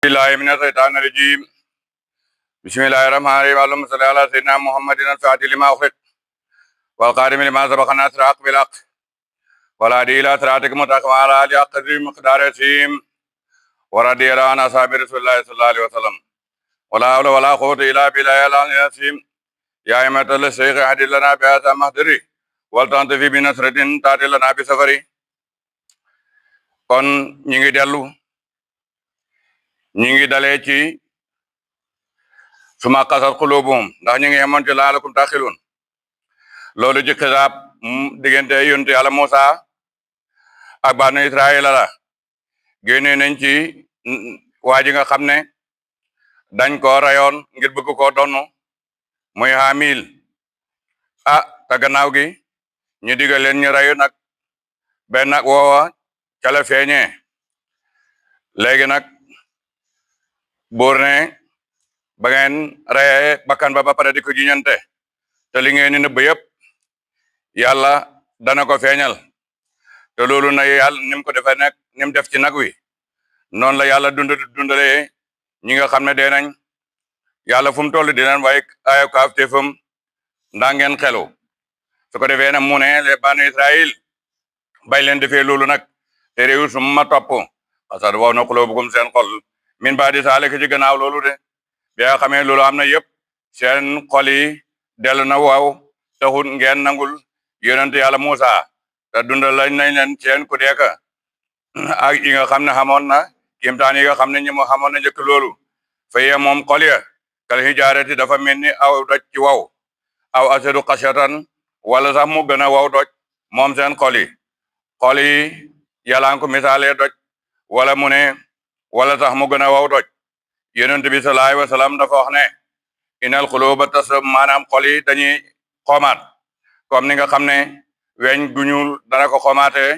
بالله من الشيطان الرجيم. بسم الله الرحمن الرحيم. اللهم صل على سيدنا محمد الفاتح لما أغلق والقادم لما سبق الناصر الحق بالحق والهادي إلى صراطك المستقيم وعلى آله حق قدره ومقداره العظيم ورضي الله عن أصحاب رسول الله صلى الله عليه وسلم ولا حول ولا قوة إلا بالله العلي العظيم. يا أئمة الشيخ اهد لنا بهذا المهدر ولتنطفي بنصرة تأتي لنا بسفر. kon ñi ngi dalee ci suma qasat qulubuhum ndax ñu ngi yemoon ci laalakum taxilun loolu ci xisaab diggante yonent Yàlla Muusa ak banu Israël la génne nañ ci waa ji nga xam ne dañ ko rayoon ngir bëgg koo donnu muy Haamil te gannaaw gi ñu digal leen ñu rayu nag benn nag woowa ca la feeñee léegi nag buur ne ba ngeen reyee bakkan ba pare di ko jiñante te li ngeen ni nëbb yëpp yàlla dana ko feeñal te loolu na yàlla ni mu ko defee nekk ni mu def ci nag wi noonu la yàlla dundalee ñi nga xam ne dee nañ yàlla fu mu toll dinañ waaye ayo kaaf teefam ndaa ngeen xelu su ko defee nag mu ne les banu Israël bay leen defee loolu nag te réew su ma topp xasat wow na xuloobukum seen xol min ba di saale ci gannaaw loolu de bi nga xamee loolu am na yëpp seen xol yi dellu na waaw taxul ngeen nangul yonent yàlla Muusa te dundal lañ nañ leen seen ku deeka ak yi nga xam ne xamoon na kimtaan yi nga xam ne ñi mo xamoon na njëkk loolu faye moom xol ya kal hijaarati dafa mel ni aw doj ci waw aw asadu xasatan wala sax mu gën a waw doj moom seen xol yi yàlla ko misaalee doj wala mu ne wala sax mu gën a waw doj yonent bi sallallahu alayhi wa sallam dafa wax ne inal xuluba tas maanaam xol yi dañuy xomaat comme ni nga xam ne weñ gu ñuul dana ko xomaatee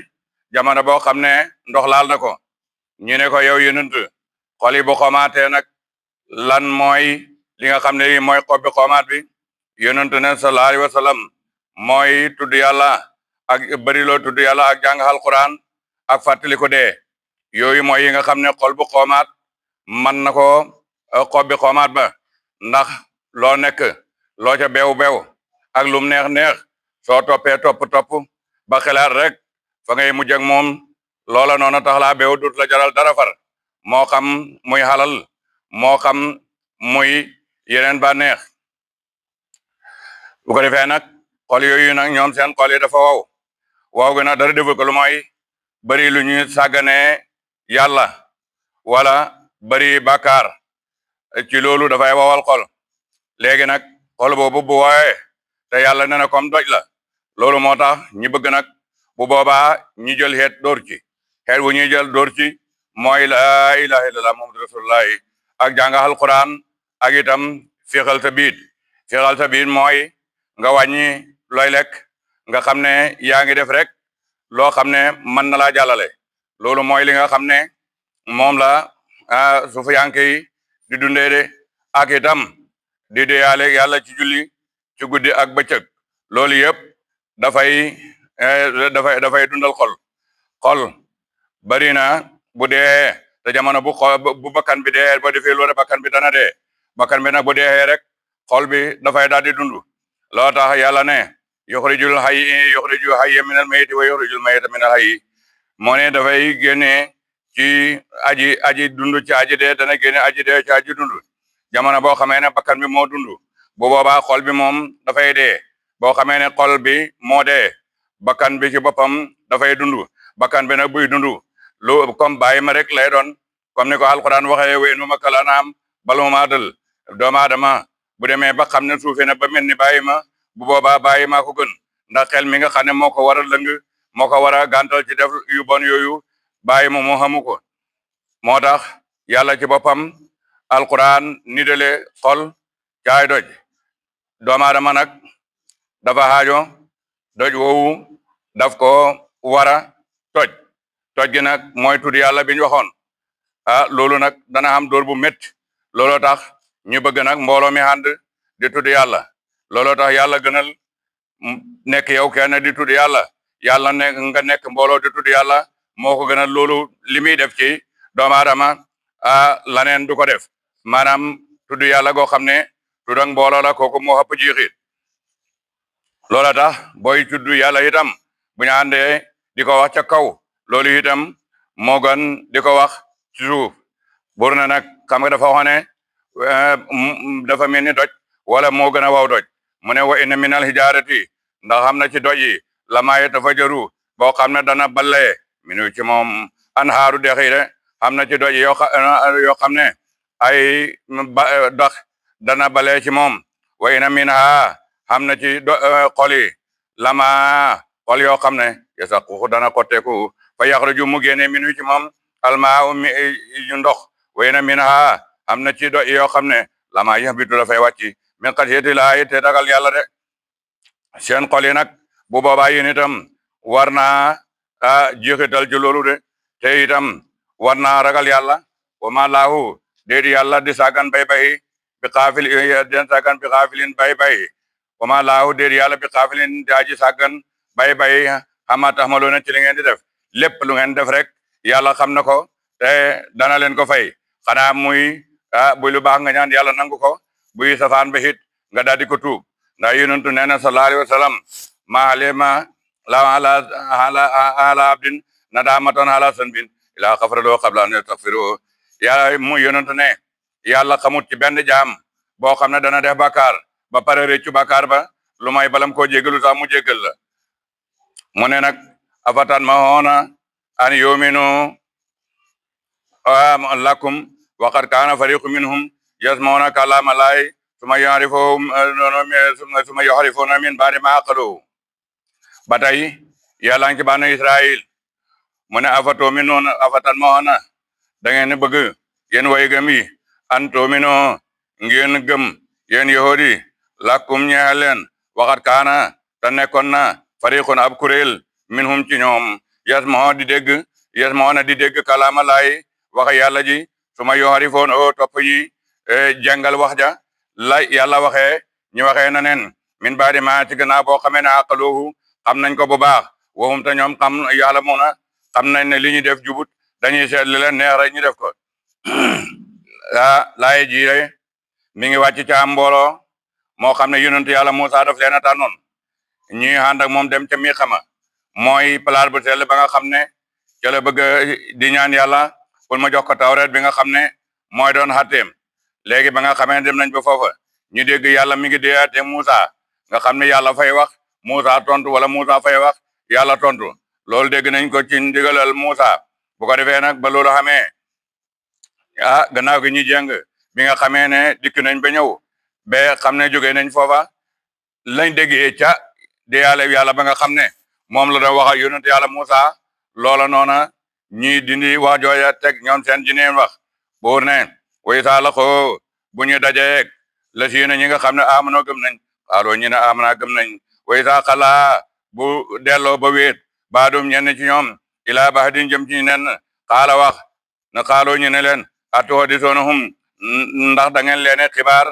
jamono boo xam ne ndox laal na ko ñu ne ko yow yonent xol yi bu xomaatee nag lan mooy li nga xam ne lii mooy xob bi xomaat bi yonent ne sallallahu alayhi wa sallam mooy tudd yàlla ak bëri loo tudd yàlla ak jàng alquran ak fàttali ko dee yooyu mooy yi nga xam ne xol bu xomaat man na ko xob bi xomaat ba ndax loo nekk loo ca beew ak lum neex soo toppee topp ba xelaat rek fa ngay mujj ak moom loola noonu tax laa beew dut la jaral dara far moo xam muy halal moo xam muy yeneen ba neex bu ko defee nag xol yooyu nag ñoom seen xol yi dafa wow gi nag dara deful ko lu mooy bari lu ñuy sàgganee yàlla wala bari bàkkaar ci loolu dafay wowal xol léegi nag xol boobu bu wooyee te yàlla nee na comme doj la loolu moo tax ñi bëgg nag bu boobaa ñi jël xeet dóor ci xeet wu ñuy jël dóor ci mooy laa ilaha illallah muhammadu rasulullahi ak jànga alquran ak itam féexal sa biit mooy nga wàññi looy lekk nga xam ne yaa ngi def rek loo xam ne mën na laa jàllale loolu mooy li nga xam ne moom la suufiyanke yi di dundee de ak itam di deyaale yàlla ci julli ci guddi ak bëccëg loolu yëpp dafay dundal xol bari na bu dee te jamono bu bakkan bi dee ba defee loolu bakkan bi dana dee bakkan bi nag bu dee rek xol bi dafay daal di dund loo tax yàlla ne yuxrijul hayya minal mayyiti wa yuxrijul mayyita minal hayyi moo ne dafay génne ci aji dund ci aji dee dana génne aji dee ci aji dund jamono boo xamee ne bakkan bi moo dund bu boobaa xol bi moom dafay dee boo xamee ne xol bi moo dee bakkan bi ci boppam dafay dund bakkan bi nag buy dund lu comme bàyyi ma rek lay doon comme ni ko alquran waxee we nu ma kalanaam balu maa dal doomu aadama bu demee ba xam ne suufe na ba mel ni bàyyi ma bu boobaa bàyyi maa ko gën ndax xel mi nga xam ne moo ko war a lëng moo ko war a gàntal ci def yu bon yooyu bàyyi ma moo xamu ko moo tax yàlla ci boppam alquran ni dale xol caay doj doomu aadama nag dafa xaajo doj woowu daf ko war a toj gi nag mooy tudd yàlla bi ñu waxoon loolu nag dana am dóor bu métti looloo tax ñu bëgg nag mbooloo mi ànd di tudd yàlla looloo tax yàlla gënal nekk yow kenn di tudd yàlla nga nekk mbooloo di tudd yàlla moo ko gënal loolu li muy def ci doomu aadama laneen du ko def maanaam tudd yàlla goo xam ne tudd ak mbooloo la kooku moo xëpp jiixit loola tax booy tudd yàlla itam bu ñu àndee di ko wax ca kaw loolu itam moo gën di ko wax ci suuf bur na nag xam nga dafa wax ne dafa mel ni doj wala moo gën a waw doj mu ne wa inna minal hijaarati ndax xam na ci doj yi lama yatafajaru boo xam ne dana ballee minu ci moom anhaaru dex yi de xam na ci doj yoo xam ne ay dox dana balee ci moom wa inna minha xam na ci xol yi lama xol yoo xam ne yasaqu dana xotteeku fa yaxruju mu génne minu ci moom almaa mi ndox wa inna minha xam na ci do yoo xam ne lama yahbitu dafay wàcci min xasiyati laahi te ragal yàlla de seen xol yi nag bu boobaa yéen itam war naa jeexital ci loolu de te itam war naa ragal yàlla wa ma laahu déedi yàlla di sàggan bay bi xaafil den sàggan bi xaafilin bay wa ma laahu déedi yàlla bi xaafilin daaji sàggan bay xama taxmaloona ci li ngeen di def lépp lu ngeen def rek yàlla xam na ko te dana leen ko fay xanaa muy buy lu baax nga ñaan yàlla nangu ko buy safaan ba hit nga daal di ko tuub ndax yonentu nee na sallallahu alayhi wa sallam ma alima la ala abdin nadamatan ala sanbin ila xafara loo qabla an yastaghfiru yàlla mu yonentu ne yàlla xamut ci benn jaam boo xam ne dana def bàkkaar ba pare réccu bàkkaar ba lu may balam koo jégalu sax mu jégal la mu ne nag afatan ma hoona an yuminu lakum waqad kaana fariqu minhum yasmauna kalama laay suma yuharrifuuna min ba'di ma aqaluhu ba tey yàlla ngi ci banu Israil mu ne afatan ma hoona da ngeen bëgg yéen way gëm yi an tu'minu ngeen gëm yéen yahudi lakum ñeel leen waqad kaana te nekkoon na fariqun ab kuréel minhum ci ñoom yasmauna di dégg kalama laay wax yàlla ji suma yuharrifuuna topp yi jàngal wax ja la yàlla waxee ñu waxee na neen min baadi ma ci gannaaw boo xamee ne aqaluhu xam nañ ko bu baax waxum te ñoom xam yàlla mu na xam nañ ne li ñu def jubut dañuy seet li leen neex rek ñu def ko laaye ji mi ngi wàcc ca am mbooloo moo xam ne yonent yàlla Muusaa daf leen a tànnoon ñuy ànd ak moom dem ca mi xama mooy place bu sell ba nga xam ne ca la bëgg di ñaan yàlla pour ma jox ko tawreet bi nga xam ne mooy doon xatteem léegi ba nga xamee dem nañ ba foofa ñu dégg yàlla mi ngi déyaate Muusaa nga xam ne yàlla fay wax Muusaa tontu wala Muusaa fay wax yàlla tontu loolu dégg nañ ko ci ndigalal Muusaa bu ko defee nag ba loolu xamee gannaaw gi ñu jàng bi nga xamee ne dikk nañ ba ñëw ba xam ne jógee nañ foofa lañ déggee ca déyaale yàlla ba nga xam ne moom la doon wax ak yonent yàlla Muusaa loola noona ñi dindi wax jooya teg ñoom seen jineen wax buur ne way saa la ko bu ñu dajeeg la si ñi nga xam ne amanoo gëm nañ xaaloo ñu ne amana gëm nañ way saa xalaa bu delloo ba wéet baadum ñenn ci ñoom ilaa bahadin jëm ci nen xaala wax na xaaloo ñu ne leen atoo di soonahum ndax da ngeen leene xibaar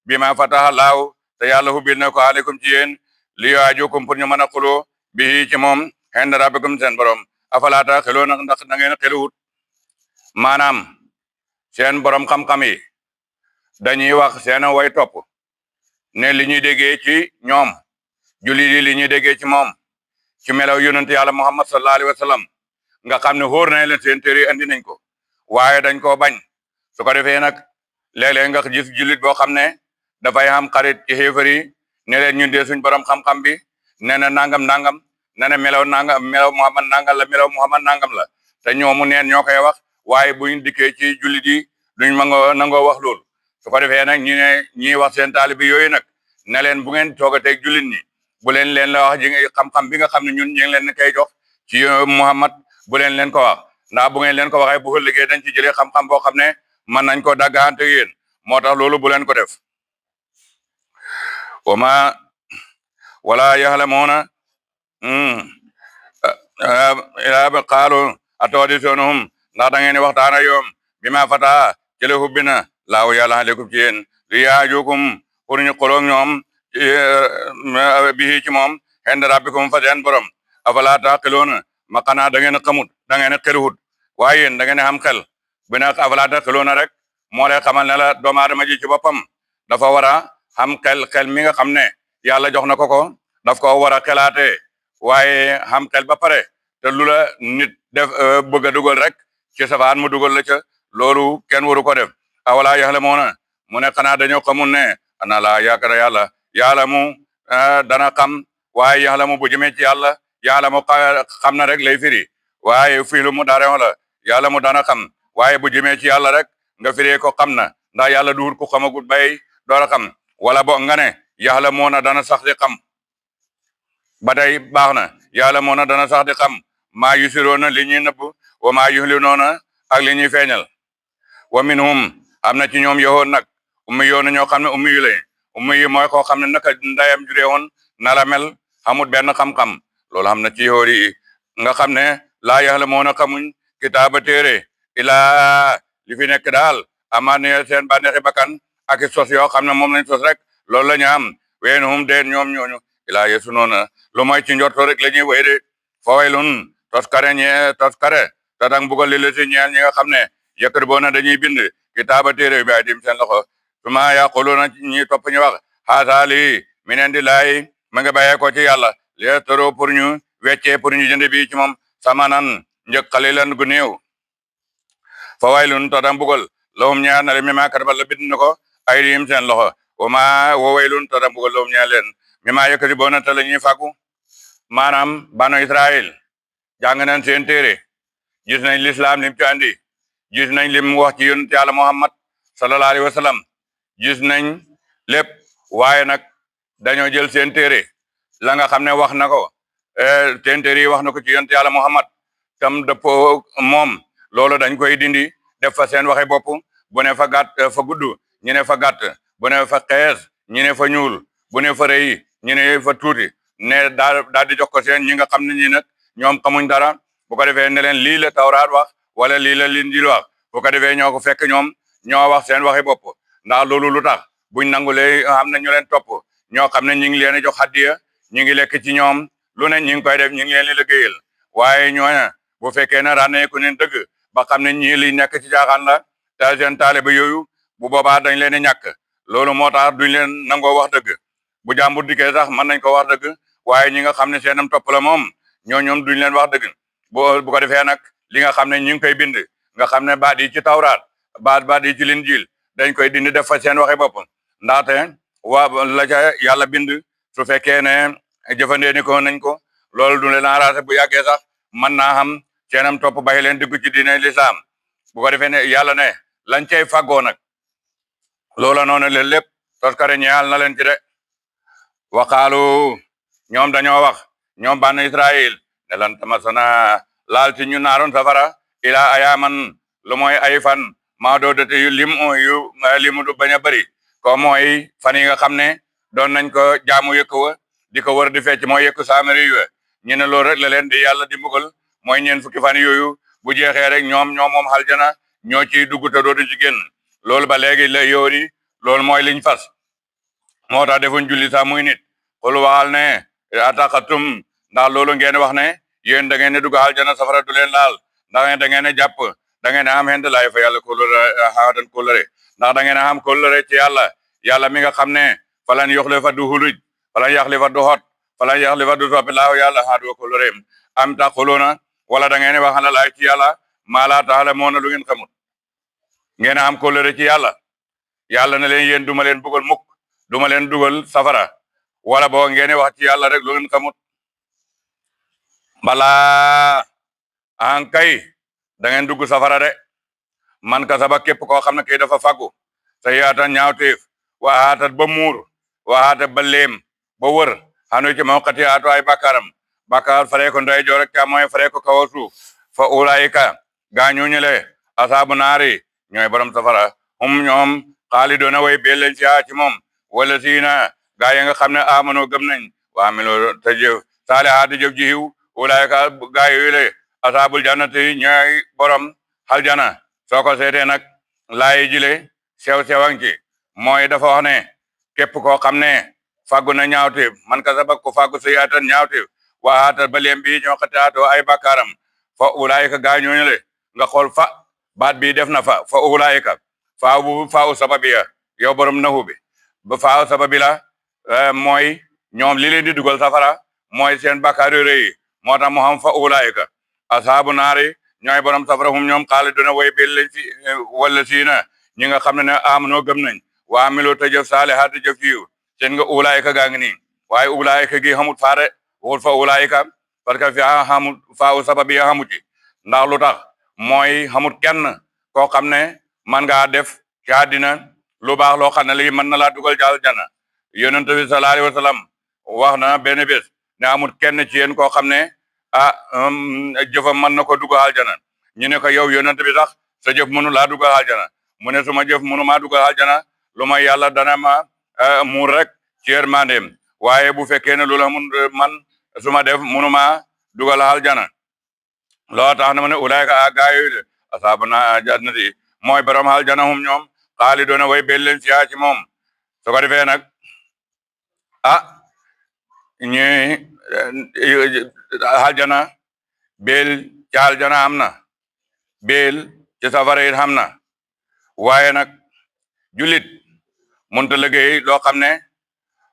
bi ma fataha laaw te yàlla hubbil na ko aleykum ci yéen li yaajukum pour ñu mën a xuloo bi ci moom xend rabbikum seen borom afalaata xeloo nag ndax da ngeen xeluwut maanaam seen borom xam-xam yi dañuy wax seen way topp ne li ñuy déggee ci ñoom jullit yi li ñuy déggee ci moom ci melaw yonent yàlla Muhammad sallallahu alayhi wa sallam nga xam ne wóor na leen seen téere andi nañ ko waaye dañ koo bañ su ko defee nag léeg-léeg nga gis jullit boo xam ne dafay am xarit ci xéefar yi ne leen ñun de suñ borom xam-xam bi nee na nangam nee na melaw Muhammad nangam la melaw Muhammad nangam la te ñoomu neen ñoo koy wax waaye buñ dikkee ci jullit yi duñ nangoo wax loolu su ko defee nag ñu ne ñiy wax seen taalibi yooyu nag ne leen bu ngeen toogateeg jullit ñi bu leen la wax ji xam-xam bi nga xam ne ñun ñu ngi leen koy jox ci Muhammad bu leen ko wax ndax bu ngeen leen ko waxee bu ëllëgee dañ ci jëlee xam-xam boo xam ne mën nañ ko daggaante yéen moo tax loolu bu leen ko def wala yaxlamuuna ila qaalu atahadisuunahum ndax da ngeen waxtaan ak yoom bi ma fata jële hubbi na laaw yàlla aleykum ci yéen li yaajukum pour ñu xoloog ñoom bii ci moom xend rabbikum fa seen borom afala taqiluuna ma xanaa da ngeen xamut da ngeen xeluhut waaye yéen da ngeen xam xel bi nag afalaa taqiluuna rek moo lay xamal ne la doomu aadama ji ci boppam dafa war a xam xel mi nga xam ne yàlla jox na ko daf ko war a xelaatee waaye xam xel ba pare te lu la nit def bëgg a dugal rek ci safaan mu dugal la ca loolu kenn waru ko def awalaa yaxlamuuna mu ne xanaa dañoo xamul ne ana laa yaakaar yàlla yàlla mu dana xam waaye yàlla mu bu jëmee ci yàlla yàlla mu xam na rek lay firi waaye fiilu mu daare la yàlla mu dana xam waaye bu jëmee ci yàlla rek nga firee ko xam na ndax yàlla duur ku xamagut bay door a xam wala bo nga ne yàlla moo na dana sax di xam ba tey baax na yàlla moo na dana sax di xam maa yusiroona li ñuy nëbb wa maa yuhlinoona ak li ñuy feeñal wa minhum am na ci ñoom yowoon nag ummi yoona ñoo xam ne ummi yu lay ummi yi mooy koo xam ne naka ndayam juree woon na la mel xamut benn xam-xam loolu xam na ci yoor yi nga xam ne laa yaxlamuuna xamuñ kitaaba téere ilaa li fi nekk daal amaa ne seen bànneexi bakkan ak i sos yoo xam ne moom lañ sos rek loolu la ñu am ween hum deen ñoom ñooñu ilaa yesu noona lu mooy ci njorto rek la ñuy wéy de fawaylun toskare te dang bugal li la si ñeel ñi nga xam ne yëkkër boo na dañuy bind kitaaba téere bi ay dim seen loxo suma yaquluna ñi topp ñu wax haasa lii min indillahi ma nga bàyyee ko ci yàlla li toro pour ñu weccee pour ñu jënd bi ci moom samanan njëg xalilan gu néew fawaylun te dang bugal lahum ñaar na le mi ma katabal la bind na ko ay dim seen loxo wa waylun te dang bugal lahum ñaar leen mi ma yëkkati boo na te la ñuy fàggu maanaam banu Israël jàng nañ seen téere gis nañ lislaam lim ci andi gis nañ lim wax ci yonent Yàlla Muhammad sallallahu alayhi wa sallam gis nañ lépp waaye nag dañoo jël seen téere la nga xam ne wax na ko seen téere yi wax na ko ci yonent Yàlla Muhammad tam dëppoo moom loolu dañ koy dindi def fa seen waxe bopp bu ne fa gàtt fa gudd ñu ne fa gàtt bu ne fa xees ñu ne fa ñuul bu ne fa rëy ñu ne fa tuuti ne daal di jox ko seen ñi nga xam ne ñi nag ñoom xamuñ dara bu ko defee ne leen lii la tawraat wax wala lii la Linjiil wax bu ko defee ñoo ko fekk ñoom ñoo wax seen waxi bopp ndax loolu lu tax buñ nangulee xam ne ñu leen topp ñoo xam ne ñu ngi leen a jox hadiya ñu ngi lekk ci ñoom lu ne ñu ngi koy def ñu ngi leen di liggéeyal waaye ñooña bu fekkee ne ràññeeku ne dëgg ba xam ne ñii li nekk ci caaxaan la te seen taalibe yooyu bu boobaa dañ leen di ñàkk loolu moo tax duñ leen nangoo wax dëgg bu jàmbur dikkee sax mën nañ ko wax dëgg waaye ñi nga xam ne seenam topp la moom ñoom duñ leen wax dëgg bu ko defee nag li nga xam ne ñu ngi koy bind nga xam ne baat yi ci tawraat baat yi ci Linjiil dañ koy dindi def fa seen waxi bopp ndaxte la ca yàlla bind su fekkee ne jëfandikoo nañ ko loolu du leen arrangé bu yàggee sax mën naa xam seenam topp bàyyi leen dugg ci diine lislaam bu ko defee ne yàlla ne lañ cay fàggoo nag loola noonu leen lépp toskare ñeexal na leen ci de waqaalu ñoom dañoo wax ñoom bànn Israël ne lan tamasana laal ci ñu naaroon safara ila ayaman lu mooy ay fan maa doo date yu limu du bañ a bëri ko mooy fan yi nga xam ne doon nañ ko jaamu yëkku wa di ko wër di fecc mooy yëkku saamari yu ñu ne loolu rek la leen di yàlla di mbugal mooy ñeen fukki fan yooyu bu jeexee rek ñoom moom aljana ñoo ciy dugg te dootu ci génn loolu ba léegi la yoori loolu mooy liñ fas moo tax defuñ julli sax muy nit xul waxal ne ataqatum ndax loolu ngeen wax ne yéen da ngeen ne dugg aljana safara du leen laal ndax da ngeen ne jàpp da ngeen am xend laay fa yàlla xaadan kóllëre ndax da ngeen am kóllëre ci yàlla mi nga xam ne falan yoxle fa du huluj falan yaxli fa du xot falan yaxli fa du soppi laaw yàlla xaadu kóllëre am taquluna wala da ngeen wax na laay ci yàlla maa laa taala moo na lu ngeen xamut ngeen am kóllëre ci yàlla na leen yéen duma leen bugal mukk duma leen dugal safara wala boo ngeen wax ci yàlla rek lu ngeen xamut balaa an kay da ngeen dugg safara de man kasaba képp koo xam ne kii dafa faggu sa yaatan ñaawteef waxaatat ba muur waxaatat ba léem ba wër xanu ci moo xati aatu ay bàkkaar faree ko nday joor ak càmmooy faree ko kaw suuf fa ulaayika gaa ñooñu le asaabu naari ñooy borom safara ñoom xaalidoona way beel leen ci moom wala siina gaa yi nga xam ne amano gëm nañ waa milo te jëf saalihaati jëf ji xiw ulaayika gaa yooyu le asaabul jannati ñooy borom aljana soo ko seetee nag laay jile sew-sewang ci mooy dafa wax ne képp koo xam ne fàggu na ñaawteef man ka sabab ko fàggu sa yaatan ñaawteef waxaatal ba leem bi ñoo xataatoo ay bàkkaaram fa ulaayika gaa ñooñu le nga xool fa baat bi def na fa ulaayika faawu sababiya yow borom naxu bi ba faawu sababi la mooy ñoom li leen di dugal safara mooy seen bakkaar yu rëy moo tax mu xam fa ulaayika asaabu naari ñooy borom safara hum ñoom xaaliduna way bel lañ fi wala siina ñi nga xam ne amunoo gëm nañ waa amiloo te jëf saalihaat te jëf yiw seen nga ulaayika gaa ngi nii waaye ulaayika gi xamut faare waxul fa ulaayika parce que fi xamut faawu sababi xamut ci ndax lu tax mooy xamut kenn koo xam ne man ngaa def ci àddina lu baax loo xam ne lii mën na laa dugal ci aljana yonent bi sallallahu alayhi wa sallam wax na benn bés ne amut kenn ci yéen koo xam ne jëfam mën na ko dugal aljana ñu ne ko yow yonent bi sax sa jëf mënu laa dugal aljana mu ne suma jëf mënu maa dugal aljana lu may yàlla dana ma muur rek ci yërmandeem waaye bu fekkee ne loolu mun man suma def mënu maa dugal aljana loo tax na ma ne ulaayka a gaa yooyu de asaabuna jannati mooy borom aljana hum ñoom xaalidoona way bel leen fiyaa ci moom su ko defee nag ñi aljana bel ci aljana am na bel ci safara it xam na waaye nag julit mënta liggéey loo xam ne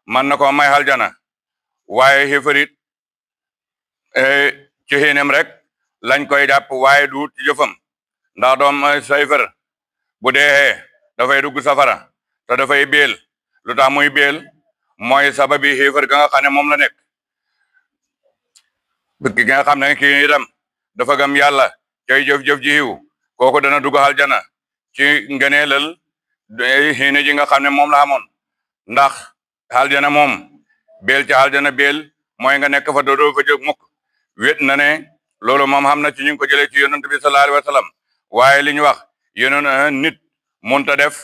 man na ko may aljana waaye xéefarit ci xiinem rek lañ koy jàpp waaye du ci jëfam ndax doom sayfar bu dee dafay dugg safara te dafay beel lu tax muy beel mooy sababi xéefar ga nga xam ne moom la nekk ki nga xam ne kii itam dafa gëm yàlla cay jëf-jëf ji xiw kooku dana dugg aljana ci ngeneelal xiine ji nga xam ne moom la amoon ndax aljana moom beel ci aljana beel mooy nga nekk fa doodoo fa jóg mukk wét na ne loolu moom xam na ci ñu ngi ko jëlee ci yonent bi sallallahu alayhi wa sallam waaye li ñu wax yénoon nit munta def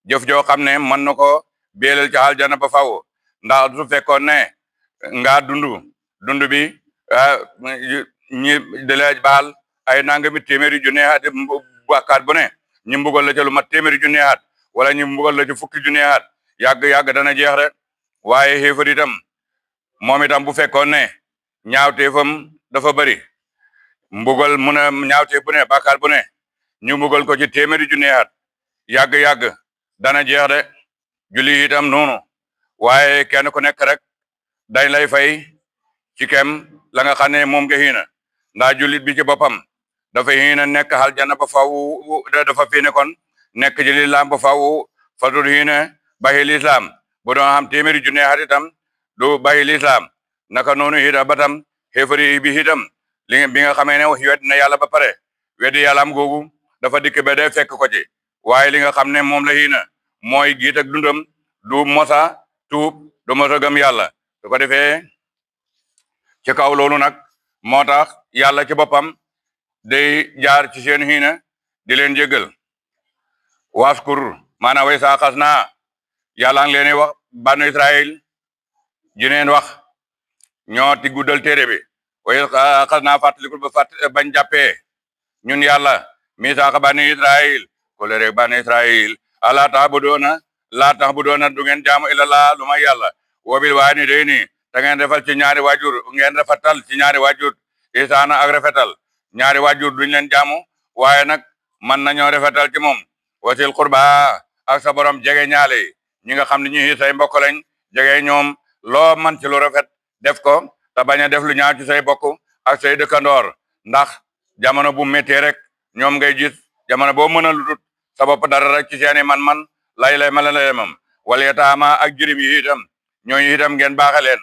jëf joo xam ne mën na ko beelal ci aljana ba faw ndax su fekkoon ne nga dund bi ñi dale baal ay nangami téeméeri junne at bàkkaar bu ne ñu mbugal la ci lu mat téeméeri junne at wala ñu mbugal la ci fukki junne at yàgg dana jeex rek waaye xéefar itam moom itam bu fekkoon ne ñaawteefam dafa bëri mbugal mu ne ñaawteef bu ne bàkkaar bu ne ñu mbugal ko ci téeméeri junne at yàgg dana jeex de julli itam noonu waaye kenn ku nekk rek dañ lay fay ci kem la nga xam ne moom nga xiina ndax jullit bi ci boppam dafa xiina nekk aljana ba faw dafa fi ne kon nekk ci lislaam ba faw fatul xiina baxi lislaam bu doon xam téeméeri junne at itam du baxi lislaam naka noonu itam ba tam xéefari bi itam bi nga xamee ne wedd na yàlla ba pare weddi yàllaam googu dafa dikk ba dee fekk ko ci waaye li nga xam ne moom la xiina mooy giit ak dundam du mosa tuub du mosa gëm yàlla su ko defee ci kaw loolu nag moo tax yàlla ci boppam day jaar ci seen xiina di leen jéggal waskur maanaam way saa xas naa yàlla ngi leen wax banu Israël jineen wax ñoo ti guddal téere bi way xas naa fàttalikul ba bañ jàppee ñun yàlla misaaxa banu Israël ko le rek banu Israël ala tax bu doona du ngeen jaamu illallah lu may yàlla wobil waaye ni day ni da ngeen defal ci ñaari waajur ngeen rafetal ci ñaari waajur isaana ak rafetal ñaari waajur duñ leen jaamu waaye nag man nañoo rafetal ci moom wasil qurba ak sa borom jege ñaale ñi nga xam ne ñi say mbokk lañ jege ñoom loo man ci lu rafet def ko te bañ a def lu ñaaw ci say bokk ak say dëkkandoor ndax jamono bu méttee rek ñoom ngay gis jamono boo mën a ludut sa bopp dara rek ci seeni man-man lay malam wala yataama ak jirim yi itam ñooñu itam ngeen baaxe leen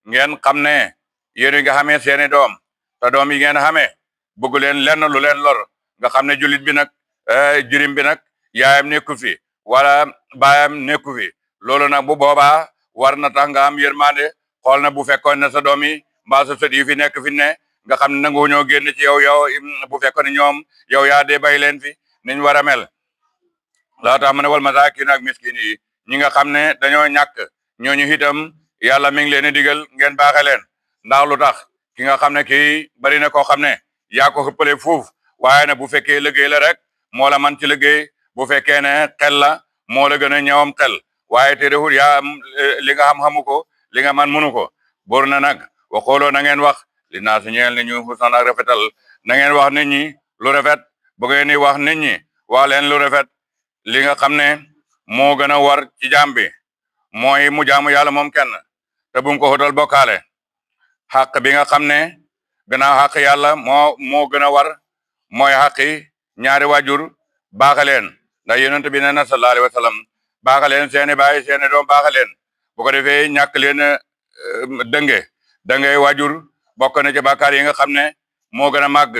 ngeen xam ne yéen nga xamee seeni doom te doom yi ngeen xamee bëgg leen lenn lu leen lor nga xam ne julit bi nag jirim bi nag yaayam nekku fi wala baayam nekku fi loolu nag bu boobaa war na tax nga am yërmande xool na bu fekkoon ne sa doom yi mbaa sa sët yi fi nekk fi ne nga xam ne nangu ñoo génn ci yow bu fekkoon ne ñoom yow yaa dee bay leen fi niñ war a mel laa tax ma ne wal masaakin ak miskin yi ñi nga xam ne dañoo ñàkk ñooñu itam yàlla mi ngi leen di digal ngeen baaxe leen ndax lu tax ki nga xam ne kii bari na koo xam ne yaa ko xëppale fuuf waaye ne bu fekkee liggéey la rek moo la man ci liggéey bu fekkee ne xel la moo la gën a ñëwam xel waaye te deful yaa li nga xam-xamu ko li nga man mënu ko bor na nag waxooloo na ngeen wax li naa si ñeel ni ñu xusnan ak rafetal na ngeen wax nit ñi lu rafet bu ngeen di wax nit ñi wax leen lu rafet li nga xam ne moo gën a war ci jaam bi mooy mu jaamu yàlla moom kenn te bum ko xotal bokkaale xàq bi nga xam ne gannaaw xàq yàlla moo gën a war mooy xàqi ñaari waajur baaxaleen ndax yonent bi nee na sallallahu alayhi wa sallam baaxaleen seeni baay seeni doom baaxaleen bu ko defee ñàkk leen dënge waajur bokk na ci bàkkaar yi nga xam ne moo gën a màgg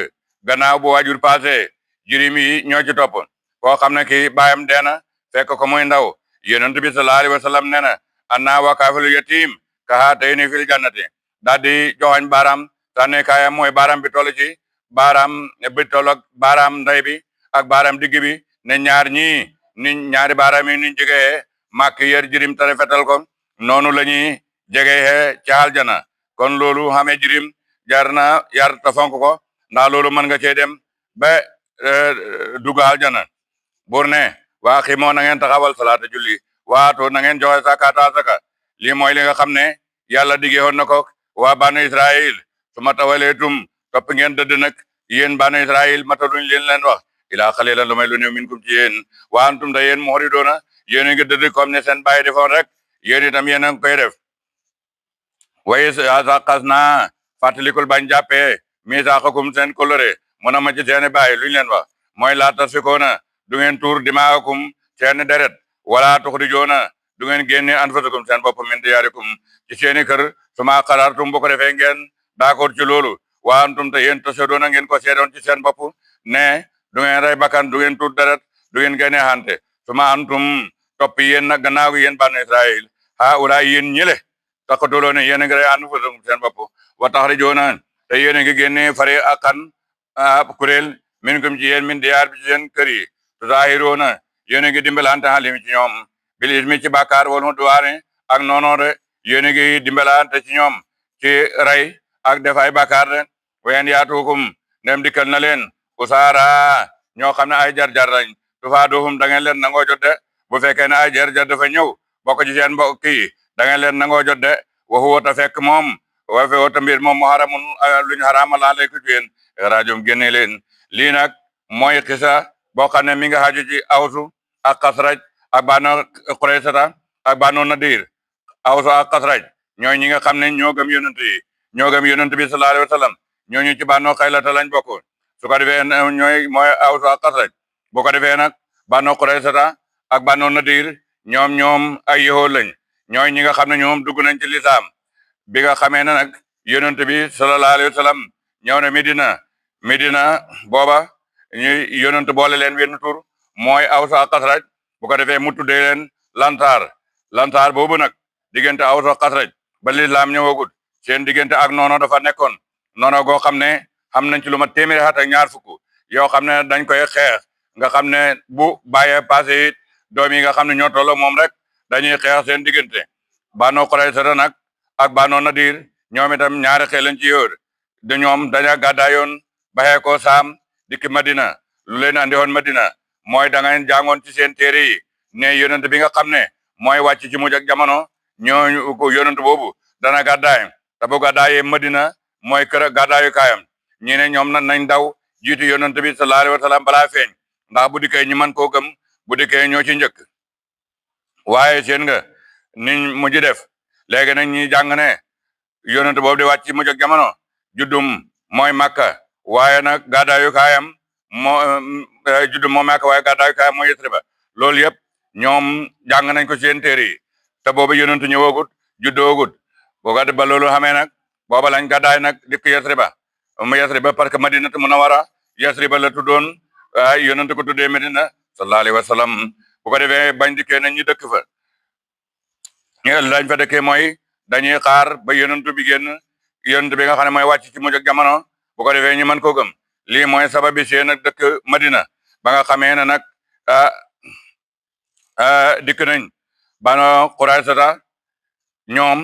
gannaaw bu waajur passé jirim yi ñoo ci topp koo xam ne kii baayam deena fekk ko muy ndaw yonent bi sallallahu alayhi wa sallam nee na anna wa kaafilu yatim ka haatayni fil jannati daal di joxañ baaraam sànne kaayam mooy baaraam bi toll ci baaraam bi toll ak baaraam ndey bi ak baaraam digg bi ne ñaar ñii ni ñaari baaraam yi niñ jegee màkk yer jirim tare fetal ko noonu la ñuy jegee ci aljana kon loolu xamee jirim jar na yar ta fonk ko ndax loolu mën nga cee dem ba dugg aljana buur ne waa ximoo na ngeen taxawal salaata julli waatu na ngeen joxe sakata saka lii mooy li nga xam ne yàlla diggee woon na ko waa banu Israil su ma tawaleetum topp ngeen dëdd nag yéen banu Israil mataluñ leen wax ilaa xalilan lu may lu néew minkum ci yéen wa antum da yéen muhridoona yéen a ngi dëdd comme ne seen bàyyi defoon rek yéen itam yéen a ngi koy def waye asaqas naa fàttalikul bañ jàppee misaaqakum seen kolore mun a ma ci seeni bàyyi luñ leen wax mooy laa tasfikoona du ngeen tuur dimaakum seeni deret wala tuxrijoona du ngeen génne anfusakum seen bopp min diyaarikum ci seeni kër suma xarartum bu ko defee ngeen d'accord ci loolu wa antum te yéen tashadoona ngeen ko seedoon ci seen bopp ne du ngeen rey bakkan du ngeen tuur deret du ngeen génne xante suma antum topp yéen nag gannaaw yéen banu Israil ha ula yéen ñële taqatuloo ne yéen a ngi rey anfusakum seen bopp wa taxrijoona te yéen a ngi génne fari akan kuréel minkum ci yéen min diyaar bi ci seen kër yi tuzaahiruuna yéen a ngi dimbalante halim ci ñoom bil ismi ci bàkkaar wal udwaani ak noonoore yéen a ngi dimbalante ci ñoom ci rey ak def ay bàkkaar de wayen yaatukum ndem dikkal na leen usaara ñoo xam ne ay jar-jar lañ tufaaduhum da ngeen leen nangoo jot de bu fekkee ne ay jar-jar dafa ñëw bokk ci seen mbokk yi da ngeen leen nangoo jot de waxu wota fekk moom wa fe wota mbir moom mu xaramun luñ xaraama laa lay ku ci yéen raajum génne leen lii nag mooy xisa boo xam ne mi nga xaju ci awsu ak xasraj ak banu Quraysata ak banu Nadir awsu ak xasraj ñooy ñi nga xam ne ñoo gëm yonent yi ñoo gëm yonent bi sallallahu alayhi wa sallam ñooñu ci banu Xaylata lañ bokk su ko defee ñooy mooy awsu ak xasraj bu ko defee nag banu Quraysata ak banu Nadir ñoom ay yahood lañ ñooy ñi nga xam ne ñoom dugg nañ ci lislaam bi nga xamee ne nag yonent bi sallallahu alayhi wa sallam ñëw na Medina booba ñu yonent boole leen wenn tur mooy Aws ak Xasraj bu ko defee mu tuddee leen lantaar boobu nag diggante Aws ak Xasraj ba lislaam ñëwagut seen diggante ak noono dafa nekkoon noono goo xam ne xam nañ ci lu ma téeméeri at ak ñaar fukk yoo xam ne dañ koy xeex nga xam ne bu bàyyee passé it doom yi nga xam ne ñoo tolloo moom rek dañuy xeex seen diggante Banu Qurayza nag ak Banu Nadir ñoom itam ñaari xel lañ ci yóor de ñoom daña gàddaayoon baxee ko saam dikki Madina lu leen andi woon Madina mooy da ngeen jàngoon ci seen téere yi ne yonent bi nga xam ne mooy wàcc ci mujj ak jamono ñooñu ko yonent boobu dana gàddaay te bu gàddaayee Madina mooy kër gàddaayu kaayam ñi ne ñoom nag nañ daw jiitu yonent bi sallallahu alayhi wa sallam balaa feeñ ndax bu dikkee ñi mën koo gëm bu dikkee ñoo ci njëkk waaye seen nga niñ mujj def léegi nag ñi jàng ne yonent boobu di wàcc ci mujj ak jamono juddum mooy Makka waaye nag gàddaayu kaayam juddum moo Makka waaye gàddaayu kaayam mooy Yasriba loolu yëpp ñoom jàng nañ ko seen téere yi te boobu yonent ñëwoogut juddoogut boo gàdd ba loolu xamee nag booba lañ gàddaay nag dikk Yasriba parce que Madinatu Munawwara Yasriba la tuddoon waaye yonent ko tuddee Medina sallallahu alayhi wa sallam bu ko defee bañ dikkee nañ ñu dëkk fa lañ fa dëkkee mooy dañuy xaar ba yonent bi génn yonent bi nga xam ne mooy wàcc ci mujj ak jamono bu ko defee ñu mën koo gëm lii mooy sababi seen nag dëkk Madina ba nga xamee ne nag dikk nañ Banu Qurayza ñoom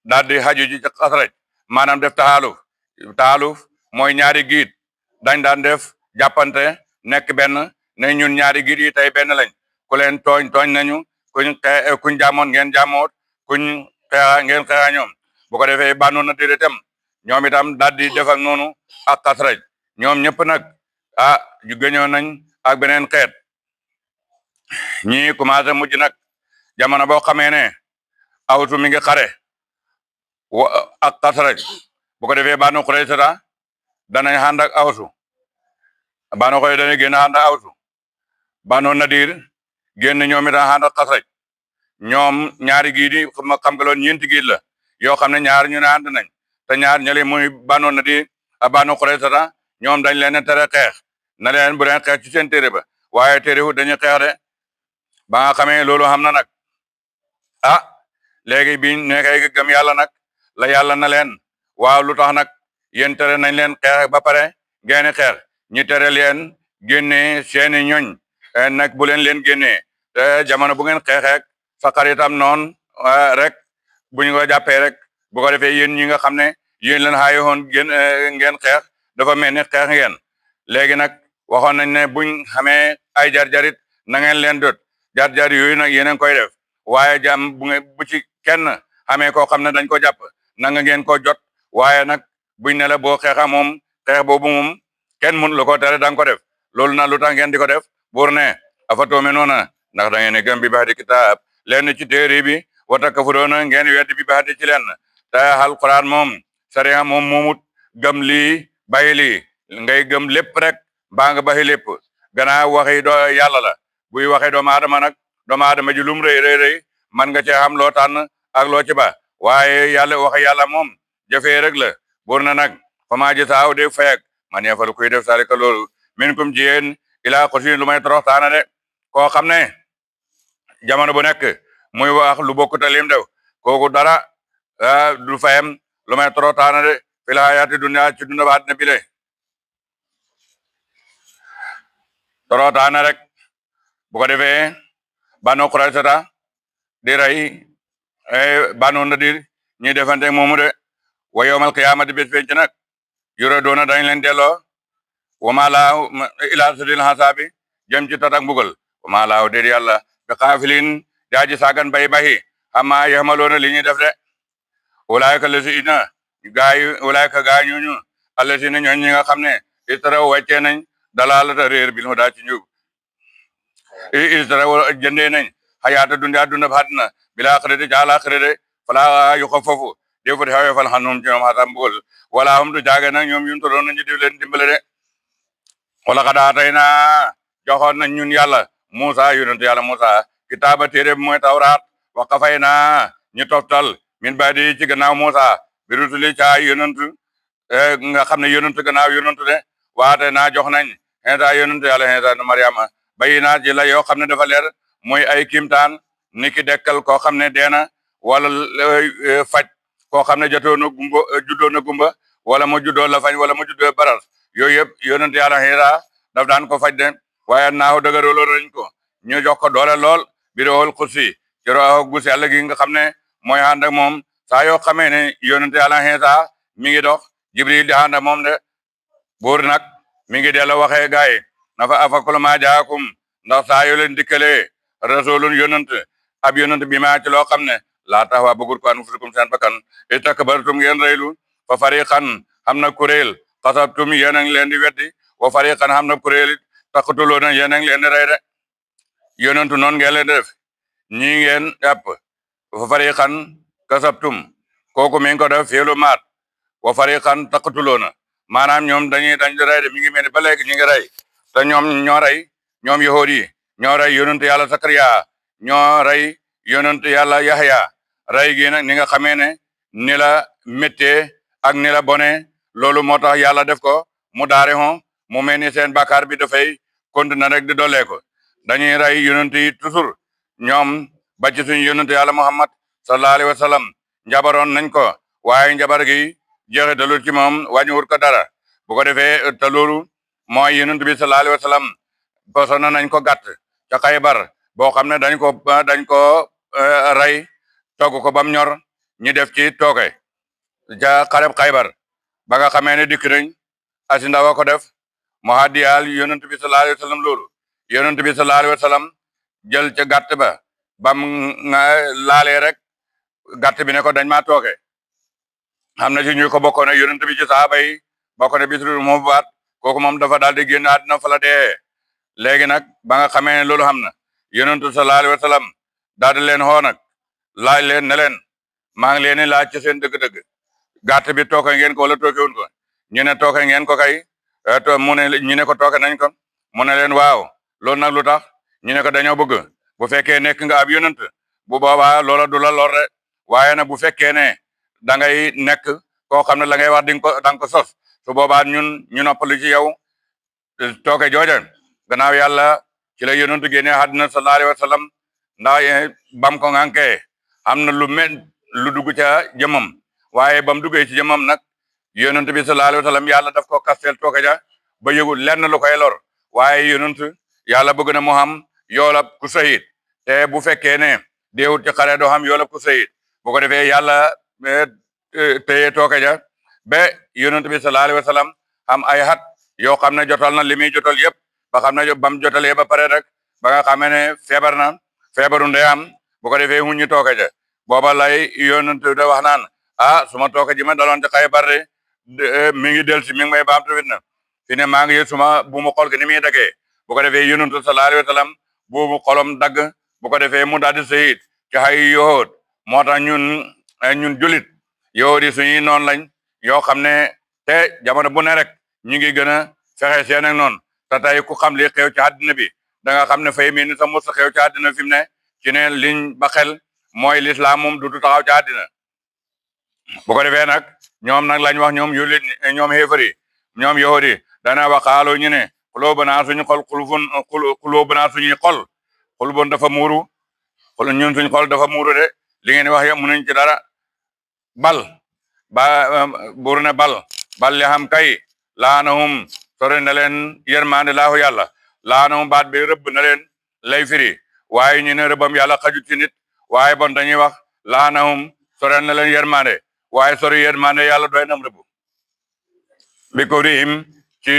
daal di xaju ci Xasraj maanaam def taxaaluf mooy ñaari giit dañ daan def jàppante nekk benn ne ñun ñaari giit yi tey benn lañ ku leen tooñ nañu kuñ jàmmoon ngeen jàmmoot kuñ xeexa ngeen xeexa ñoom bu ko defee Banu Nadir itam ñoom itam daal di def ak noonu ak Xasraj ñoom ñëpp nag gëñoo nañ ak beneen xeet ñi commencé mujj nag jamono boo xamee ne awsu mi ngi xare ak Xasraj bu ko defee Banu Qurayza danañ ànd ak awsu Banu Qurayza danañ génn ànd ak awsu Banu Nadir génn ñoom it ànd ak Xasraj ñoom ñaari gii di xam nga loolu ñeenti giit la yoo xam ne ñaar ñu ne ànd nañ te ñaar ñële muy Banu Nadir ak Banu Qurayza ñoom dañ leen tere xeex na leen bu leen xeex ci seen téere ba waaye téere wu dañuy xeex de ba nga xamee loolu xam na nag ah léegi bi nekkee gëm yàlla nag la yàlla na leen waaw lu tax nag yéen tere nañ leen xeex ba pare ngeen xeex ñi tere leen génnee seeni ñoñ nag bu leen génnee te jamono bu ngeen xeexeek sa xaritam noonu rek bu ñu ko jàppee rek bu ko defee yéen ñi nga xam ne yéen leen xaayi woon ngeen xeex dafa mel ni xeex ngeen léegi nag waxoon nañ ne buñ xamee ay jar-jarit na ngeen leen dot jar-jar yooyu nag yéen koy def waaye jàmm bu ci kenn xamee koo xam ne dañ ko jàpp na nga ngeen ko jot waaye nag buñ ne la boo xeexa moom xeex boobu moom kenn mun la ko tere da nga ko def loolu na lu tax ngeen di ko def buur ne afa toome noona ndax da ngeen ne gëm bi baax di kitaab leen ci téere bi wata kafuroona ngeen weddi bi baax di ci leen te alquran moom sariya moom moomut gëm lii bàyyi lii ngay gëm lépp rek mbaa nga bàyyi lépp gannaaw waxi do yàlla la buy waxee doomu aadama nag doomu aadama ji lum rëy man nga cee xam loo tànn ak loo ci ba waaye yàlla waxi yàlla moom jëfee rek la buur na nag fama ji saaw de fayek man yefalu kuy def salika loolu min kum ci yéen ilaa xosi lu may torox taana de koo xam ne jamono bu nekk muy wax lu bokkut lim def kooku dara du fayam lu may torox taana de fil hayaati dunya ci dunda ba àddina bi le torox taana rek bu ko defee Banu Qurayza di rey Banu Nadir ñuy defante moomu de wa yawmal qiyaamati bés penc nag yore doona dañ leen delloo wama laaw ila sadil hasaabi jëm ci tatak mbugal wama laaw déet yàlla bi xaafilin daaji saagan bay xama yaxmaloona li ñuy def de ulaayka lasina ulaayka gaa ñooñu allasina ñooñ ñi nga xam ne istaraw wàccee nañ dalaalata réer bil hudaa ci njub istaraw jëndee nañ xayaata dunya dunda àddina bila axirati ci àlaxira fala yuxaffafu defut xawee fal xanum ci ñoom xatam mbugal wala hum du jaage nag ñoom yun toroon nañu di leen dimbale de wala xadaa tey naa joxoon nañ ñun yàlla Musa yonent yàlla Musa kitaaba téere bi mooy tawraat wa xafay naa ñu toftal min baadi ci gannaaw Musa bi rusuli ca yonent nga xam ne yonent gannaaw yonent de waate naa jox nañ Iisa yonent yàlla Iisa na Mariama bayi naa ci la yoo xam ne dafa leer muy ay kimtaan niki dekkal koo xam ne deena wala faj koo xam ne juddoo na gumba wala mu juddoo la fañ wala mu juddoo baras yooyu yëpp yonent yàlla Iisa daf daan ko faj de waaye naaw dëgëraloon nañ ko ñu jox ko doole lool bi rool xusi ci roog gu sell gi nga xam ne mooy ànd ak moom saa yoo xamee ne yonent yàlla Iisa mi ngi dox Jibril di ànd ak moom de buur nag mi ngi delloo waxee gaay na fa afakulama jaakum ndax saa yoo leen dikkalee rasulun yonent ab yonent bi maa ci loo xam ne laa tax waa bëggul ko anfusukum seen bakkan istakbartum ngeen rëylu fa fariqan xam na kuréel xasabtum yéen a ngi leen di weddi wa fariqan xam na kuréel taqtuluuna yéen a ngi leen di rey de yonentu noonu ngeen leen def ñii ngeen jàpp wa fariqan kasabtum kooku mi ngi ko def fiilu maat wa fariqan taqtuluuna maanaam ñoom dañ di rey de mi ngi mel ni ba léegi ñu ngi rey te ñoom ñoo rey ñoom yahuud yi ñoo rey yonent yàlla Sakariya ñoo rey yonent yàlla Yahya rey gi nag ni nga xamee ne ni la méttee ak ni la bone loolu moo tax yàlla def ko mu daare hon mu mel ni seen bàkkaar bi dafay continuer rek di dollee ko dañuy rey yonent yi toujours ñoom ba ci suñu yonent yàlla Muhammad sallallahu alayhi wa sallam njabaroon nañ ko waaye njabar gi jeexe dalul ci moom wàññiwul ko dara bu ko defee te loolu mooy yonent bi sallallahu alayhi wa sallam poson nañ ko gàtt ca Xaybar boo xam ne dañ ko rey togg ko bam ñor ñi def ci tooke ca xareb Xaybar ba nga xamee ne dikk nañ asi ndaw ko def mu haddiyal yonent bi sallallahu alayhi wa sallam loolu yonent bi sallallahu alayhi wa sallam jël ca gàtt ba bam nga laalee rek gàtt bi ne ko dañ maa tooke xam na ci ñu ko bokkoon ne yonent bi ci saaba yi bokk ne Bisru moo baat kooku moom dafa daal di génn àddina fa la dee léegi nag ba nga xamee ne loolu xam na yonentu sallallahu alayhi wa sallam daal di leen xoo nag laaj leen ne leen maa ngi leen di laaj ci seen dëgg-dëgg gàtt bi tooke ngeen ko wala tookewun ko ñu ne tooke ngeen ko kay mu ne ñu ne ko tooke nañ ko mu ne leen waaw loolu nag lu tax ñu ne ko dañoo bëgg bu fekkee nekk nga ab yonent bu boobaa loola du la lor de waaye nag bu fekkee ne da ngay nekk koo xam ne la ngay wax di nga ko sos su boobaa ñun ñu noppalu ci yow tooke jooja gannaaw yàlla ci la yonent génne àddina sallallahu alayhi wa sallam ndax bam ko ngànkee am na lu dugg ca jëmam waaye bam duggee ci jëmam nag yonent bi sallallahu alayhi wa sallam yàlla daf ko kastel tooke ja ba yëgul lenn lu koy lor waaye yonent yàlla bëgg na mu xam yoolab ku sayid te bu fekkee ne deewut ci xare doo xam yoolab ku sayid bu ko defee yàlla téye tooke ja ba yonent bi sallallahu alayhi wa sallam am ay xat yoo xam ne jotal na li muy jotal yëpp ba xam ne bam jotalee ba pare rek ba nga xamee ne feebar na feebaru ndeyam bu ko defee huñu tooke ja booba lay yonent da wax naan suma tooke ji ma daloon ci Xaybar de mi ngi del si mi ngi may baam tawit na fi ne maa ngi suma bu mu xol gi ni muy daggee bu ko defee yonent sallallahu alayhi wa sallam bu mu xolom dagg bu ko defee mu daal di sayid ci ay yowoot moo tax ñun julit yowoot yi suñuy noonu lañ yoo xam ne te jamono bu ne rek ñu ngi gën a fexe seen ak noonu te tey ku xam li xew ci àddina bi da nga xam ne fay mii ni sa mos a xew ci àddina fi mu ne ci ne liñ ba xel mooy lislaam moom du taxaw ci àddina bu ko defee nag ñoom nag lañ wax ñoom yulit ñoom xéefari ñoom yahudi dana waxaaloo ñu ne xuloo banaa suñu xol xuloo banaa suñuy xol xulubon dafa muuru ñun suñu xol dafa muuru de li ngeen wax yëpp mënuñ ci dara bal buur ne bal li xam kay laanahum sore na leen yërmande laahu yàlla laanahum baat bi rëbb na leen lay firi waaye ñu ne rëbbam yàlla xajut ci nit waaye bon dañuy wax laanahum sore na leen yërmande waaye sori yërmande yàlla doy nam rëbb bi ko rihim ci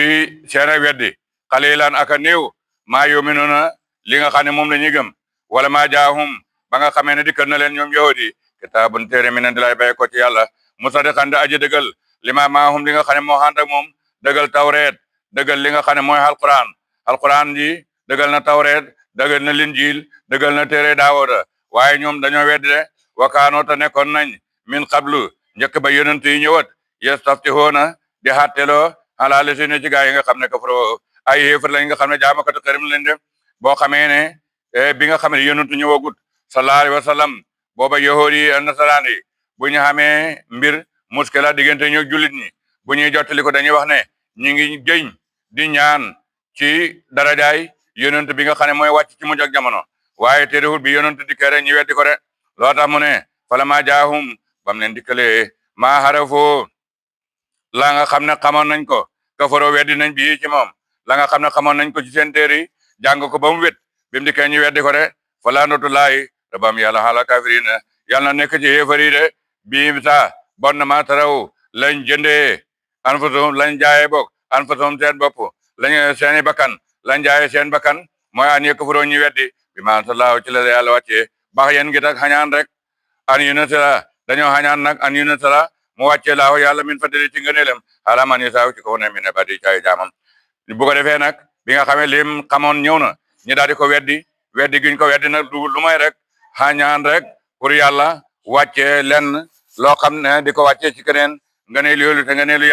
seen ak weddi xalilan aka néew maa yuminuuna li nga xam ne moom la ñuy gëm wala maa jaahum ba nga xamee ne dikkal na leen ñoom yahudi kitaabun téere mi ne di lay bay ko ci yàlla musadiqan di aji dëggal li ma maahum li nga xam ne moo ànd ak moom dëggal tawreet dëggal li nga xam ne mooy alquran ji dëggal na tawreet dëggal na linjiil dëggal na téere daawuda waaye ñoom dañoo weddi de wakaanoo te nekkoon nañ min qablu njëkk ba yonent yi ñëwat yastaftihoona di xatteloo ala lisina ci gaa yi nga xam ne kafaro ay yéefar lañ nga xam ne jaamakatu xërim lañ dem boo xamee ne bi nga xam ne yonent ñëwagut sallallahu alayhi wa sallam booba yahuud yi nasaraan yi bu ñu xamee mbir muskila diggante ñu jullit ñi bu ñuy jottali ko dañuy wax ne ñu ngi jëñ di ñaan ci darajaay yonent bi nga xam ne mooy wàcc ci mujj ak jamono waaye terewul bi yonent dikkee rek ñu weddi ko de loo tax mu ne fala maa jaahum bam leen dikkalee maa xarafoo la nga xam ne xamoon nañ ko kafaro weddi nañ bii ci moom la nga xam ne xamoon nañ ko ci seen téere yi jàng ko ba mu wét bi mu dikkee ñu weddi ko de fala notulaay rabam yàlla xaala kafirina yàlla na nekk ci yéefari de bii sa bon na ma taraw lañ jëndee anfusum lañ jaayee bokk anfusum seen bopp lañ seeni bakkan lañ jaayee seen bakkan mooy an ye kafaro ñu weddi bi ma sallahu ci la yàlla wàccee bax yéen ngi tak xañaan rek an yunasala dañoo xañaan nag an yunasala mu wàccee laahu yàlla min fadli ci ngëneelam ala man yasaaw ci kaw ne mi ne badi caay jaamam bu ko defee nag bi nga xamee lim xamoon ñëw na ñu daal di ko weddi giñ ko weddi nag du lu may rek xañaan rek pour yàlla wàccee lenn loo xam ne di ko wàccee ci keneen ngëneelu yoolu te ngëneelu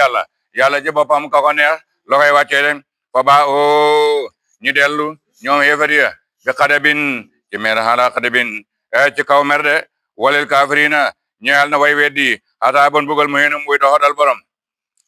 yàlla ci boppam ka ko neex loo koy wàccee leen fa ba o ñu dellu ñoom yéefar ya bi xadabin ci mer xala xadabin ci kaw mer de walil kaafirina ñeel na way weddi asaabun bugal mu yéenam muy doxodal borom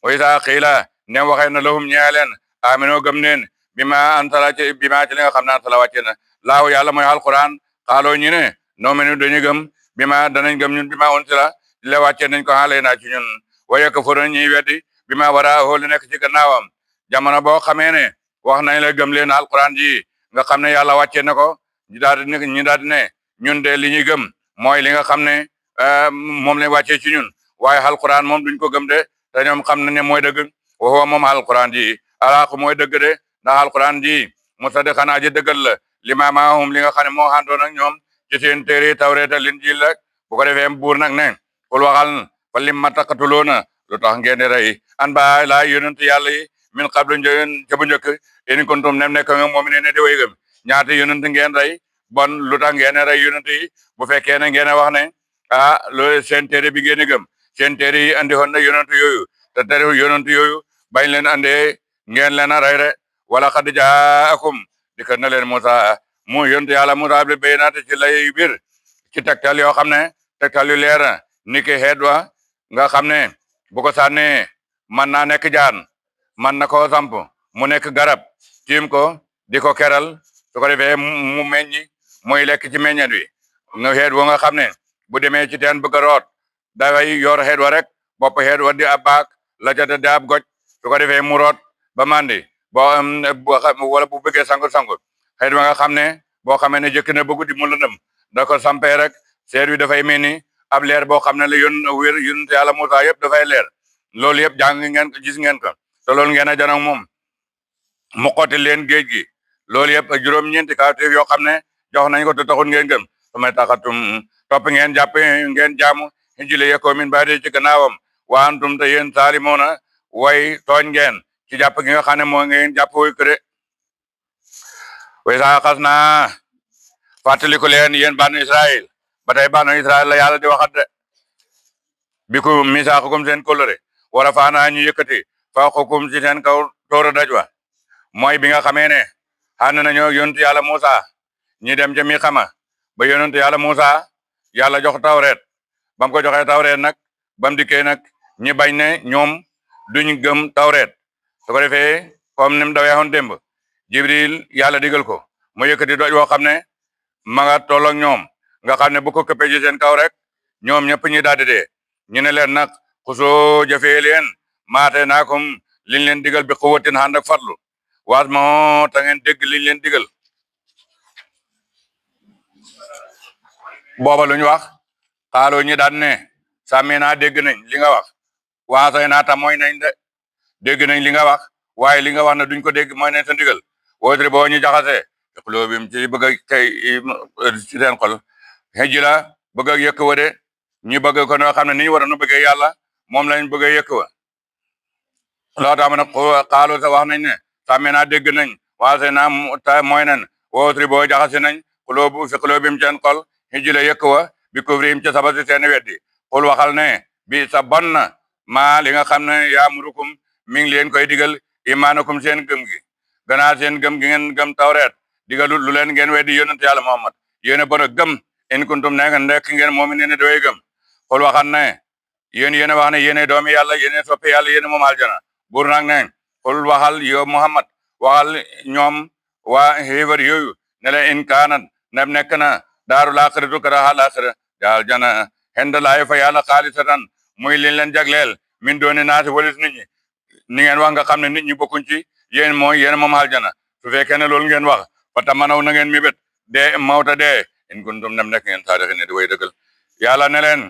way saa xiila ne waxee na lahum ñeeleen amino gëm neen bi ma antala ci bi ma ci li nga xam ne antala wàcce na laahu yàlla mooy alquran xaaloo ñu ne noo menu dañu gëm bi ma danañ gëm ñun bi ma untila la wàcce nañ ko xaale naa ci ñun waye ko foro ñuy weddi bi ma wara xool nekk ci gannaawam jamono boo xamee ne wax nañ la gëm leen alquran ji nga xam ne yàlla wàcce na ko ñu daal di ne ñun de li ñuy gëm mooy li nga xam ne moom lañ wàccee ci ñun waaye alquran moom duñ ko gëm de te ñoom xam nañ ne mooy dëgg waxoo moom alquran ji alaaqu mooy dëgg de ndax alquran ji musaddiqan aji dëggal la li ma maahum li nga xam ne moo àndoon ak ñoom ci seen téere tawreet ak linjiil la bu ko defee buur nag ne kul waxal fa lim ma taqatuloona lu tax ngeen di rey an ba laa yonent yàlla yi min qablu ca bu njëkk in kuntum nem nekk nga moom ne di way gëm ñaata yonent ngeen rey bon lu tax ngeen rey yonent yi bu fekkee ne ngeen wax ne loolu seen téere bi ngeen gëm seen téere yi andi woon na yonent yooyu te tere yonent yooyu bañ leen andee ngeen leen a rey de wala xad jaakum dikkat na leen Musa mu yonent yàlla Musa bi bayinaat ci lay biir ci tegtal yoo xam ne tegtal yu leer ni ki xeet wa nga xam ne bu ko sànnee man naa nekk jaan man na koo samp mu nekk garab tiim ko di ko keral su ko defee mu meññi muy lekk ci meññet wi nga xeet wa nga xam ne bu demee ci teen bëgg a root dafay yor xeet wa rek bopp xeet wa di ab baak la ca di ab goj su ko defee mu root ba mandi wala bu bëggee sangu xeet wa nga xam ne boo xamee ne jëkk na bëggu di mu lëndëm da ko sampee rek seet wi dafay mel ni ab leer boo xam ne la wér yonent yàlla Musaa yëpp dafay leer loolu yëpp jàng ngeen ko gis ngeen ko te loolu ngeen a janoog moom mu xotti leen géej gi loolu yëpp juróom-ñeenti kawteef yoo xam ne jox nañ ko te taxul ngeen gëm samay taxatum topp ngeen jàpp ngeen jaamu jile yekkoo min baadi ci gannaawam wa antum te yéen saalimoona way tooñ ngeen ci jàpp gi nga xam ne moo ngeen jàpp woy ko de way saa xas naa fàttaliku leen yéen banu Israël ba tey banu Israël la yàlla di waxat de bi ku misaaxukum seen kóllëre wara faanaa ñu yëkkati fawqakum ci seen kaw tóora daj wa mooy bi nga xamee ne ànd nañoo yonent yàlla Musa ñi dem ca mi xama ba yonent yàlla Musa yàlla jox tawreet bam ko joxee tawreet nag bam dikkee nag ñi bañ ne ñoom duñ gëm tawreet su ko defee comme ni mu dawee woon démb Jibril yàlla digal ko mu yëkkati doj woo xam ne ma nga tolloog ñoom nga xam ne bu ko këppee ci seen kaw rek ñoom ñëpp ñi daal di dee ñu ne leen nag xusoo jafee leen maate naakum liñ leen digal bi xuwatin ànd ak farlu waas moo ta ngeen dégg liñ leen digal booba lu ñu wax xaaloo ñi daan ne sàmmi naa dégg nañ li nga wax waasay naa tam mooy nañ de dégg nañ li nga wax waaye li nga wax ne duñ ko dégg mooy nañ sa ndigal wootri boo ñu jaxasee xuloo bim ci bëgg a kay ci seen xol xëj la bëgg a yëkk wa de ñu bëgg ko noo xam ne ni ñu war a nu bëggee yàlla moom lañ bëgg a yëkk wa loo tax ma ne xaaloo sa wax nañ ne sàmmi naa dégg nañ waasay naa ta mooy nañ wootri boo jaxase nañ xuloo bim seen xol xëj la yëkk wa bi kufrim ca sabati seen weddi xul waxal ne bi sa bon na maa li nga xam ne yaa murukum mi ngi leen koy digal imaanakum seen gëm gi gannaaw seen gëm gi ngeen gëm tawreet digalu lu leen ngeen weddi yonent yàlla Muhammad yéen a bon a gëm in kuntum nekk ngeen moom ne ne doy gëm xul waxal ne yéen a wax ne yéen a doomi yàlla yéen a soppi yàlla yéen a moom aljana buur nag ne xul waxal yow Muhammad waxal ñoom waa xéefar yooyu ne leen in kaanat nem nekk na daarul aaxiratu karaha laaxira daal jana xend laay fa yàlla xaalisatan muy liñ leen jagleel min dooni naasi walis nit ñi ni ngeen wax nga xam ne nit ñi bokkuñ ci yéen moom aljana su fekkee ne loolu ngeen wax fa tamanaw na ngeen mébét dee mawta dee in kuntum nem nekk ngeen saadixi ne di way dëggal yàlla ne leen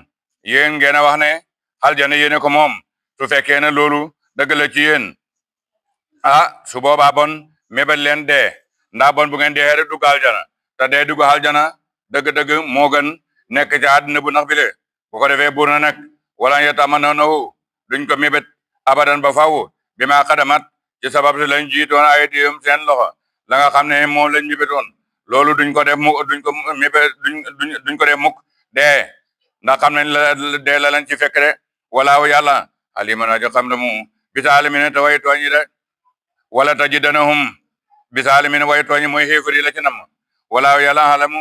yéen ngeen a wax ne aljana yéene ko moom su fekkee ne loolu dëgg la ci yéen su boobaa bon mébét leen dee ndax bon bu ngeen dee rek dugg aljana te dee dugg aljana dëgg-dëgg moo gën nekk ci àddina bu nax bile bu ko defee buur na nag wala yatamannawnahu duñ ko mébét abadan ba faw bi ma xadamat ci sabab si lañ jiitoon ay diyum seen loxo la nga xam ne moom lañ mébétoon loolu duñ ko def mukk duñ ko mébét duñ ko def mukk dee ndax xam nañ la dee la lañ ci fekk de walaaw yàlla aliman ajo xam ne mu bisaalimine te way tooñi de wala tajidanahum bisaalimine way tooñi mooy xéefari la ci nam walaaw yàlla xalamu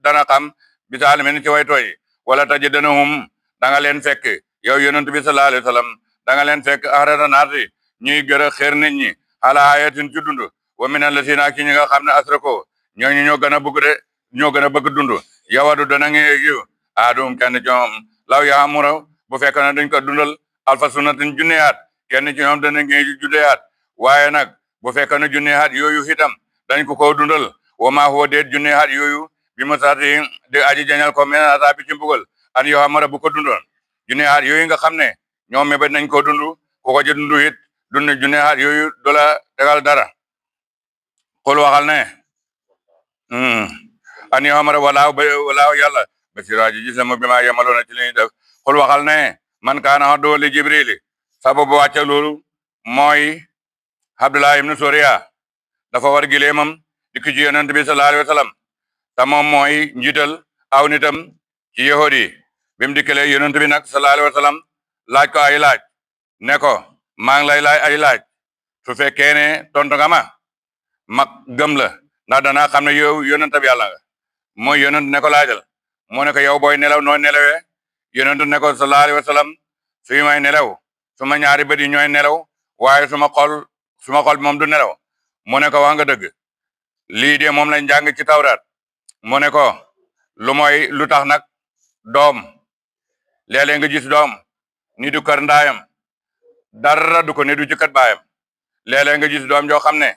dana xam bisaalimine ci way tooñi wala tajidanahum da nga leen fekk yow yonent bi sallallahu alayhi wa sallam da nga leen fekk ahrata naasi ñuy gën a xeer nit ñi ala hayatin ci dund wa min allasina ki ñi nga xam ne asrako ñooñu ñoo gën a bëgg de ñoo gën a bëgg dund yawadu dana ngi yu aadum kenn ci ñoom law yaamura bu fekk na dañ ko dundal alfa sunnatin junneyaat kenn ci ñoom dana ngi junneyaat waaye nag bu fekk na junneyaat yooyu itam dañ ko dundal wa maa huwa déet junneyaat yooyu bi ma saati di aji jañal ko men asabi ci mbugal an yoo xamara bu ko dundoon junneyaat yooyu nga xam ne ñoom mébét nañ ko dund ku ko ci dund it dund junneyaat yooyu du la tegal dara xul waxal ne an yoo xamara walaaw yàlla basiraaji gis na ma bi maa yemaloona ci li ñuy def xul waxal ne man kaana doo li jibril sababu wàcce loolu mooy Abdullah ibnu Suriya dafa war gileemam dikk ci yonent bi sallallahu alayhi wa sallam te moom mooy njiital aw nitam ci yahud yi bi mu dikkalee yonent bi nag sallallahu alayhi wa sallam laaj ko ay laaj ne ko maa ngi lay laaj ay laaj su fekkee ne tontu nga ma gëm la ndax danaa xam ne yow yonent bi yàlla nga mooy yonent ne ko laajal mu ne ko yow booy nelaw noo nelawee yonent ne ko sallallahu alayhi wa sallam suy may nelaw suma ñaari bët yi ñooy nelaw waaye suma xol moom du nelaw mu ne ko wax nga dëgg lii de moom lañ jàng ci tawraat mu ne ko lu tax nag doom léeg-léeg nga gis doom ni du kër ndaayam dara du ko ni du ci kat baayam léeg-léeg nga gis doom joo xam ne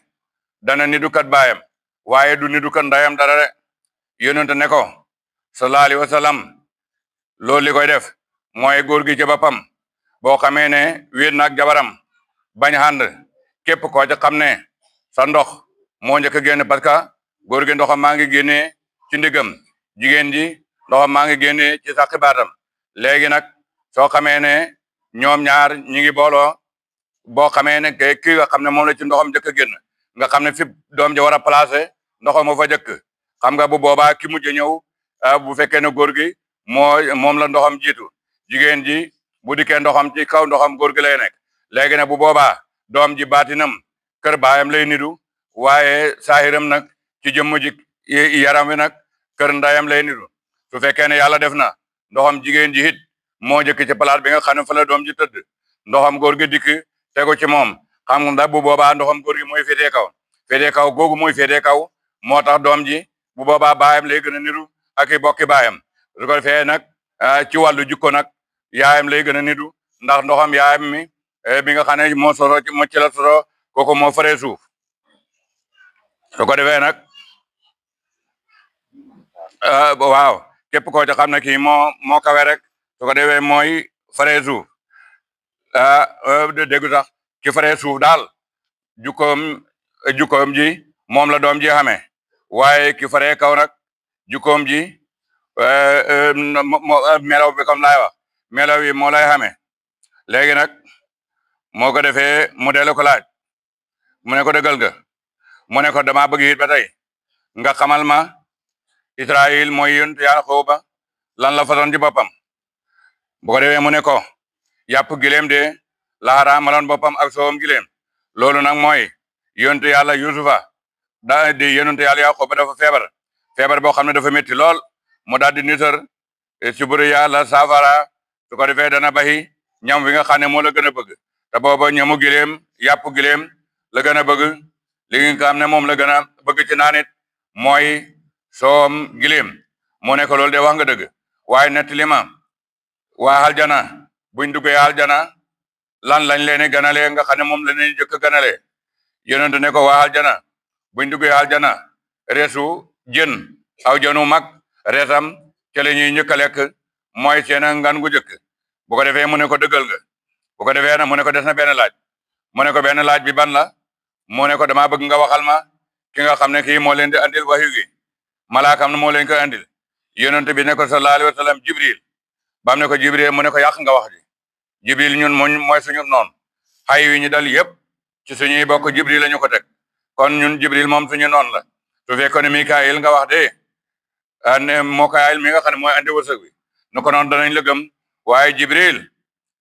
dana ni du kat baayam waaye du ni du kër ndaayam dara de yonent ne ko sallallahu alayhi wa sallam loolu li koy def mooy góor gi ci boppam boo xamee ne wéet naag jabaram bañ ànd képp koo ca xam ne sa ndox moo njëkk a génn parce que góor gi ndoxam maa ngi génnee ci ndigam jigéen ji ndoxam maa ngi génnee ci saqi baatam léegi nag soo xamee ne ñoom ñaar ñi ngi booloo boo xamee ne kii nga xam ne moom la ci ndoxam njëkk a génn nga xam ne fi doom ji war a placé ndoxam moo fa jëkk xam nga bu boobaa ki mujj ñëw bu fekkee ne góor gi moom la ndoxam jiitu jigéen ji bu dikkee ndoxam ci kaw ndoxam góor gi lay nekk léegi nag bu boobaa doom ji baatinam kër baayam lay nidu waaye saahiram nag ci jëmm ji yaram wi nag kër ndayam lay nidu su fekkee ne yàlla def na ndoxam jigéen ji it moo jëkk ci palaat bi nga xam ne fa la doom ji tëdd ndoxam góor gi dikk tegu ci moom xam nga bu boobaa ndoxam góor gi mooy féetee kaw googu mooy féetee kaw moo tax doom ji bu boobaa baayam lay gën a nidu ak i bokki baayam su ko defee nag ci wàllu jikko nag yaayam lay gën a nidu ndax ndoxam yaayam mi bi nga xam ne moo ci la soro kooku moo faree suuf su ko defee nag waaw képp koo ci xam ne kii moo kawe rek su ko defee mooy faree suuf déggu sax ki faree suuf daal jukkoom ji moom la doom ji xamee waaye ki faree kaw nag jukkoom ji melaw bi comme laay wax melaw yi moo lay xamee léegi nag moo ko defee mu dellu ko laaj mu ne ko dëggal nga mu ne ko dama bëgg it ba tey nga xamal ma Israël mooy yonent Yaaqooba lan la façon ci boppam bu ko defee mu ne ko yàpp gileem de la xaraamaloon boppam ak soowam gileem loolu nag mooy yonent yàlla Yusufa daa di yonent yàlla Yaaqooba dafa feebar boo xam ne dafa métti lool mu daal di nisar suburu yàlla saafara su ko defee dana baxi ñam wi nga xam ne moo la gën a bëgg te booba ñamu gileem yàpp gileem la gën a bëgg li nga xam ne moom la gën a bëgg ci naanit mooy soom gileem mu ne ko loolu de wax nga dëgg waaye nettali ma waa aljana buñ duggee aljana lan lañ leen ganalee nga xam ne moom la leen jëkk ganalee yonent ne ko waa aljana buñ duggee aljana reesu jën aw jënu mag reesam ca la ñuy njëkk a lekk mooy seen ngan gu jëkk bu ko defee mu ne ko dëggal nga bu ko defee nag mu ne ko des na benn laaj mu ne ko benn laaj bi ban la mu ne ko dama bëgg nga waxal ma ki nga xam ne kii moo leen di andil waxyu gi malaakam ne moo leen koy andil yonent bi ne ko sallallahu alayhi wa sallam jibril bam ne ko jibril mu ne ko yàq nga wax ji jibril ñun mooy suñu noon xay wi ñu dal yëpp ci suñuy bokk jibril la ñu ko teg kon ñun jibril moom suñu noon la su fekkoon ne mikaayil nga wax de ne mokaayil mi nga xam ne mooy andi wërsëg bi nu ko noon danañ la gëm waaye jibril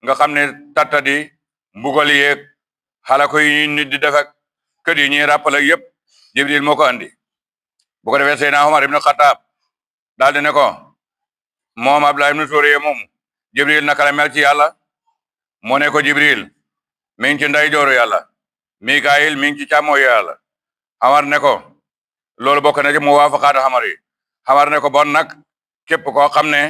nga xam ne tattadi mbugal yeeg xalako yi nit di def ak kër yi ñuy rappal ak yëpp jibril moo ko andi bu ko defee Seydina Omar ibn Khattab daal di ne ko moom Abdullah ibn Suriya moom jibril naka la mel ci yàlla mu ne ko jibril mi ngi ci ndeyjooru yàlla mikaayil mi ngi ci càmmooyu yàlla Omar ne ko loolu bokk na ci mu waafaqaat Omar yi Omar ne ko bon nag képp koo xam ne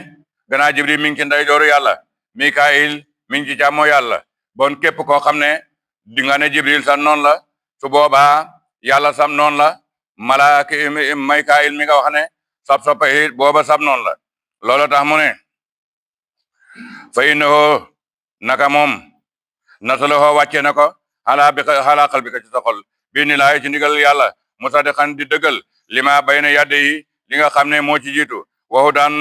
gannaaw jibril mi ngi ci ndeyjooru yàlla mikaayil mi ngi ci càmmoo yàlla bon képp koo xam ne di nga ne jibril sam noonu la su boobaa yàlla sam noonu la malaaka mikaayil mi nga wax ne sab soppa it booba sam noonu la loolu tax mu ne fa innahu naka moom nasalahu wàcce na ko xalaa qalbika ci sa xol bi ni laay ci ndigal yàlla musaddiqan di dëggal lima bayna yadde yi li nga xam ne moo ci jiitu waxu daan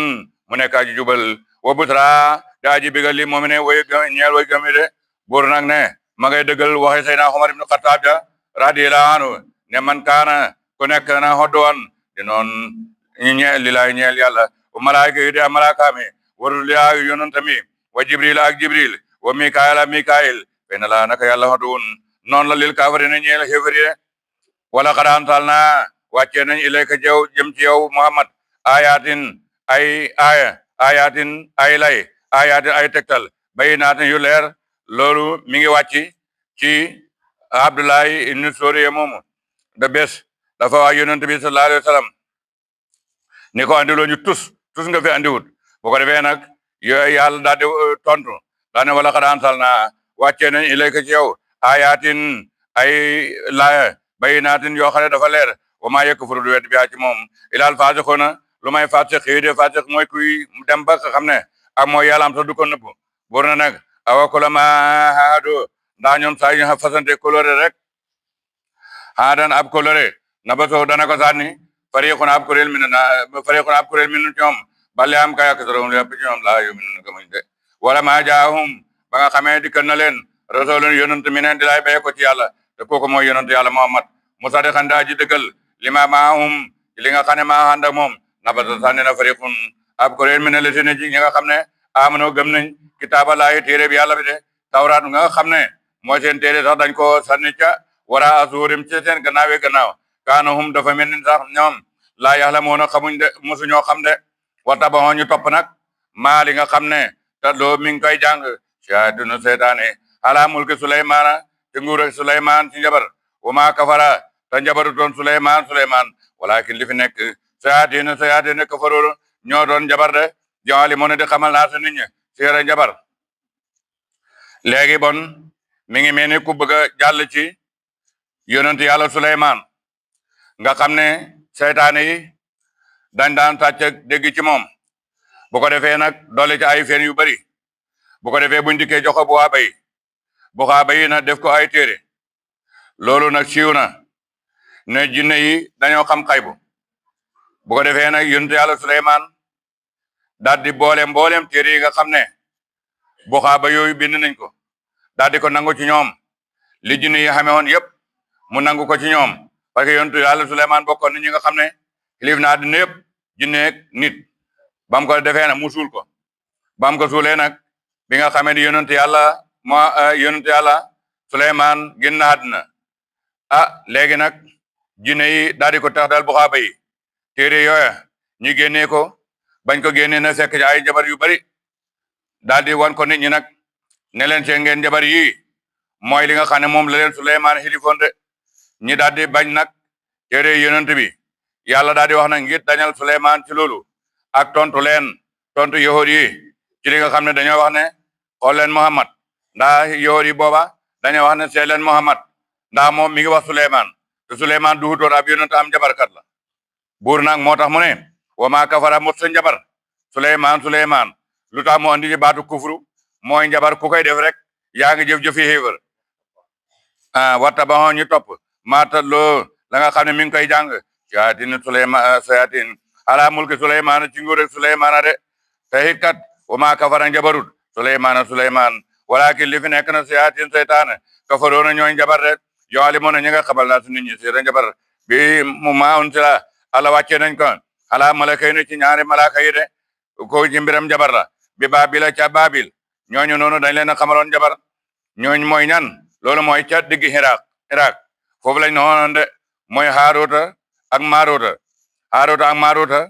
mu nekk aji jubal wa busra daa ji bigal li moom ne way ñeel way gami de buur nag ne ma ngay dëggal waxe Seydina Umar ibn Khattab ja radiyallahu anhu ne man kaana ku nekk na hoddoon di noon ñeel lilaay ñeel yàlla wa malaayika yi di malaakaami wa ruliyaa yonantami wa jibril ak jibril wa mikael ak mikael fena la naka yàlla hoddoon noonu la lil kaafirina ñeel xéefari wala xad anzalna wàccee nañ ilayka jëm ci yow Muhammad ayatin ay lay ayatin ay tegtal bayinaatin yu leer loolu mi ngi wàcc ci Abdullahi ibn Suriya moomu da bés dafa wax yonent bi sallallahu alayhi wa sallam ni ko andiloo ñu tus nga fi andiwut bu ko defee nag yooyu yàlla daal di tontu daa ne wala xad anzalna wàccee nañ ilayka ci yow ayatin ay laaya bayinaatin yoo xam ne dafa leer wa maa yakfuru du wet bi ci moom ilaal faasiquna lu may faasiq yi de faasiq mooy kuy dem ba xam ne ak mooy yàlla am sax du ko nëbb bur na nag awa kulama haadu ndax ñoom saa ñu fasante coloré rek haadan ab coloré na ba soo dana ko sànni fariqun ab kuréel min ñoom bal am kay aksaruhum lépp ci ñoom laa yu'minuuna gëmuñ de wala ma jaahum ba nga xamee dikkal na leen rasulun yonent mi neen di lay bay ko ci yàlla te kooku mooy yonent yàlla Muhammad musaddiqan daa ji dëggal lima maahum li nga xam ne maa ànd ak moom nabata sànni na fariqun ab kuréel min alladina ji ñi nga xam ne amano gëm nañ kitaaba laahi téere bi yàlla bi de tawraat nga xam ne mooy seen téere sax dañ ko sànni ca wara asuurim ci seen gannaaw kaanahum dafa mel ni sax ñoom laa yaxlamuuna xamuñ de mosuñoo xam de wa tabaxoo ñu topp nag maa li nga xam ne te loo mi ngi koy jàng shayaatinu seytaane ala mulki Suleymaana ci nguur ak Suleymaan ci njabar wa maa kafara te njabaru doon Suleymaan walakin li fi nekk sayaatina kafaroon ñoo doon njabar de joali moo ne di xamal naa sa nit ñi séera njabar léegi bon mi ngi mel ni ku bëgg a jàll ci yonent yàlla Suleymaan nga xam ne seytaane yi dañ daan tàcc dégg ci moom bu ko defee nag doole ci ay fen yu bari bu ko defee buñ dikkee jox ko bu xaaba yi nag def ko ay téere loolu nag siiw na ne jinne yi dañoo xam xaybu bu ko defee nag yonent yàlla Suleymaan daal di mboolem téere yi nga xam ne bu xaaba yooyu bind nañ ko daal di ko nangu ci ñoom li jinne yi xamee woon yëpp mu nangu ko ci ñoom parce que yonent yàlla Suleymaan bokkoon na ñi nga xam ne xilif na àddina yëpp jinne nit bam ko defee nag mu suul ko bam ko suulee nag bi nga xamee ni yonent yàlla Suleymaan génn na àddina léegi nag jinne yi daal di ko tax dal bu xaaba yi téere yooya ñi génnee ko bañ ko génnee na fekk ay jabar yu bari daal di wan ko nit ñi nag ne leen seen ngeen jabar yi mooy li nga xam ne moom la leen Suleymaan xilifoon de ñi daal di bañ nag téere yonent bi yàlla daal di wax nag ngir dañal Suleymaan ci loolu ak tontu yahuud yi ci li nga xam ne dañoo wax ne xool leen Muhammad ndax yahuud yi booba dañoo wax ne seet leen Muhammad ndax moom mi ngi wax Suleymaan te Suleymaan duhutoon ab yonent am jabarkat la buur nag moo tax mu ne wa maa kafara mos sa njabar Suleymaan lu tax mu andi ci baatu kufru mooy njabar ku koy def rek yaa ngi jëf-jëfi xéefar watta ba ñu topp maata loo la nga xam ne mi ngi koy jàng sayaatin ala mulki Suleymaan ci nguur ak Suleymaan de te it kat wa maa kafara njabarut Suleymaan walakin li fi nekk na sayaatin seytaane kafaroona ñooy njabar de yuallimuuna ñi nga xamal naa su nit ñi seera njabar bi mu maa unsila ala wàccee nañ ko ala malakay ni ci ñaari malaka yi de ko ci mbiram njabar la bi Baabila ca Baabil ñooñu noonu dañ leen a xamaloon njabar ñooñ mooy ñan loolu mooy ca digg Iraq foofu lañ noonoon de mooy Haaruta ak Maaruta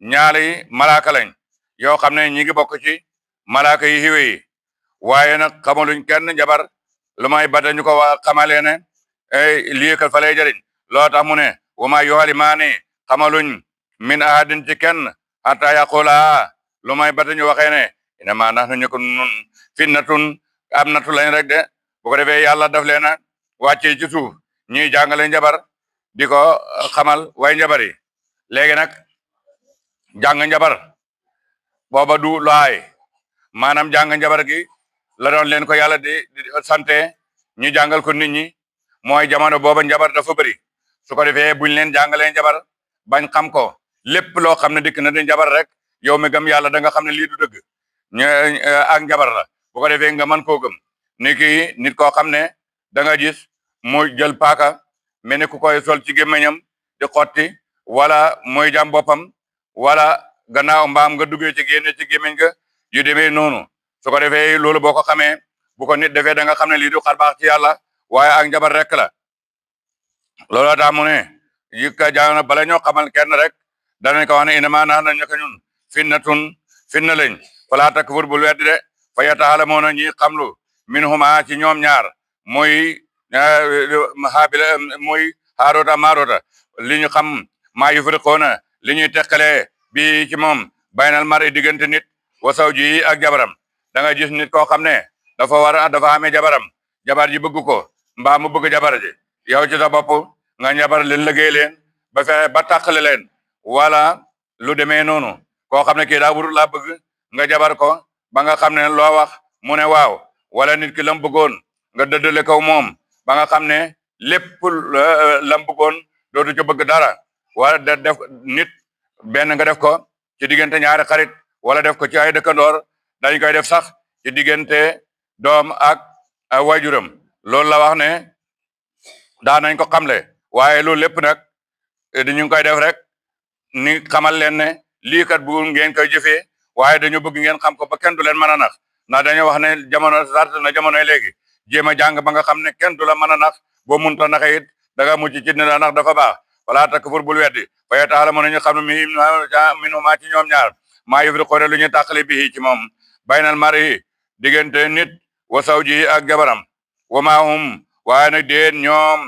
ñaari malaka lañ yoo xam ne ñi ngi bokk ci malaka yi xiwe yi waaye nag xamaluñ kenn njabar lu may bata ñu ko wax xamalee ne lii kat fa lay jëriñ loo tax mu ne wa maa yu'allimaani xamaluñ min ahadin ci kenn hatta yaqula lu may bata ñu waxee ne innamaa nahnu ñu ko nun fitnatun am natu lañ rek de bu ko defee yàlla daf leen a wàccee ci suuf ñuy jàngale njabar di ko xamal way njabar yi léegi nag jàng njabar booba du laay maanaam jàng njabar gi la doon leen ko yàlla di sante ñu jàngal ko nit ñi mooy jamono booba njabar dafa bëri su ko defee buñ leen jàngalee njabar bañ xam ko lépp loo xam ne dikk na di njabar rek yow mi gëm yàlla da nga xam ne lii du dëgg ak njabar la bu ko defee nga mën koo gëm ni kii nit koo xam ne da nga gis mu jël paaka mel ni ku koy sol ci gémmiñam di xotti wala mooy jam boppam wala gannaaw mbaam nga duggee ci génne ci gémmiñ ga yu demee noonu su ko defee loolu boo ko xamee bu ko nit defee da nga xam ne lii du xar baax ci yàlla waaye ak njabar rek la looloo tax mu ne yi ka jaana bala ñoo xamal kenn rek danañ ko wax ne inama nax na ñaka ñun finna lañ falaa takfur bul weddi de fa yataalamuuna ñi xamlu minhuma ci ñoom ñaar muy xaabila muy xaaroota maaroota li ñu xam maa yufriqoona li ñuy teqalee bi ci moom baynal mari diggante nit wa zawji ak jabaram da nga gis nit koo xam ne dafa amee jabaram jabar ji bëgg ko mbaa mu bëgg jabar ji yow ci sa bopp nga jabar leen liggéey leen ba fexe ba tàqale leen wala lu demee noonu koo xam ne kii daa wurul laa bëgg nga jabar ko ba nga xam ne loo wax mu ne waaw wala nit ki lam bëggoon nga dëddale kaw moom ba nga xam ne lépp lam bëggoon dootu ci bëgg dara wala def nit benn nga def ko ci diggante ñaari xarit wala def ko ci ay dëkkandoor dañ koy def sax ci diggante doom ak wajuram loolu la wax ne daa nañ ko xamle waaye loolu lépp nag dañu ngi koy def rek ni xamal leen ne lii kat bu ngeen koy jëfee waaye dañu bëgg ngeen xam ko ba kenn du leen mën a nax ndax dañoo wax ne jamono sart na jamonoy léegi jéem a jàng ba nga xam ne kenn du la mën a nax boo munta naxe it da nga mucc ci ne la nax dafa baax wala takfur bul weddi fa yataalamuuna ñu xam ne minhumaa ci ñoom ñaar maa yufriquuna lu ñu tàqale bii ci moom baynal mar'i diggante nit wa zawji ak jabaram wa maa hum waaye nag déet ñoom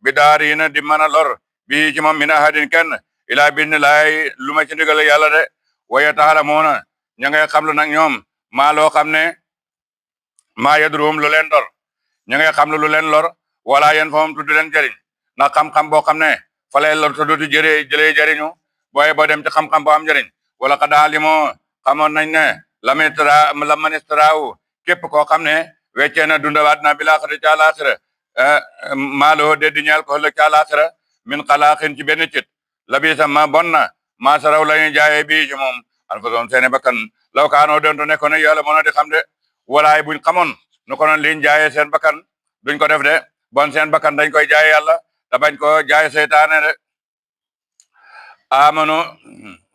bi daariina di mën a lor bii ci moom min ahadin kenn ilaa bi laay lu ma ci ndigal yàlla de wa yataalamuuna ña ngay xam lu nag ñoom maa loo xam ne maa yadruhum lu leen lor ña ngay xam lu leen lor wala yéen fa moom tuddu leen jëriñ ndax xam-xam boo xam ne fa lay lor te dootu jëlee jëriñu booy boo dem ci xam-xam boo am njëriñ wala ka daal li moo xamoon nañ ne la ministraawu képp koo xam ne weccee na dundawaat na bi laaxira ci àlaaxira maaloo de di ñeel ko ëllëg ci àlaaxira min xalaaxin ci benn cit la bi sa ma bon na maa saraw la ñuy jaayee bii ci moom an fa soon seeni bakkan law kaanoo doonte nekkoon ne yàlla mën a di xam de walaay buñ xamoon nu ko noon liñ jaayee seen bakkan duñ ko def de bon seen bakkan dañ koy jaay yàlla da bañ ko jaay seytaane de amano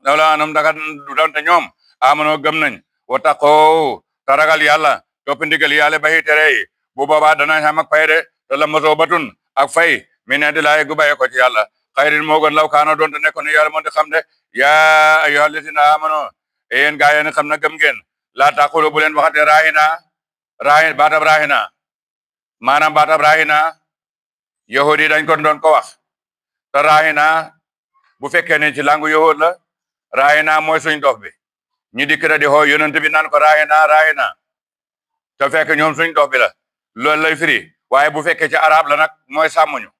lawla anum daga du doonte ñoom amano gëm nañ wa taqoo ta ragal yàlla topp ndigal yàlla bayi tere yi bu boobaa danañ xam ak fay de te la mosoo batun ak fay mi ne di laay gu baye ko ci yàlla xayrin moo gën law kaano doonte nekkoon ne yàlla moo di xam de yaa ayyuhal lazina amano yéen gaa yéen xam na gëm ngeen laa taqulu bu leen waxate baatab raahina maanaam baatab raahina yahudi dañ ko doon ko wax te raahina bu fekkee ne ci langu yahud la raahina mooy suñ dof bi ñu dikk di xoo yonent bi naan ko raahina te fekk ñoom suñ dof bi la loolu lay firi waaye bu fekkee ci arab la nag mooy sàmmuñu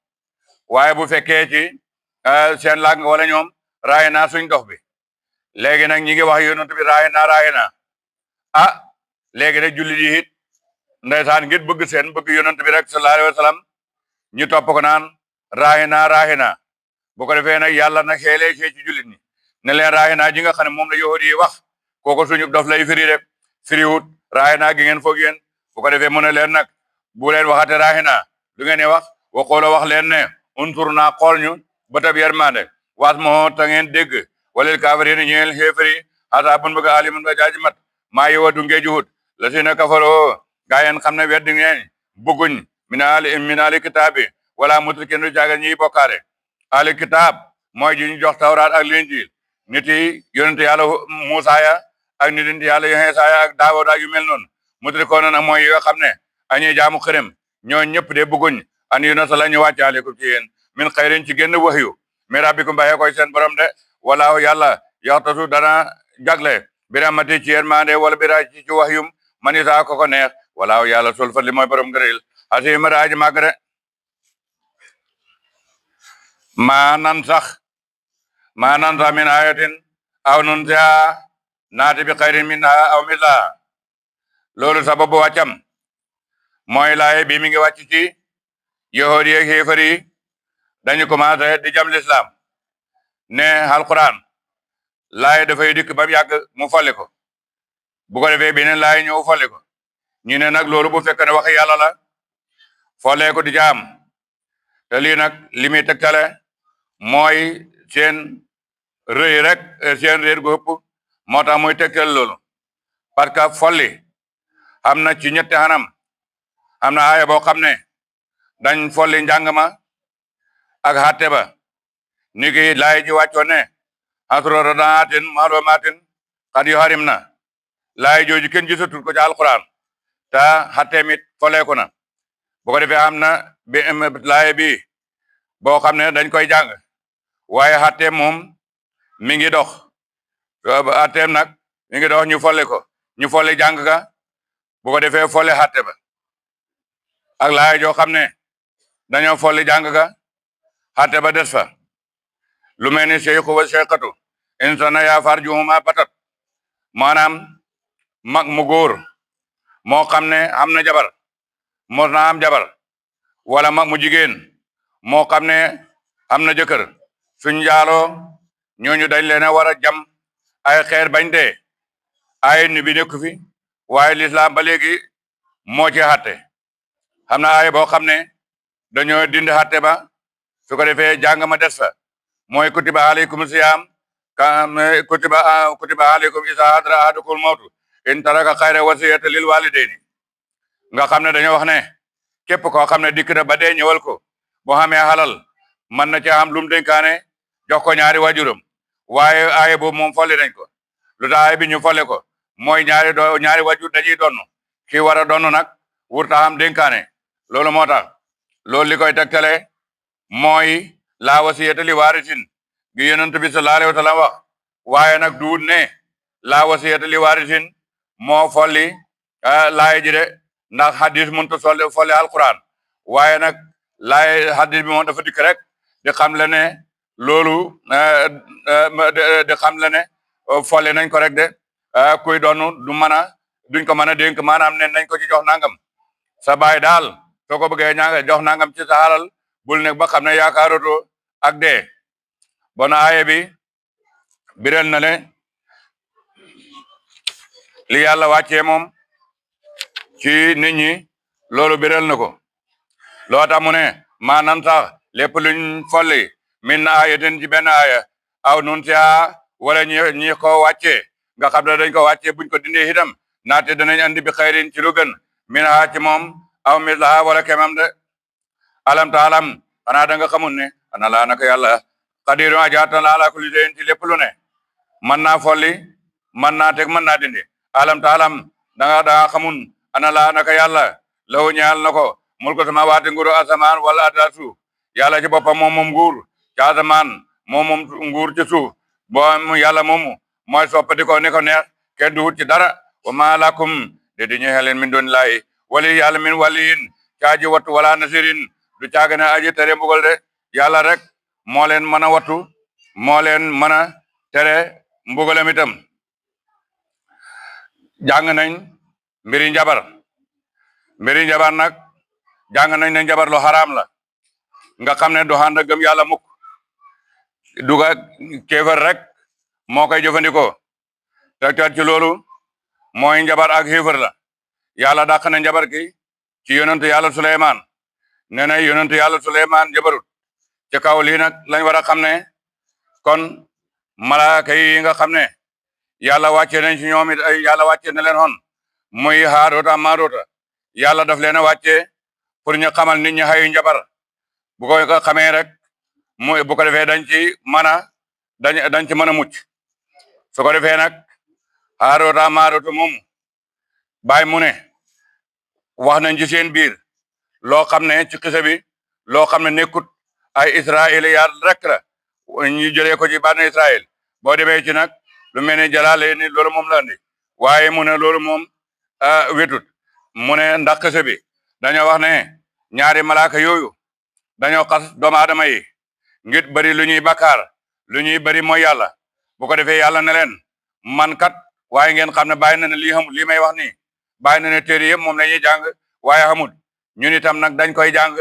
waaye bu fekkee ci seen lang wala ñoom raahina suñ dof bi léegi nag ñi ngi wax yonent bi raahina ah léegi nag jullit yi it ndeysaan ngir bëgg seen bëgg yonent bi rek sallallahu alayhi wa sallam ñu topp ko naan raahina bu ko defee nag yàlla nag xeelee ci jullit ñi ne leen raahina ji nga xam ne moom la yahudi yi wax kooku suñu dof lay firi rek firiwut raahina gi ngeen foog yéen bu ko defee mu ne leen nag bu leen waxate raahina lu ngeen wax waxooloo wax leen ne unsur naa xool ñu bëtab yërmande waas moo ta ngeen dégg walil kaafiriina ñeel xéefari asaabun bëgg alimun ba jaaji mat maa yowa du ngeejuhut la si na kafaroo gaa yeen xam ne weddi ngeen bëgguñ min ali kitaabi wala mutrikin du jaaga ñiy bokkaale ali kitaab mooy ji ñu jox tawraat ak linjiil nit yi yonent yàlla Muusaa ya ak nit yàlla Iisaa ya ak Daawuda yu mel noonu mutrikoona nag mooy yi nga xam ne añuy jaamu xërëm ñoo ñëpp de bëgguñ an yu na sa la ñu wàcce aleykum ci yéen min xayrin ci génn waxyu mi rabbikum bàyyee koy seen borom de walaahu yàlla yaxtasu dana jagle bi rahmati ci yërmande wala bi ci waxyum man isaa ko neex walaahu yàlla sul fa li mooy borom ngëreel asiima raaji màgg de maa nan sax min ayatin aw nun siha naati bi xayrin minha aw mislaha loolu sababu wàccam mooy laaye bi mi ngi wàcc ci yahudi ak xéefar yi dañu commencé di jam l'islam ne alquran laaye dafay dikk ba mu yàgg mu folli ko bu ko defee beneen laaye ñëw folli ko ñu ne nag loolu bu fekk ne wax yàlla la follee ko di jaam te lii nag li muy tegtale mooy seen rëy rek seen réer gu ëpp moo tax muy tegtal loolu parce que folli am na ci ñetti xanam am na aaya boo xam ne dañ folli njàng ma ak xatte ba ni ki laay ji wàccoon ne asro radaatin maalumatin xad yu harim na laay jooju kenn gisatul ko ci alquran te xatteem it foleeku na bu ko defee am na bi laay bi boo xam ne dañ koy jàng waaye xatteem moom mi ngi dox xatteem nag mi ngi dox ñu folle ko ñu folle jàng ga bu ko defee folle xatte ba ak laay joo xam ne dañoo folli jàng ga xatte ba des fa lu mel ni cheikhu wa cheikhatu insana yaa farjuhuma batat maanaam mag mu góor moo xam ne am na jabar mos na am jabar wala mag mu jigéen moo xam ne am na jëkkër suñ njaaloo ñooñu dañ leen a war a jam ay xeer bañ dee ay ni bi nekk fi waaye lislaam ba léegi moo ci xatte xam na ay boo xam ne dañoo dindi xatte ba su ko defee jàng ma des fa mooy kutiba alaykum siyam kutiba alaykum isa hadra ahadukum mawtu in taraka xayra wasiyata lil walidayni nga xam ne dañoo wax ne képp koo xam ne dikk na ba dee ñëwal ko boo xamee xalal mën na ci am lum dénkaane jox ko ñaari wajuram waaye aaye boobu moom folli nañ ko lu tax aaye bi ñu folle ko mooy ñaari wajur dañuy donn ki war a donn nag wurta am dénkaane loolu moo tax loolu li koy tegtale mooy laa wasiyata li waarisin gi yonent bi sallallahu alayhi wa sallam wax waaye nag duut ne laa wasiyata li waarisin moo folli laay ji de ndax hadis mënta folli alquran waaye nag laay hadis bi moom dafa dikk rek di xam le ne loolu di xam le ne folli nañ ko rek de kuy doonu du mën a duñ ko mën a dénk maanaam ne nañ ko ci jox nangam sa baay daal soo ko bëggee jox nangam ci sa alal bul nekk ba xam ne yaakaaratoo ak dee bon aaye bi biral na le li yàlla wàccee moom ci nit ñi loolu biral na ko loo tax mu ne maanaam sax lépp luñ folli min aayatin ci benn aaya aw nun si wala ñi ko wàccee nga xam ne dañ ko wàccee buñ ko dindee itam naate danañ andi bi xayrin ci lu gën min ha ci moom aw mislaha wala kemam de alam ta alam xanaa da nga xamul ne ana laa naka yàlla xadiru ajaatan la ala kulli shay'in ci lépp lu ne mën naa folli mën naa teg mën naa dindi alam ta alam da nga xamul ana laa naka yàlla law ñaal na ko mulku samaawaati nguuru asamaan wala ata suuf yàlla ci boppam moom nguur ci asamaan moom nguur ci suuf boo yàlla moomu mooy soppati ko ni ko neex kenn du wut ci dara wa ma lakum de di ñeexee leen min doon laay wali yàlla min waliyin caaji wattu wala nasirin du caagane aji tere mbugal de yàlla rek moo leen mën a wattu moo leen mën a tere mbugalam itam jàng nañ mbiri njabar nag jàng nañ ne njabar lu xaraam la nga xam ne du ànd ak gëm yàlla mukk duga kéefar rek moo koy jëfandikoo tegtal ci loolu mooy njabar ak xéefar la yàlla dàq na njabar gi ci yonentu yàlla Suleymaan nee na yonentu yàlla Suleymaan njabarut ci kaw lii nag lañ war a xam ne kon malaaka yi nga xam ne yàlla wàcce nañ ci ñoom it ay yàlla wàcce na leen hon muy Haaruuta Maaruuta yàlla daf leen a wàcce pour ñu xamal nit ñi xayu njabar bu ko xamee rek muy bu ko defee dañ ci mën a dañ ci mën a mucc su ko defee nag Haaruuta Maaruuta moom baay mu ne wax nañ ci seen biir loo xam ne ci xisa bi loo xam ne nekkut ay israéliyaat rek la ñu jëlee ko ci bànn Israël boo demee ci nag lu mel ni jalaale ni loolu moom la andi waaye mu ne loolu moom wetut mu ne ndax xisa bi dañoo wax ne ñaari malaaka yooyu dañoo xas doomu aadama yi ngir bëri lu ñuy bakkaar lu ñuy bëri mooy yàlla bu ko defee yàlla ne leen man kat waaye ngeen xam ne bàyyi na ne lii xamul lii may wax nii bàyyi na ne téere yëpp moom la ñuy jàng waaye xamul ñun itam nag dañ koy jàng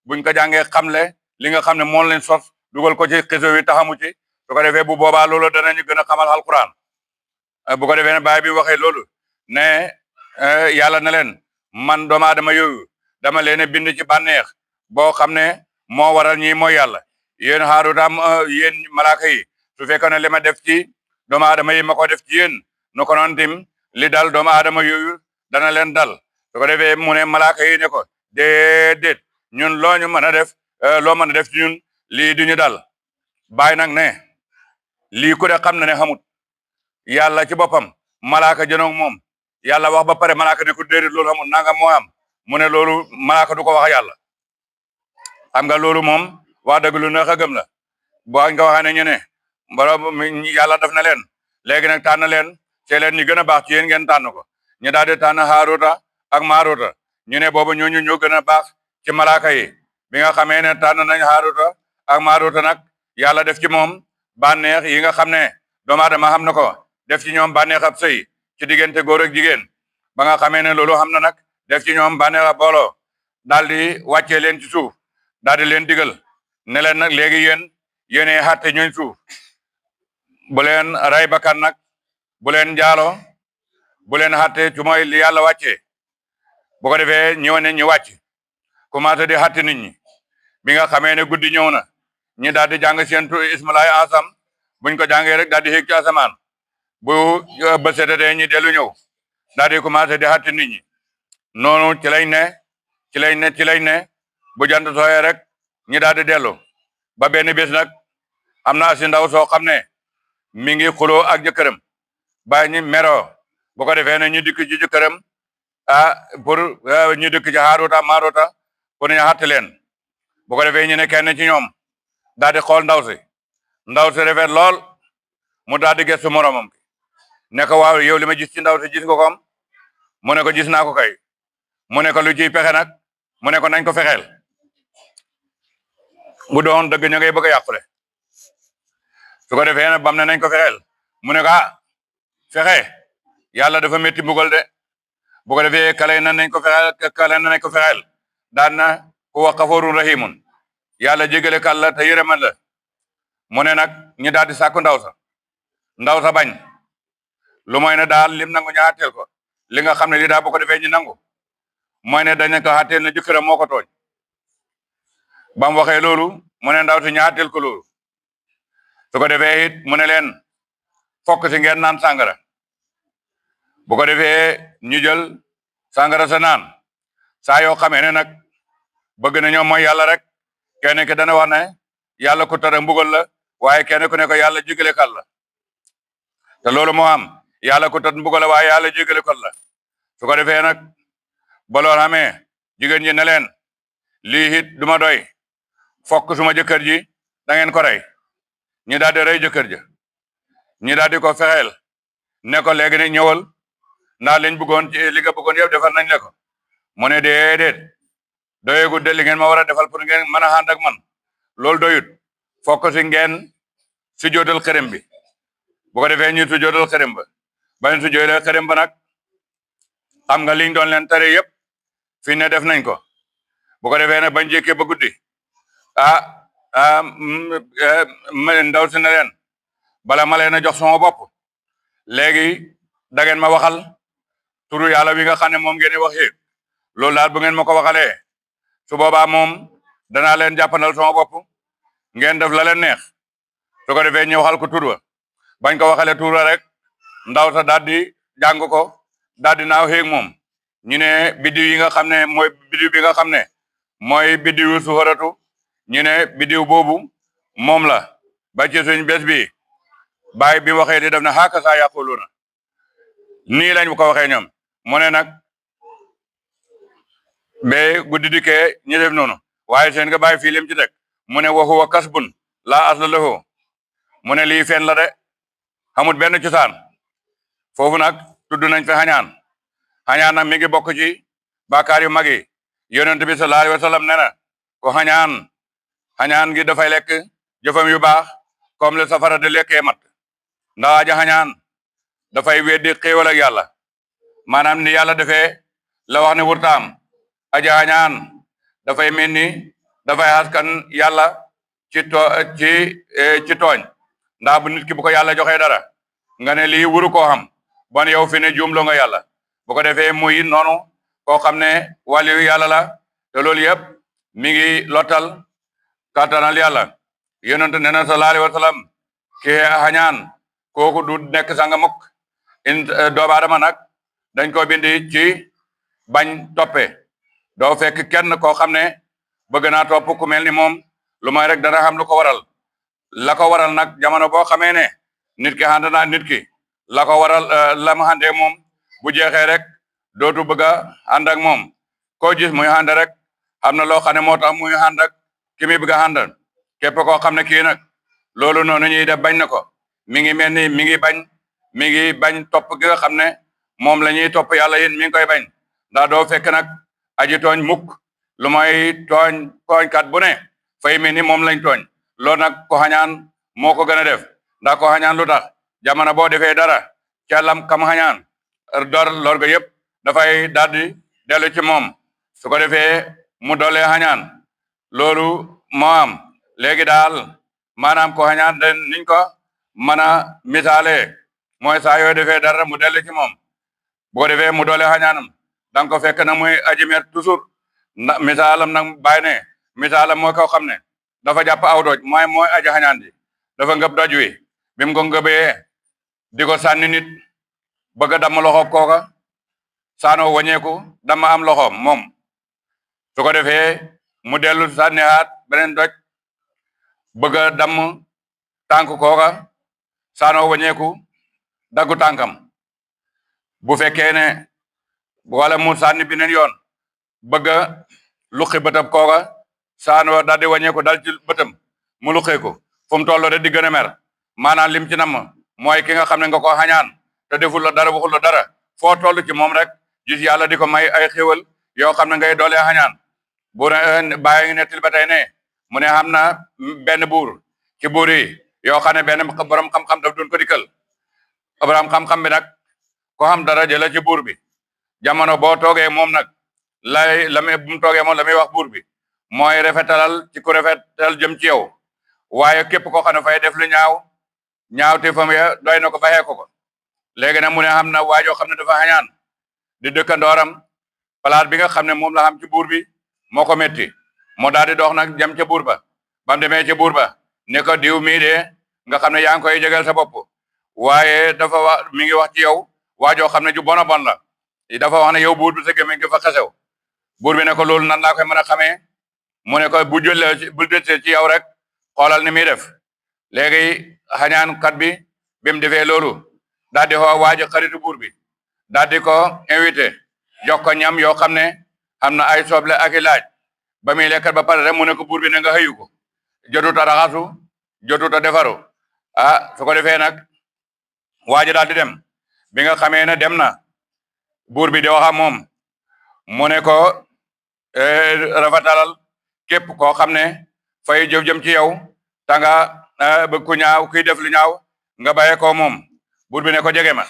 buñ ko jàngee xamle li nga xam ne moom leen sos dugal ko ci xiso wi taxamu ci su ko defee bu boobaa loolu danañu gën a xamal alquran bu ko defee ne baay bi waxee loolu ne yàlla na leen man doomu aadama yooyu dama leen a bind ci bànneex boo xam ne moo waral ñi mooy yàlla yéen Haaruta yéen malaaka yi su fekkoon ne li ma def ci doomu aadama yi ma ko def ci yéen nu ko noon tim li dal doomu aadama yooyu dana leen dal su ko defee mu ne malaaka yi ne ko déedéet ñun loo ñu mën a def loo mën a def ci ñun lii du ñu dal bàyyi nag ne lii ku de xam na ne xamut yàlla ci boppam malaaka jënoog moom yàlla wax ba pare malaaka ne ko déedéet loolu xamut nanga moo am mu ne loolu malaaka du ko wax yàlla xam nga loolu moom wax dëgg lu neex a gëm la boo nga waxee ne ñu ne borom yàlla def na leen léegi nag tànn leen ci leen ñi gën a baax ci yéen ngeen tànn ko ñu daal di tànn Haaruta ak Maaruta ñu ne boobu ñooñu ñoo gën a baax ci malaaka yi bi nga xamee ne tànn nañ Haaruta ak Maaruta nag yàlla def ci moom bànneex yi nga xam ne doomu aadama xam na ko def ci ñoom bànneex ab sëy ci diggante góor ak jigéen ba nga xamee ne loolu xam na nag def ci ñoom bànneex ab booloo daal di wàccee leen ci suuf daal di leen digal ne leen nag léegi yéenee xatte ñooñ suuf bu leen ray bakkan nag bu leen njaalo bu leen xatte ci mooy li yàlla wàccee bu ko defee ñëw ne ñu wàcc commencé di xatte nit ñi bi nga xamee ne guddi ñëw na ñi daal di jàng seen tur ismalaay asam buñ ko jàngee rek daal di xéeg ci asamaan bu bësetatee ñi dellu ñëw daal di commencé di xatte nit ñi noonu ci lañ ne bu jant sooyee rek ñi daal di dellu ba benn bés nag am na si ndaw soo xam ne mi ngi xuloo ak jëkkëram bàyyi ñi meroo bu ko defee ne ñu dikk ci jëkkëram pour ñu dikk ci Haaruta Maaruta pour ñu xatte leen bu ko defee ñu ne kenn ci ñoom daal di xool ndaw si rafet lool mu daal di gëstu moromam ne ko waaw yow li ma gis ci ndaw si gis nga ko am mu ne ko gis naa ko kay mu ne ko lu ciy pexe nag mu ne ko nañ ko fexeel bu doon dëgg ñu ngay bëgg a yàqule su ko defee nag bam ne nañ ko fexeel mu ne ko fexe yàlla dafa métti mbugal de bu ko defee kale na nañ ko fexeel daan na huwa xafoorun rahimun yàlla jégale kal la te yërëman la mu ne nag ñu daal di sàkku ndaw sa bañ lu mooy ne daal lim nangu ñaateel ko li nga xam ne li daal bu ko defee ñu nangu mooy ne dañ ko xaateel na jëkkëram moo ko tooñ ba mu waxee loolu mu ne ndaw si ñaateel ko loolu su ko defee it mu ne leen fokk si ngeen naan sàngara bu ko defee ñu jël sàngara sa naan saa yoo xamee ne nag bëgg na ñoom mooy yàlla rek kenn ki dana wax ne yàlla ku tara mbugal la waaye kenn ku ne ko yàlla jégale kal la te loolu moo am yàlla ku tar mbugal la waaye yàlla jégale kal la su ko defee nag ba loolu xamee jigéen ñi ne leen lii it duma doy fokk suma jëkkër ji da ngeen ko rey ñi daal di rey jëkkër ja ñi daal di ko fexeel ne ko léegi ne ñëwal ndax liñ bëggoon ci li nga bëggoon yëpp defal nañ la ko mu ne déedéet doyegut de li ngeen ma war a defal pour ngeen mën a ànd ak man loolu doyut fokk si ngeen su jootal xërëm bi bu ko defee ñu su jootal xërëm ba bañ su jootal xërëm ba nag xam nga liñ doon leen tere yëpp fi ne def nañ ko bu ko defee nag bañ jékkee ba guddi ndaw si ne leen bala ma leen a jox sama bopp léegi da ngeen ma waxal turu yàlla wi nga xam ne moom ngeen di wax yéeg loolu daal bu ngeen ma ko waxalee su boobaa moom danaa leen jàppandal sama bopp ngeen def la leen neex su ko defee ñu waxal ko tur wa bañ ko waxalee tur wa rek ndaw sa daal di jàng ko daal di naaw xéeg moom ñu ne biddiw yi nga xam ne mooy biddiw bi nga xam ne mooy biddiwu suharatu ñu ne biddiw boobu moom la ba ci suñ bés bi baay bi waxee di def na xaaka saa yaquluna nii lañ ko waxee ñoom mu ne nag ba guddi dikkee ñu def noonu waaye seen nga bàyyi fii lim ci teg mu ne wa huwa kasbun laa asla lahu mu ne lii fen la de xamut benn cosaan foofu nag tudd nañ fi xañaan nag mi ngi bokk ci bàkkaar yu mag yi yonent bi sallallahu alayhi wa sallam nee na ko xañaan gi dafay lekk jëfam yu baax comme le safara di lekkee mat ndax aja xañaan dafay weddi xéewal ak yàlla maanaam ni yàlla defee la wax ne wurtaam aja xañaan dafay mel ni dafay askan yàlla ci tooñ ndax bu nit ki bu ko yàlla joxee dara nga ne lii wuru koo xam bon yow fi ne juumloo nga yàlla bu ko defee muy noonu koo xam ne wàllu yàlla la te loolu yëpp mi ngi lottal kattanal yàlla yonent nee na sallallahu alayhi wa sallam ki xañaan kooku du nekk sanga mukk in doomu aadama nag dañ ko bindi ci bañ toppe doo fekk kenn koo xam ne bëgg naa topp ku mel ni moom lu may rek dana xam lu ko waral la ko waral nag jamono boo xamee ne nit ki ànd naa nit ki la ko waral la mu àndee moom bu jeexee rek dootu bëgg a ànd ak moom koo gis muy ànd rek am na loo xam ne moo tax muy ànd ak ki muy bëgg a àndal képp koo xam ne kii nag loolu noonu ñuy def bañ na ko mi ngi mel ni mi ngi bañ topp gi nga xam ne moom la ñuy topp yàlla yéen mi ngi koy bañ ndax doo fekk nag aji tooñ mukk lu may tooñkat bu ne fay mel ni moom lañ tooñ loolu nag ko xañaan moo ko gën a def ndax ko xañaan lu tax jamono boo defee dara ca lam kam xañaan lor ga yëpp dafay daal di dellu ci moom su ko defee mu doole xañaan loolu moo am léegi daal maanaam ko xañaan de niñ ko mën a misaale mooy saa yoo defee dara mu dellu ci moom bu ko defee mu doole xañaanam danga ko fekk na muy aji mer toujours misaalam nag bàyyi ne misaalam mooy koo xam ne dafa jàpp aw doj mooy aji xañaan ji dafa ngëb doj wi bi mu ko ngëbee di ko sànni nit bëgg a damm loxo kooka saanoo wañeeku dama am loxoom moom su ko defee mu dellu sànnihaat beneen doj bëgg a damm tànk kooka saanoo wañeeku daggu tànkam bu fekkee ne wala mu sànni beneen yoon bëgg a luqi bëtam kooka saanoo daal di wañeeku dal ci bëtam mu luqeeku fu mu toll de di gën a mer maanaam lim ci nam mooy ki nga xam ne nga ko xañaan te deful la dara waxul la dara foo toll ci moom rek gis yàlla di ko may ay xéwal yoo xam ne ngay doolee xañaan bu bàyyi ngi nettil ba tey ne mu ne xam na benn buur ci buur yi yoo xam ne benn borom xam-xam daf doon ko dikkal borom xam-xam bi nag ko xam dara jëla ci buur bi jamono boo toogee moom nag bu mu toogee moom la muy wax buur bi mooy rafetalal ci ku rafetal jëm ci yow waaye képp koo xam ne fay def lu ñaaw te fam ya doy na ko baxee ko léegi nag mu ne xam na waajoo xam ne dafa xañaan di dëkkandooram palaat bi nga xam ne moom la xam ci buur bi moo ko métti moo daal di dox nag jëm ca buur ba bam demee ca buur ba ne ko diw mii de nga xam ne yaa ngi koy jegal sa bopp waaye dafa wax mi ngi wax ci yow waajoo xam ne ju bon a bon la dafa wax ne yow buur bi sa gémmiñ gi fa xasew buur bi ne ko loolu nan laa koy mën a xamee mu ne ko bu jëlee bu jëlee ci yow rek xoolal ni muy def léegi xañaan kat bi bi mu defee loolu daal di xoo waaji xaritu buur bi daal di ko invité jox ko ñam yoo xam ne am na ay soble ak i laaj ba muy lekkat ba pare rek mu ne ko buur bi ne nga xëyu ko jotut a raxasu jotut a defaru su ko defee nag waaji daal di dem bi nga xamee ne dem na buur bi di wax ak moom mu ne ko rafetalal képp koo xam ne fay jëf jëm ci yow tanga ba ku ñaaw kuy def lu ñaaw nga bàyyee ko moom buur bi ne ko jege ma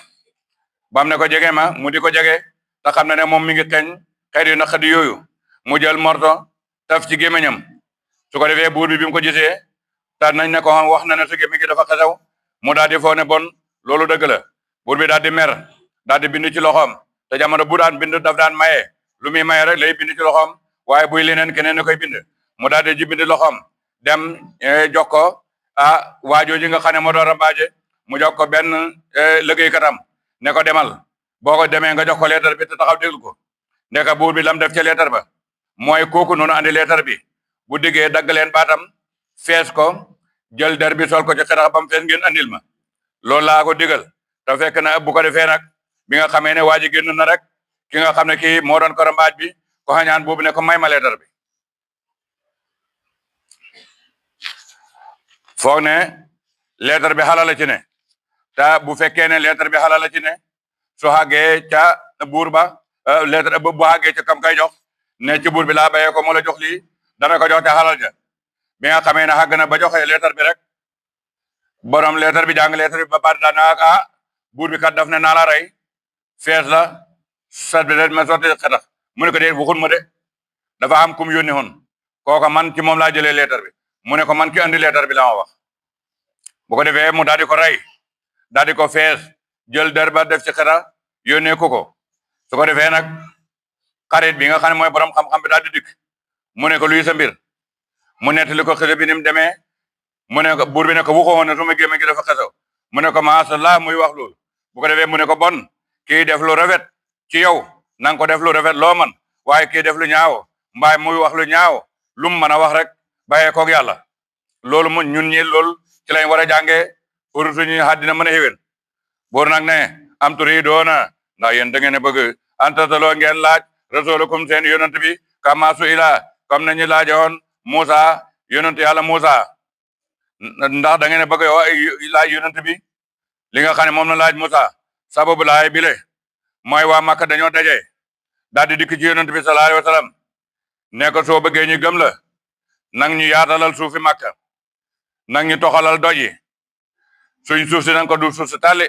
bam ne ko jege ma mu di ko jege te xam ne moom mi ngi xeeñ xeet yu naqadi yooyu mu jël morto taf ci gémmiñam su ko defee buur bi mu ko gisee te nañ ne ko wax na ne sa gémmiñ gi dafa xasaw mu daal di foo ne bon loolu dëgg la buur bi daal di mer daal di bind ci loxoom te jamono bu daan bind daf daan maye lu muy maye rek lay bind ci loxoom waaye buy leneen keneen ne koy bind mu daal di ji bind loxoom dem jox ko waajoo ji nga xam ne moo doon rambaaje mu jox ko benn liggéeykatam ne ko demal boo ko demee nga jox ko leetar bi te taxaw déglu ko ndeka buur bi lam def ca leetar ba mooy kooku noonu andi leetar bi bu diggee dagg leen baatam fees ko jël der bi sol ko ci xetax bam fees ngeen andil ma loolu laa ko digal te fekk na bu ko defee nag bi nga xamee ne waa ji génn na rek ki nga xam ne kii moo doon ko rambaaj bi ko xañaan boobu ne ko may ma leetar bi foog ne leetar bi xalala ci ne te bu fekkee ne leetar bi xalala ci ne su xàggee ca buur ba leetar bu xàggee ca kam kay jox ne ci buur bi laa bayee ko moo la jox lii dana ko jox te xalal ja bi nga xamee ne xàgg na ba joxe leetar bi rek borom leetar bi jàng leetar bi ba pare daanaka buur bi kat daf ne naa la rey fees la sat bi ma sotti xetax mu ne ko dee waxul ma de dafa am kum yónni woon kooka man ci moom laa jëlee leetar bi mu ne ko man ki andi leetar bi la ma wax bu ko defee mu daal di ko rey daal di ko fees jël der ba def ci xetax yónnee ko su ko defee nag xarit bi nga xam ne mooy borom xam-xam bi daal di dikk mu ne ko luy sa mbir mu nettali ko xisa bi ni mu demee mu ne ko buur bi ne ko waxoo woon ne suma gémmiñ gi dafa xesaw mu ne ko maasallah muy wax loolu bu ko defee mu ne ko bon kii def lu rafet ci yow nanga ko def lu rafet loo man waaye kii def lu ñaaw mbaay muy wax lu ñaaw lu mu mën a wax rek bàyyee koog yàlla loolu mu ñun ñi loolu ci lañ war a jàngee pour suñu àddina mën a xéwén buur nag ne am turi doona ndax yéen da ngeen a bëgg antataloo ngeen laaj rasulukum seen yonent bi kama su ila comme nañu laajoon Musa yonent yàlla Musa ndax da ngeen a bëgg laaj yonent bi li nga xam ne moom na laaj Musa sababu laay bile mooy waa Makka dañoo daje daal di dikk ci yonent bi sallallahu alayhi wa sallam ne ko soo bëggee ñu gëm la nang ñu yaatalal suufi Makka nang ñu toxalal doj yi suñ suuf si nañ ko du suuf si tàlli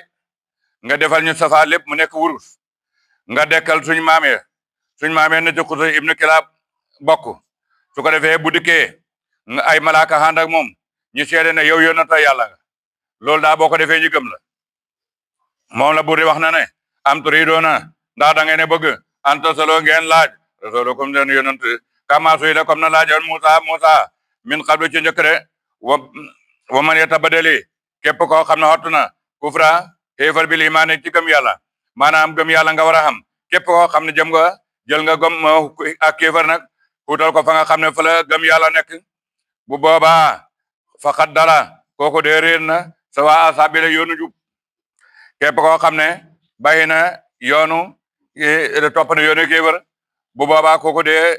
nga defal ñu safa lépp mu nekk wurus nga dekkal suñ maamee na ci Xusay ibnu Kilaab bokk su ko defee bu dikkee ay malaaka ànd ak moom ñu seede ne yow yonent yàlla nga loolu daa boo ko defee ñu gëm la moom la buur di wax na ne am turiidoona ndax da ngeen a bëgg an tasaloo ngeen laaj rasulukum seen yonent kama su'ila comme na laajoon Musa min qablu ci njëkk de wa man yatabadali képp koo xam ne xottu na kufra xéefar bil imaan ci gëm yàlla maanaam gëm yàlla nga war a xam képp koo xam ne jël nga gëm ak kéefar nag xuutal ko fa nga xam ne fa la gëm yàlla nekk bu boobaa faqad dara kooku dee réer na sawa asabila yoonu jub képp koo xam ne bàyyi na topp na yoonu kéefar bu boobaa kooku dee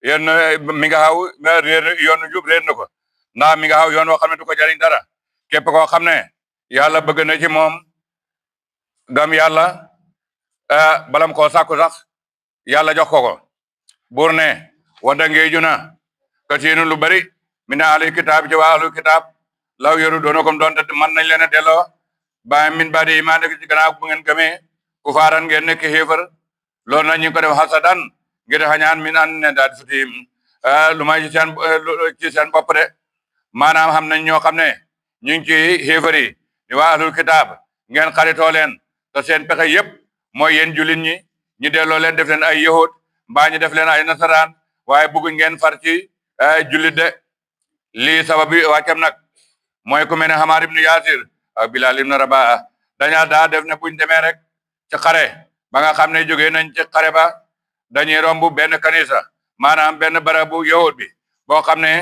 yéen mi nga xaw réer yoonu jub réer na ko ndax mi nga xaw yoon woo xam ne du ko jariñ dara képp koo xam ne yàlla bëgg na ci moom gam yàlla balam koo sàkku sax yàlla jox ko buur ne wada ngeeju na kasiinu lu bari mina ahli kitaab ci waa ahlu kitaab law yoru doona kom doon te mën nañ leen a delloo ba min ba di imaan ci gannaaw bu ngeen gëmee ku faaran ngeen nekk xéefar loolu na ñu ko def hasadan ngir xañaan min an ne daal futim lu may ci seen bopp de maanaam xam nañ ñoo xam ne ñu ngi ci xéefar yi di waa ahlul kitaab ngeen xaritoo leen te seen pexe yépp mooy yéen jullit ñi ñu delloo leen def leen ay yahud mbaa ñu def leen ay nasaraan waaye bëgguñ ngeen far ci jullit de lii sababi wàccam nag mooy ku mel ne Ammaar ibnu Yaasir ak Bilaal ibnu Rabaa dañaa daa def ne buñ demee rek ci xare ba nga xam ne jógee nañ ci xare ba dañuy romb benn kanisa maanaam benn barabu yahud bi boo xam ne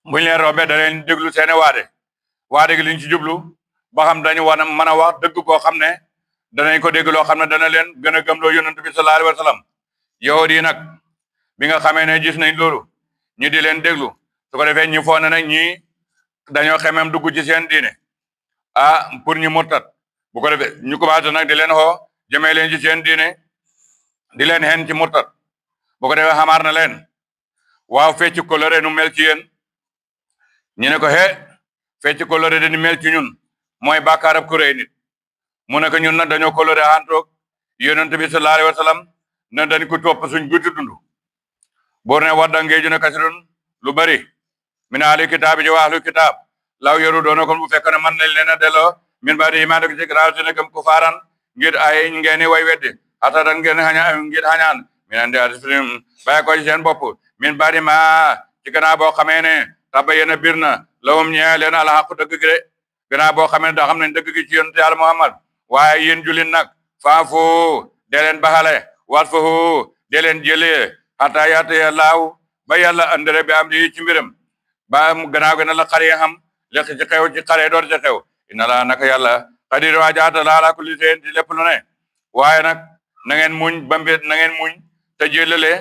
buñ leen rombee da leen déglu seeni waade gi liñ ci jublu ba xam dañu war a mën a wax dëgg koo xam ne danañ ko dégg loo xam ne dana leen gën a gëmloo yonent bi sallallahu alayhi wa sallam yahud yi nag bi nga xamee ne gis nañ loolu ñu di leen déglu su ko defee ñu foog ne nag ñii dañoo xemem dugg ci seen diine pour ñu murtat bu ko defee ñu commencé nag di leen xoo jëmee leen ci seen diine di leen xen ci murtat bu ko defee xamaar na leen waaw fecc kolore nu mel ci yéen ñu ne ko fecc kolore de ni mel ci ñun mooy bàkkaarab ku rëy nit mu ne ko ñun nag dañoo kolore àntoog yonent bi sallallahu alayhi wa sallam ne dañ ko topp suñ gutti dund boor ne wadda ngeeju ne kasirun lu bari min ahli kitaab ji waa ahlu kitaab law yoru doona kon bu fekk ne man nañ leen a delloo min ba di imaan ak ci graaw si ne gëm ku faaran ngir ay ngeeni way weddi hata dan ngeen ngir xañaan min andi atisrim bàyyi ko ci seen bopp min ba di ma ci gannaaw boo xamee ne tabayyana bir na lawum ñee leen ala xaqu dëgg gi de gannaaw boo xamee ne da xam nañ dëgg gi ci yonent Yàlla Muhammad waaye yéen jullit nag faafu dee leen baxale wasfahu dee leen jëlee hata yaataya laaw ba yàlla andere bi am di ci mbiram ba gannaaw gën a la xare xam lekk ci xew ci xare door ci xew inna la naka yàlla xadir waajaata la ala kulli shay'in ci lépp lu ne waaye nag na ngeen muñ ba mbir na ngeen muñ te jëlale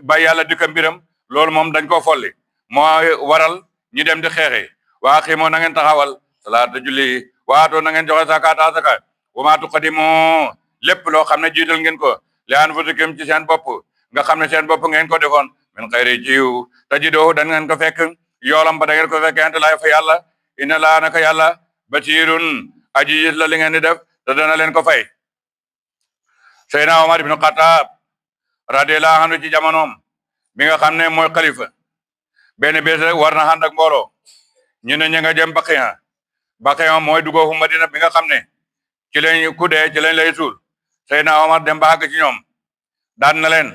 ba yàlla dikka mbiram loolu moom dañ ko folli moo waral ñi dem di xeexi waa xiimoo na ngeen taxawal salaata julli waatoo na ngeen joxe zakaat asaka wa maa tuqaddimu lépp loo xam ne jiital ngeen ko li anfusikum ci seen bopp nga xam ne seen bopp ngeen ko defoon min xayri jiw tajiduhu da ngeen ko fekk yoolam ba da ngeen ko fekk ante laay fa yàlla inna laa naka yàlla basiirun aji gis la li ngeen di def te dana leen ko fay Seydina Omar ibn Khattab radiyallahu anhu ci jamonoom mi nga xam ne mooy xalifa benn bés rek war na ànd ak mbooloo ñu ne ñu nga jëm Baqiya mooy dugoo fu Madina bi nga xam ne ci lañ ku dee ci lañ lay suul Seydina Omar dem ba àgg ci ñoom daan na leen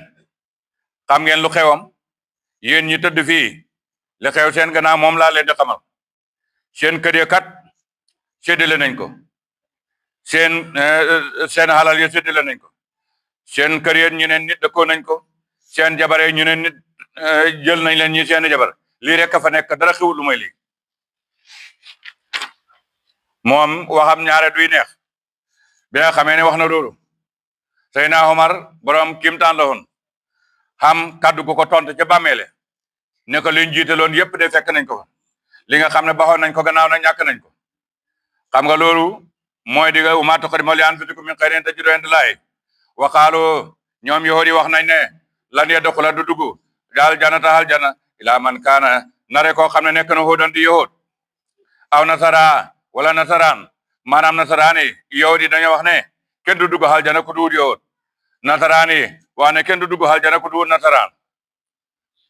xam ngeen lu xewam yéen ñi tëdd fii li xew seen gannaaw moom laa leen di xamal seen kër ya kat séddale nañ ko seen halal ya séddale nañ ko seen kër ya ñu ne nit dëkkoo nañ ko seen jabar ya ñu ne nit jël nañ leen ñi seen jabar lii rek a fa nekk dara xewul lu may lii moom waxam ñaare duy neex bi nga xamee ne wax na loolu Seydina Omar borom kimtaan la woon xam kaddu gu ko tontu ca bàmmeele ne ko liñ jiitaloon yépp de fekk nañ ko fa li nga xam ne baxoon nañ ko gannaaw na ñàkk nañ ko xam nga loolu mooy di nga umaa tuqaddimu li anfusikum min xayrin tajiduhu inda Llaahi wa qaalu ñoom yahuud yi wax nañ ne lan yadxula du dugg daal jannata aljana ilaa man kaana nare koo xam ne nekk na huudan di yahuud aw nasara wala nasaraan maanaam nasaraan yi yahuud yi dañoo wax ne kenn du dugg aljana ku duwut yahuud nasaraan yi wax ne kenn du dugg aljana ku duwut nasaraan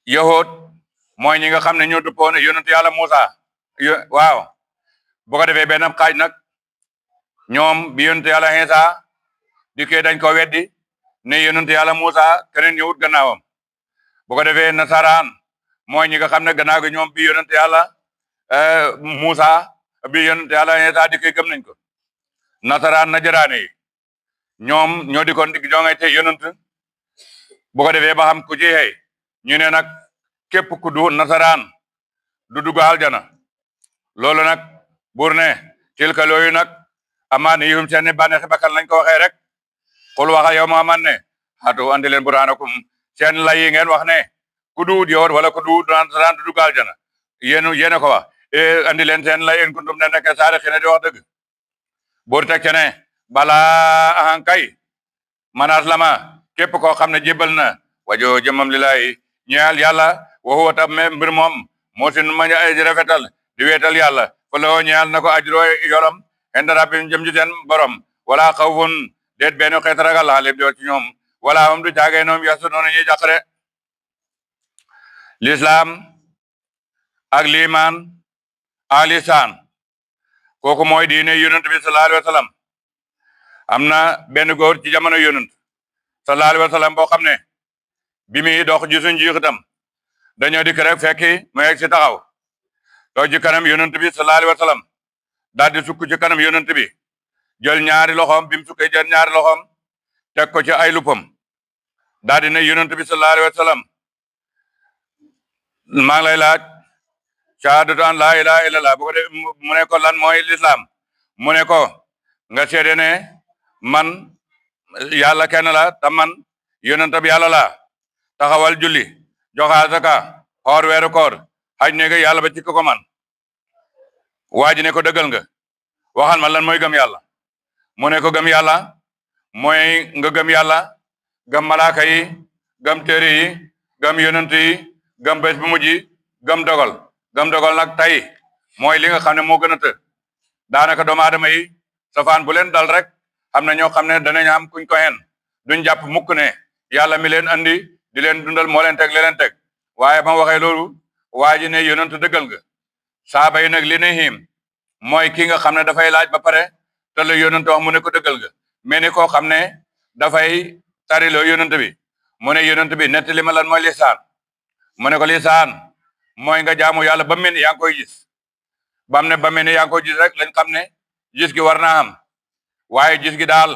yahuud mooy ñi nga xam ne ñoo duppoon yonent yàlla Muusa waaw bu ko defee benn xaaj nag ñoom bi yonent yàlla Iisa dikkee dañ ko weddi ne yonent yàlla Muusa keneen ñëwut gannaawam bu ko defee nasaraan mooy ñi nga xam ne gannaaw gi ñoom bi yonent yàlla Muusa bi yonent yàlla Iisa dikkee gëm nañ ko nasaraan najaraane yi ñoom ñoo di kon ñoo ngay te yonent bu ko defee ba xam ku ci xëy ñu ne nag képp ku du nasaraan du dugg aljana loolu nag buur ne tilka looyu nag amaan yihum seen ni bànneexi bakkan lañ ko waxee rek xul waxa yow Muhammad ne xatu andi leen burhanakum seen lay yi ngeen wax ne ku duut yow wala ku duut nasaraan du dugg aljana yéen ko wax andi leen seen lay in kuntum ne nekk saari xine di wax dëgg buur teg ne balaa ahankay manaas lama képp koo xam ne jébal na wajoo jëmam lilaay ñeel yàlla waxuwa tam mbir moom moo sin ma ay rafetal di weetal yàlla fa loo ñeel na ko ajroo yolam inda rabbim jëm ci seen borom wala xawfun déet benn xeet ragal xaalib di ci ñoom wala moom du caagee noom yasu noonu ñuy jàqre l'islam ak liimaan ak lisaan kooku mooy diine yonent bi sallallahu alayhi wa sallam am na benn góor ci jamono yonent sallallahu alayhi wa sallam boo xam ne bi muy dox gisuñ jiixitam dañoo dikk rek fekki mu yegg si taxaw toog ci kanam yonent bi sallallahu alayhi wa sallam daal di sukk ci kanam yonent bi jël ñaari loxoom bi mu sukkee jël ñaari loxoom teg ko ci ay lupam daal di ne yonent bi sallallahu alayhi wa sallam maa ngi lay laaj shahadatu an laa ilaaha illallah bu ko def mu ne ko lan mooy lislaam mu ne ko nga seede ne man yàlla kenn la te man yonent bi yàlla la taxawal julli joxe asaka xoor weeru koor xaj ne nga yàlla ba ci ko man waa ji ne ko dëggal nga waxal ma lan mooy gëm yàlla mu ne ko gëm yàlla mooy nga gëm yàlla gëm malaaka yi gëm téere yi gëm yonent yi gëm bés bu mujj gëm dogal nag tey mooy li nga xam ne moo gën a të daanaka doomu aadama yi safaan bu leen dal rek am na ñoo xam ne danañ am kuñ ko hen duñ jàpp mukk ne yàlla mi leen andi di leen dundal moo leen teg leen teg waaye ba mu waxee loolu waa ji ne yonent dëggal nga saaba yi nag li ne xiim mooy ki nga xam ne dafay laaj ba pare te la yonent wax mu ne ko dëggal nga mais ni koo xam ne dafay tariloo yonent bi mu ne yonent bi nettali ma lan mooy lisaan mu ne ko lisaan mooy nga jaamu yàlla ba mel ni yaa ngi koy gis bam ne ba mel ni yaa ngi koy gis rek lañ xam ne gis gi war naa am waaye gis gi daal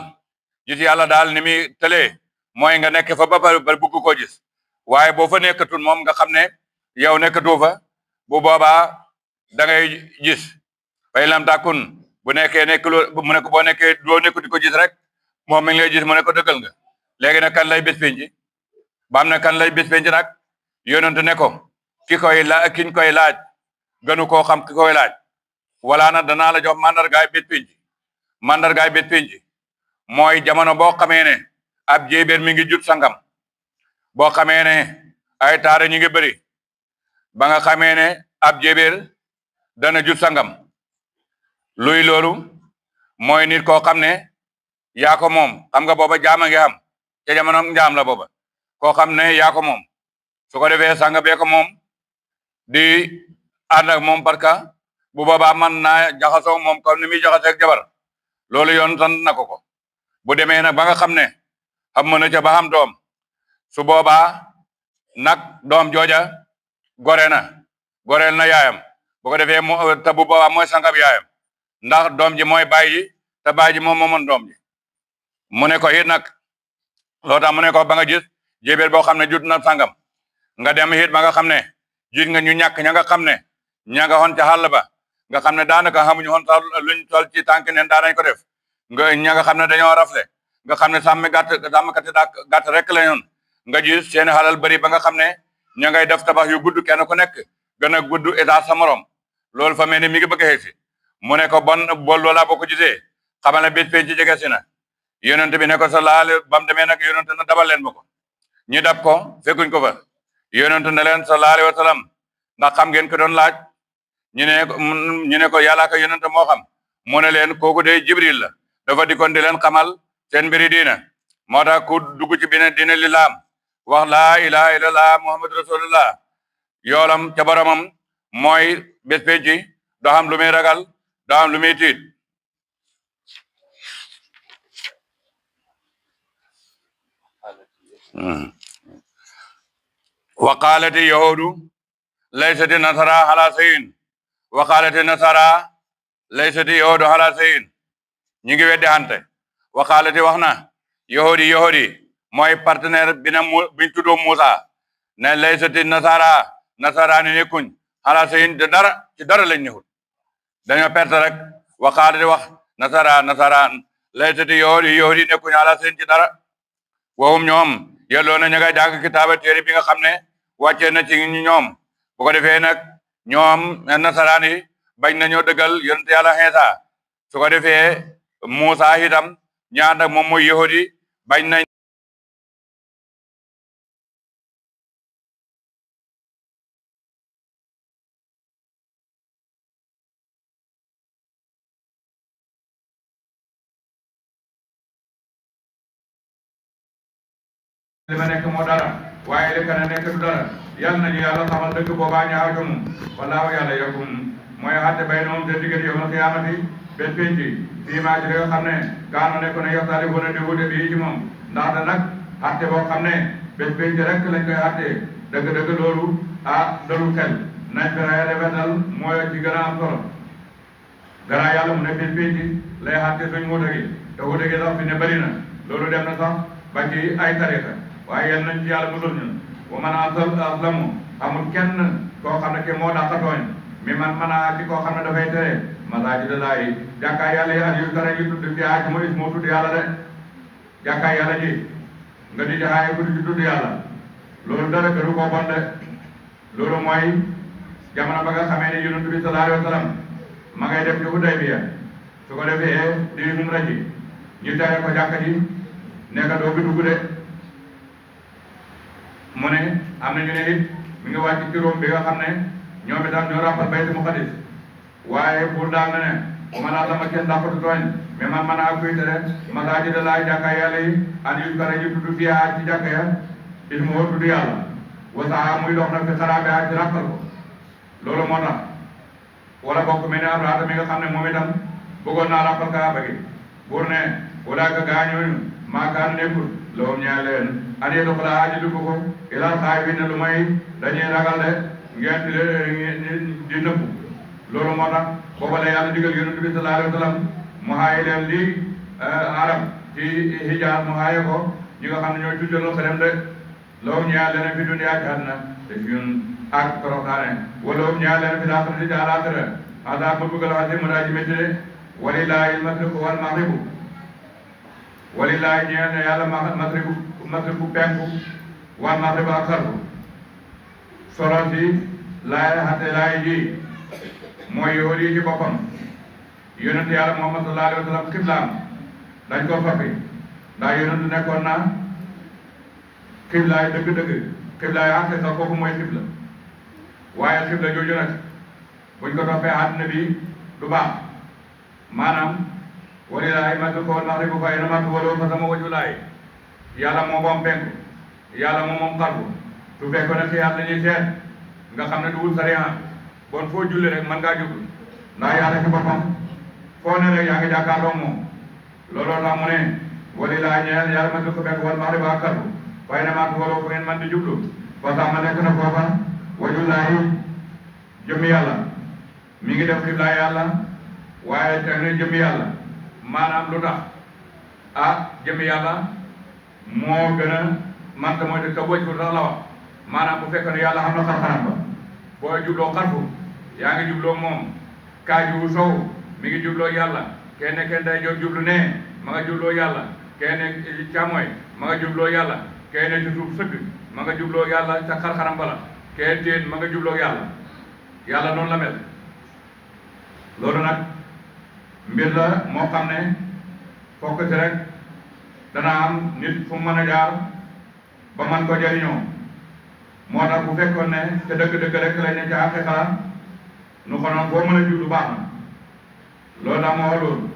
gis yàlla daal ni muy tëlee mooy nga nekk fa ba bëgg koo gis waaye boo fa nekkatul moom nga xam ne yow nekkatu fa bu boobaa da ngay gis fay lam tàkkun bu nekkee mu ne ko boo nekkee doo nekku di ko gis rek moom mi ngi lay gis mu ne ko dëggal nga léegi nag kan lay bés penc bam ne kan lay bés penc nag yonent ne ko kiñ koy laaj gënu koo xam ki koy laaj wala na danaa la jox mandargaay bés penc mooy jamono boo xamee ne ab jéebéer mi ngi jut sangam boo xamee ne ay taare ñi ngi bëri ba nga xamee ne ab jéebéer dana jut sangam luy loolu mooy nit koo xam ne yaa ko moom xam nga booba jaama ngi xam ca jamono njaam la booba koo xam ne yaa ko moom su ko defee sanga bee ko moom di ànd ak moom parce que bu boobaa man naa jaxasoo moom comme ni muy jaxaseeg jabar loolu yoon sant na ko bu demee nag ba nga xam ne xam na ca ba xam doom su boobaa nag doom jooja gore na goreel na yaayam bu ko defee te bu boobaa mooy sangab yaayam ndax doom ji mooy baay ji te baay ji moom moomoon doom ji mu ne ko it nag loo tax mu ne ko ba nga gis jébéer boo xam ne jut na sangam nga dem it ba nga xam ne gis nga ñu ñàkk ña nga xam ne ña nga xoon ca xàll ba nga xam ne daanaka xamuñu xoon sax luñ sol ci tànk neen daanañ ko def nga ña nga xam ne dañoo rafle nga xam ne sàmmkati gàtt rek la ñoon nga gis seen xalal bëri ba nga xam ne ña ngay def tabax yu gudd kenn ku nekk gën a gudd état sa morom loolu fa mel ni mi ngi bëgg a xeeg si mu ne ko bon bool loolaa boo ko gisee xamal ne bés penc ci jege si na yonent bi ne ko sa laal bam demee nag yonent na dabal leen ma ko ñi dab ko fekkuñ ko fa yonent ne leen sallallahu alayhi wa sallam ndax xam ngeen ko doon laaj ñu ne ko yàllaa ko yonent moo xam mu ne leen kooku de jibril la dafa dikkoon di leen xamal seen mbiri diina moo tax ku dugg ci bine diina lislaam wax laa ilaha illallah muhammadu rasulullah yoolam ca boromam mooy bés penci doo xam lu muy ragal doo xam lu muy tiit waqaalati yahudu laysati nasara ala sayin waqaalati nasara laysati yahudu ala sayin ñi ngi weddi xante waqaalati wax na yahudi mooy partenaire bi na biñ tuddoo Musa ne laysati nasara ni nekkuñ ala sayin de dara ci dara lañ nexul dañoo perte rek waqaalati wax nasaraan laysati yahudi nekkuñ ala sayin ci dara waxum ñoom yelloo na ña ngay jàng kitaaba téere bi nga xam ne wàccee na ci ñoom bu ko defee nag ñoom nasaraan yi bañ nañoo dëggal yonent yàlla Iisa su ko defee Muusa itam ñaan ak moom mooy yahudi bañ nañ li ma nekk moo dara waaye li kana nekk du dara yal nañu yàlla xamal dëgg boobaa ñaaw jom wallaahu yàlla yakum mooy xatte bay noom te diggante yawmal qiyaamati bés penc fii maa ci li nga xam ne kaano nekk na yaxtaali bu na di wute bii ci moom ndaxte nag xatte boo xam ne bés penc rek lañ koy xatte dëgg-dëgg loolu dalul xel nañ fexe rafetal mooy ci gën a am solo gannaaw yàlla mu ne bés penc lay xatte suñ wute gi te wute gi sax fi ne bëri na loolu dem na sax ba ci ay tarixa waaye yal nañ ci yàlla musal ñun wa man azlamu amul kenn koo xam ne ke moo dàq tooñ mi man a ci koo xam ne dafay tere masaajida laahi jàkkaay yàlla yi ak yu dara yu tudd fi aaj mo is moo tudd yàlla de jàkkaay yàlla ji nga di jaxaaye ku di tudd yàlla loolu dara gënu koo bon de loolu mooy jamono ba nga xamee ne yonent bi sallallahu alayhi wa sallam ma ngay def ci Hudaybiya su ko defee di umra ji ñu tere ko jàkka ji nekk doo bi dugg de mu ne am na ñu ne it mi ngi wàcc ci Room bi nga xam ne ñoom itam ñoo ràppal Baytul Maqdis waaye pour daal na ne ma naa sama kenn dàqatu tooñ mais man mën naa kuy tere masaajida laay jàkka yàlla yi an yu kara ñu tudd fiyaa ci jàkka ya ismu tudd yàlla wasaa muy dox nag fi xaraabe ci ràppal ko loolu moo tax wala bokk mel ne Abraha mi nga xam ne moom itam bëggoon naa ràppal Kaaba gi pour ne walaaka gaañooñu maakaan nekkul loolu ñaa leen an yee dox laa aji dugg ko ilal xaay bi ne lu may dañuy ragal de ngeen di nëbbu loolu moo tax booba la yàlla digal yonent bi sallallahu alayhi wa sallam mu xaaye leen lii arab ci hijaar mu xaaye ko ñi nga xam ne ñooy tuddaloo xerem de loolu ñaa leen fi duniyaa ci àddina te ñun ak toroxtaane wala ñaa leen fi laaxira ci àllaaxira asa bu bëgg la xase mu daa ji métti de walillaahi al-mashriqu wal maghribu walillaahi ñeel ne yàlla masribu penku wal maghribu ak xarbu solo si laay xate laay ji mooy yoon yi ci boppam yonent yàlla Muhammad sallallahu alayhi wa sallam xiblaam dañ ko soppi ndax yonent nekkoon na xiblaay dëgg-dëgg xiblaay xarte sax kooku mooy xibla waaye xibla jooju nag buñ ko toppee àddina bi du baax maanaam walillaahi mashriqu wal maghribu fa aynamaa tuwallu fa thamma wajhu llaahi yàlla moo moom penku yàlla moo moom xarbu su fekkoon ne xiyaas la ñuy seet nga xam ne du wul sariya bon foo julli rek mën ngaa jublu ndax yàlla ci boppam foo ne rek yaa ngi jàkkaarloo moom looloo tax mu ne walillaahi ñeel yàlla mashriqu penku wal maghribu ak xarbu fa aynamaa tuwallu fu ngeen mën di jublu fa thamma nekk na foofa wajhu llaahi jëmmi yàlla mi ngi def xibla yàlla waaye teg na jëmmi yàlla maanaam lu tax jëmmi yàlla moo gën a manta mooy te wëj ko tax la wax maanaam bu fekkoon ne yàlla xam na xar-xaram ba boo jubloo xarfu yaa ngi jubloo moom kaaju sow mi ngi jubloo yàlla kenn day jublu ne ma nga jubloo yàlla kenn càmmooy ma nga jubloo yàlla kenn ci suuf sëgg ma nga jubloo yàlla ca xar-xaram bala kenn téen ma nga jubloo yàlla noonu la mel loolu nag mbir la moo xam ne fokk si rek dana am nit fu mu mën a jaar ba man ko jëriñoo moo tax bu fekkoon ne te dëgg-dëgg rek lañ ne ca haqiqa nu konoon foo mën a jublu baax na loolu tax moo wax loolu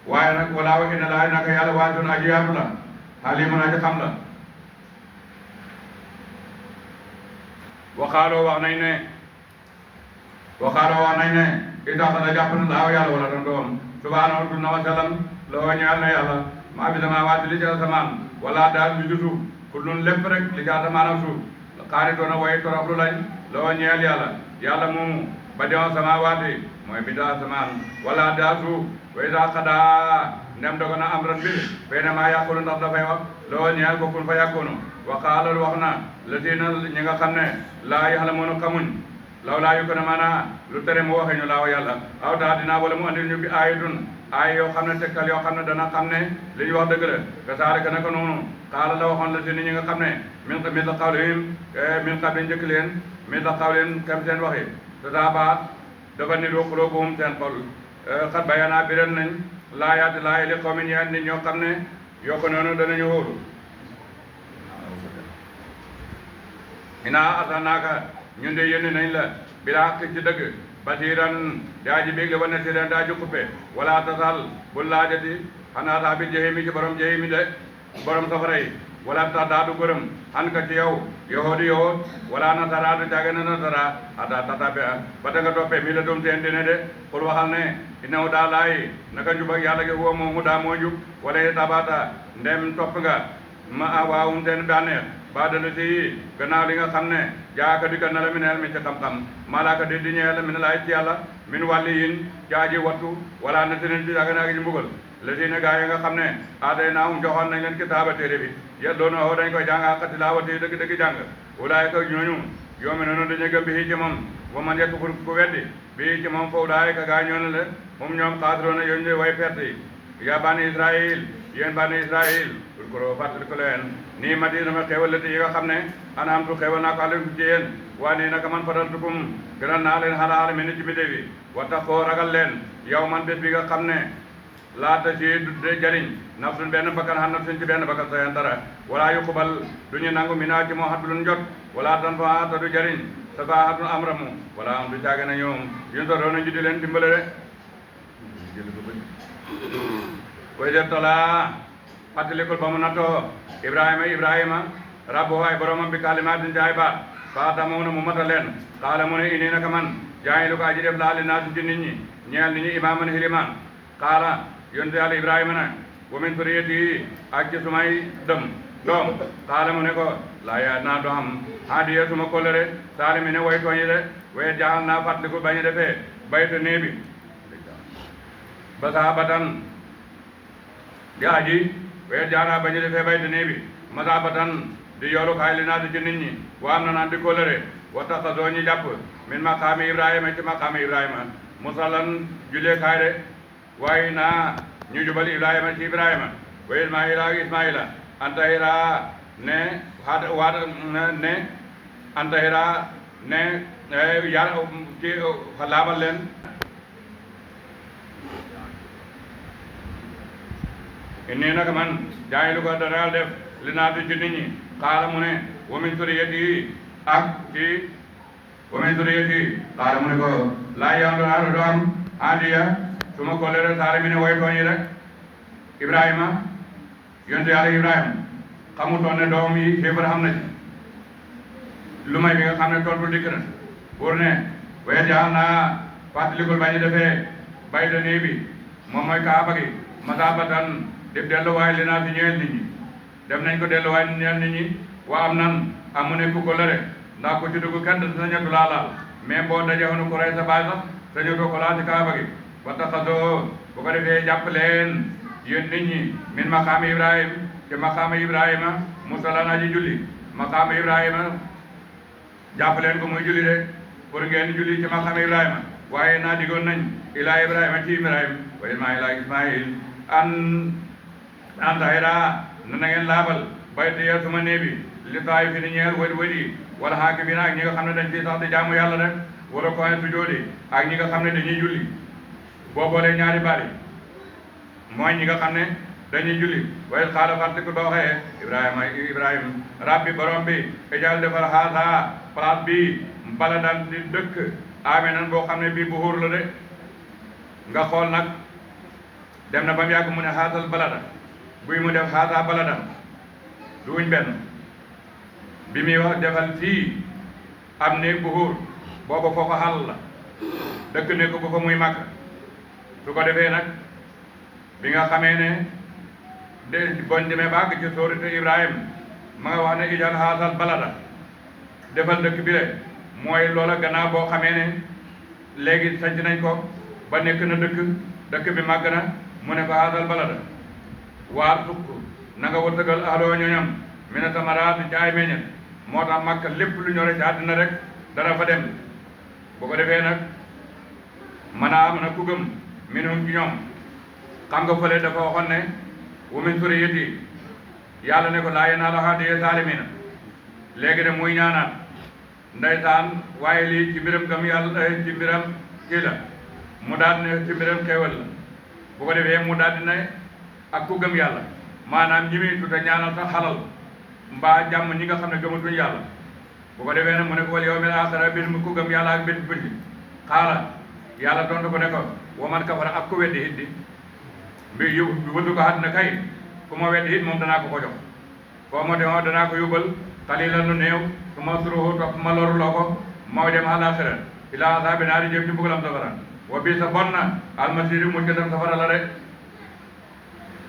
waaye nag walaa wa inna laa naka yàlla waatun aji yaatu la xalimun aji xam la waxaaloo wax nañ ne itaxada jàpp na laaw yàlla wala doon doom subhaanahu tunna wa sallam loo ñaal na yàlla maa bi samaawaati li ci asamaan wala daal li ci suuf ku nun lépp rek li ci asamaan ak suuf xaaritoona way toroxlu lañ loo ñeel yàlla moomu ba dewoon samaawaati mooy bi daa asamaan wala daa suuf way daa xadaa ndem dogo na am ran mbir fay na maa yàqulu ndax dafay wax loo ñeel ko kun fa yàkkoonu wa qaala wax na la siina ñi nga xam ne laa yaxlamuuna xamuñ law laa yu ko ne maanaa lu tere mu waxee ñu laaw yàlla aw taa dinaa wala mu andil ñu bi aayatun aay yoo xam ne tegtal yoo xam ne dana xam ne li ñu wax dëgg la ka saalika naka noonu xaala la waxoon la si ni ñi nga xam ne min la xawlihim min qabli njëkk leen min la xawlihim kam seen waxi te saa baat dafa niroo xuloobuhum seen xol xat bayanaa biral nañ laayaati laay li qawmin ñeen nit ñoo xam ne yoo ko noonu danañu hóolu inaa arsalnaaka ñun de yónni nañ la bilaa ci dëgg basiran daa ji bégle wa nasiran daa ji xuppe wala tasal bul laajati xanaa taa bi jahimi ci borom jahimi de borom safara yi wala tax daa du gërëm xan ka ci yow yohoodi yohood wala nasara du caage na nasara ata tatabe a ba ta nga toppee mi la doom seen dine de pour waxal ne inaw daa laay naka njub ak yàlla gi huwa moom mu daa moo njub wala yi tabata ndem topp nga ma waawum seen bànneex ba dala si gannaaw li nga xam ne jaaka di ka na la mi neel mi ci xam-xam malaaka di ñeel mi ne laay ci yàlla min wàlli yin jaaji wattu wala na sinen ci jaga naagi ci mbugal la si ne gaa yi nga xam ne aaday naahum joxoon nañ leen kitaaba téere bi yelloonu oo dañ koy jànga xati laa wati dëgg-dëgg jàng wulaay ka ñooñu yoomi noonu dañu gëm bi ci moom wa man yekk pour ku weddi bi ci moom foofu daay ka gaa ñoonu le moom ñoom xaasiroona yooñu de way perte yi yaa bani israil yéen bani israil pour ko fàttali ko leen nii ma di sama xewal la yi nga xam ne anaam tu xewal naa ko àlen ci yéen waa nii naka man faral gënal naa leen xalaala mel ni ci bidé bi wata koo ragal leen yow man bés bi nga xam ne laata ci de jariñ nafsun benn bakkan xam nafsun ci benn bakkan sayan dara wala yu xubal du ñu nangu mi naa ci moo xaddulun jot wala tan fa ta du jariñ sa fa xaddun amramu wala am du caage na ñoom yun so doona judi leen dimbale de koy def talaa fàttalikul ba mu nattoo ibrahima rabbo ay boromam bi kalimaatin ci ay baat faatamoona mu mata leen xaala mu ne ini naka man jaayilu ko aji def laali naasi ci nit ñi ñeel nit ñi imaaman hilimaan xaala yonte yàlla ibrahima na wa min suriyati ak ci sumay doom xaala mu ne ko laa yaa naa do xam haadiya suma kóllëre saalimi ne way tooñi de waye jaaxal naa fàttalikul bañu defee bayta nee bi ba saabatan di aji waye jaana bañu defee bayta nee bi masaabatan di yoolu kaay li naati ci nit ñi wa am na naan di kóllëre wa taxasoo ñi jàpp min maqaami ibrahima ci maqaami ibrahima musallan julee kaay de waaye naa ñu jubal ibrahima ci ibrahima wa ismaila ak ismaila antahira ne ne antahira ne yar ci laabal leen inni naka man jaayilu ko dara def li naati ci nit ñi xaala mu ne wa min suriyati ak ci wa min suriyati xaala mu ne ko laa yandu naaru do am haadiya suma kóllëre saare mi ne way tooñi rek ibrahima yonte yàlla ibrahima xamutoon ne doom yi xéefar xam na ci lu may bi nga xam ne tontu dikk na pour ne waye jaxal naa fàttalikul bañu defee bayta nii bi moom mooy kaaba gi masabatan def delluwaay li naa si ñeel nit ñi def nañ ko delluwaay ñeel nit ñi waa am nan amu ne ku kóllëre ndax ku ci dugg kenn dina ñettu laalaal mais boo daje woon ko rey sa baay sax sañatoo ko laal ci kaaba gi wattaxadoo bu ko defee jàpp leen yéen nit ñi min maqaama Ibrahim ci maqaama Ibrahima musalan aji julli maqaama Ibrahima jàpp leen ko muy julli de pour ngeen julli ci maqaama Ibrahima waaye naa digoon nañ ilaa Ibrahima ci Ibrahima wa Ismaayil an tahira na ngeen laabal baytiya suma néebi li taay fi ni ñeel wëdi wala xaakifiina ak ñi nga xam ne dañ ciy sax di jaamu yàlla rek wala koy sujoodi ak ñi nga xam ne dañuy julli boo boolee ñaari bari mooy ñi nga xam ne dañuy julli waaye xaala fartiku ba waxee Ibrahima rabbi borom bi ijal defal xaasa place bi bala daan di dëkk aminan boo xam ne bii bu xóor la de nga xool nag dem na ba mu yàgg mu ne xaasal balada buy mu def xaasa balada duñ benn bi muy wax defal fii am néeg bu xóor booba foo ko xàll la dëkk ne ko bu fa muy màgg su ko defee nag bi nga xamee ne de boñ demee ba àgg ci soorite Ibrahima ma nga wax ne ijal xaasal balada defal dëkk bi le mooy loola gannaaw boo xamee ne léegi sanc nañ ko ba nekk na dëkk bi màgg na mu ne ko xaasal balada waar sukk na nga wërsëgal aloo ñoñam mi ne tamaraat ci ay meññet moo tax Makka lépp lu ñore ci àddina rek dara fa dem bu ko defee nag mën a am na ku gëm minhum ci ñoom xam nga fële dafa waxoon ne wa min zurriyyati yàlla ne ko laa yanaalu ahdi zaalimiina léegi de muy ñaanaat ndeysaan waaye lii ci mbiram gëm yàlla ci mbiram kii la mu daal ne ci mbiram xéewal la bu ko defee mu daal di ne ak ku gëm yàlla maanaam ñi muy tuta ñaanal sax xalal mbaa jàmm ñi nga xam ne gëmatuñ yàlla bu ko defee nag mu ne ko wal yawmil aaxir bis mu ku gëm yàlla ak bés bënti xaala yàlla tontu ko ne ko wa man kafara ak ku weddi it di mbi wëndu ko àddina kay ku ma weddi it moom danaa ko ko jox foo ma demoo danaa ko yóbbal xalilan lu néew su ma suruhu topp ma loruloo ko moo dem àllaaxira ilaa asaabi naari jëm ci mbugalam safara wa bii sa bon na almasiiri mujj dem safara la de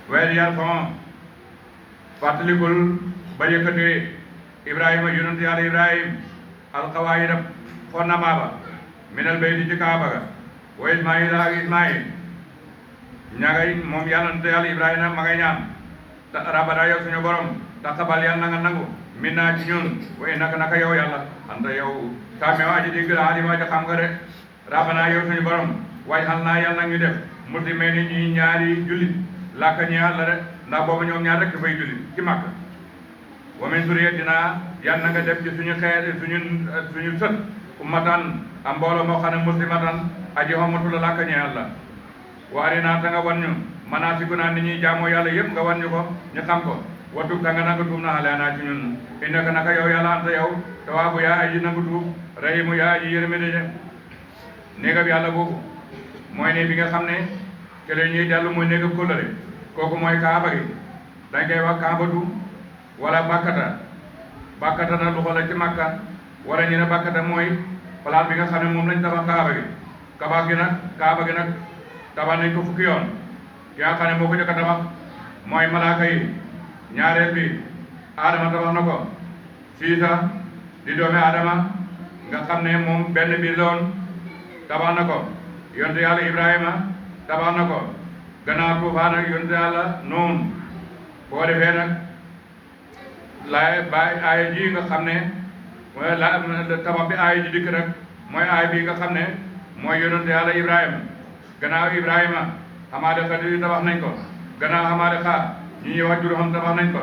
weer yar fon fàttalikul ba yëkkatee Ibrahima yonent yàlla Ibrahima alxawaayida fondement ba minal bayti ci kaaba ga wa Ismaayila ak Ismaayil ña ngay moom yàlla Ibrahima ma ngay ñaan rabbana yow suñu borom taqabbal yàlla na nga nangu minna ci ñun wa innaka naka yow yàlla anta yow samiu aji dégg la alima aji xam nga de rabbana yow suñu borom waaye xal naa yàlla nag ñu def muslimee ni ñi ñaari jullit làkka ñi yàlla de ndax boobu ñoom ñaar rek fay jullit ci Makka wa min zurriyatina yàlla na nga def ci suñu xeet suñu sët ummatan am mbooloo moo xam ne muslimatan aji xamatu la làkka ñi yàlla wa arinaa ta nga wan ñu manaasikuna ni ñuy jaamoo yàlla yëpp nga wan ñu ko ñu xam ko watub ta nga nanga tuub na aleenaa ci ñun innaka naka yow yàlla anta yow tawaabu yaa aji nangu tuub rahimu yaa aji yërmande de néegab yàlla boobu mooy ne bi nga xam ne ke la ñuy dellu mooy néegab kóllëre kooku mooy kaaba gi dañ koy wax kaabatu wala bakkata na lu xola ci Makka wala ñu ne bakkata mooy place bi nga xam ne moom lañ tabax kaaba gi kaaba gi nag tabax nañ ko fukki yoon ki nga xam ne moo ko jëkk a tabax mooy malaaka yi ñaareel bi Adama tabax na ko Siisa di doomi Adama nga xam ne moom benn biir loon tabax na ko yonte yàlla Ibrahima tabax na ko gannaaw tuufaan ak yonte yàlla Nuun boo defee nag laay bàyyi aaya ji nga xam ne mooy tabax bi aaya ji dikk rek mooy aaya bi nga xam ne mooy yonte yàlla Ibrahima gannaaw Ibrahima xamaale xa di tabax nañ ko gannaaw xamaale xa ñi ñuy wax Jurham tabax nañ ko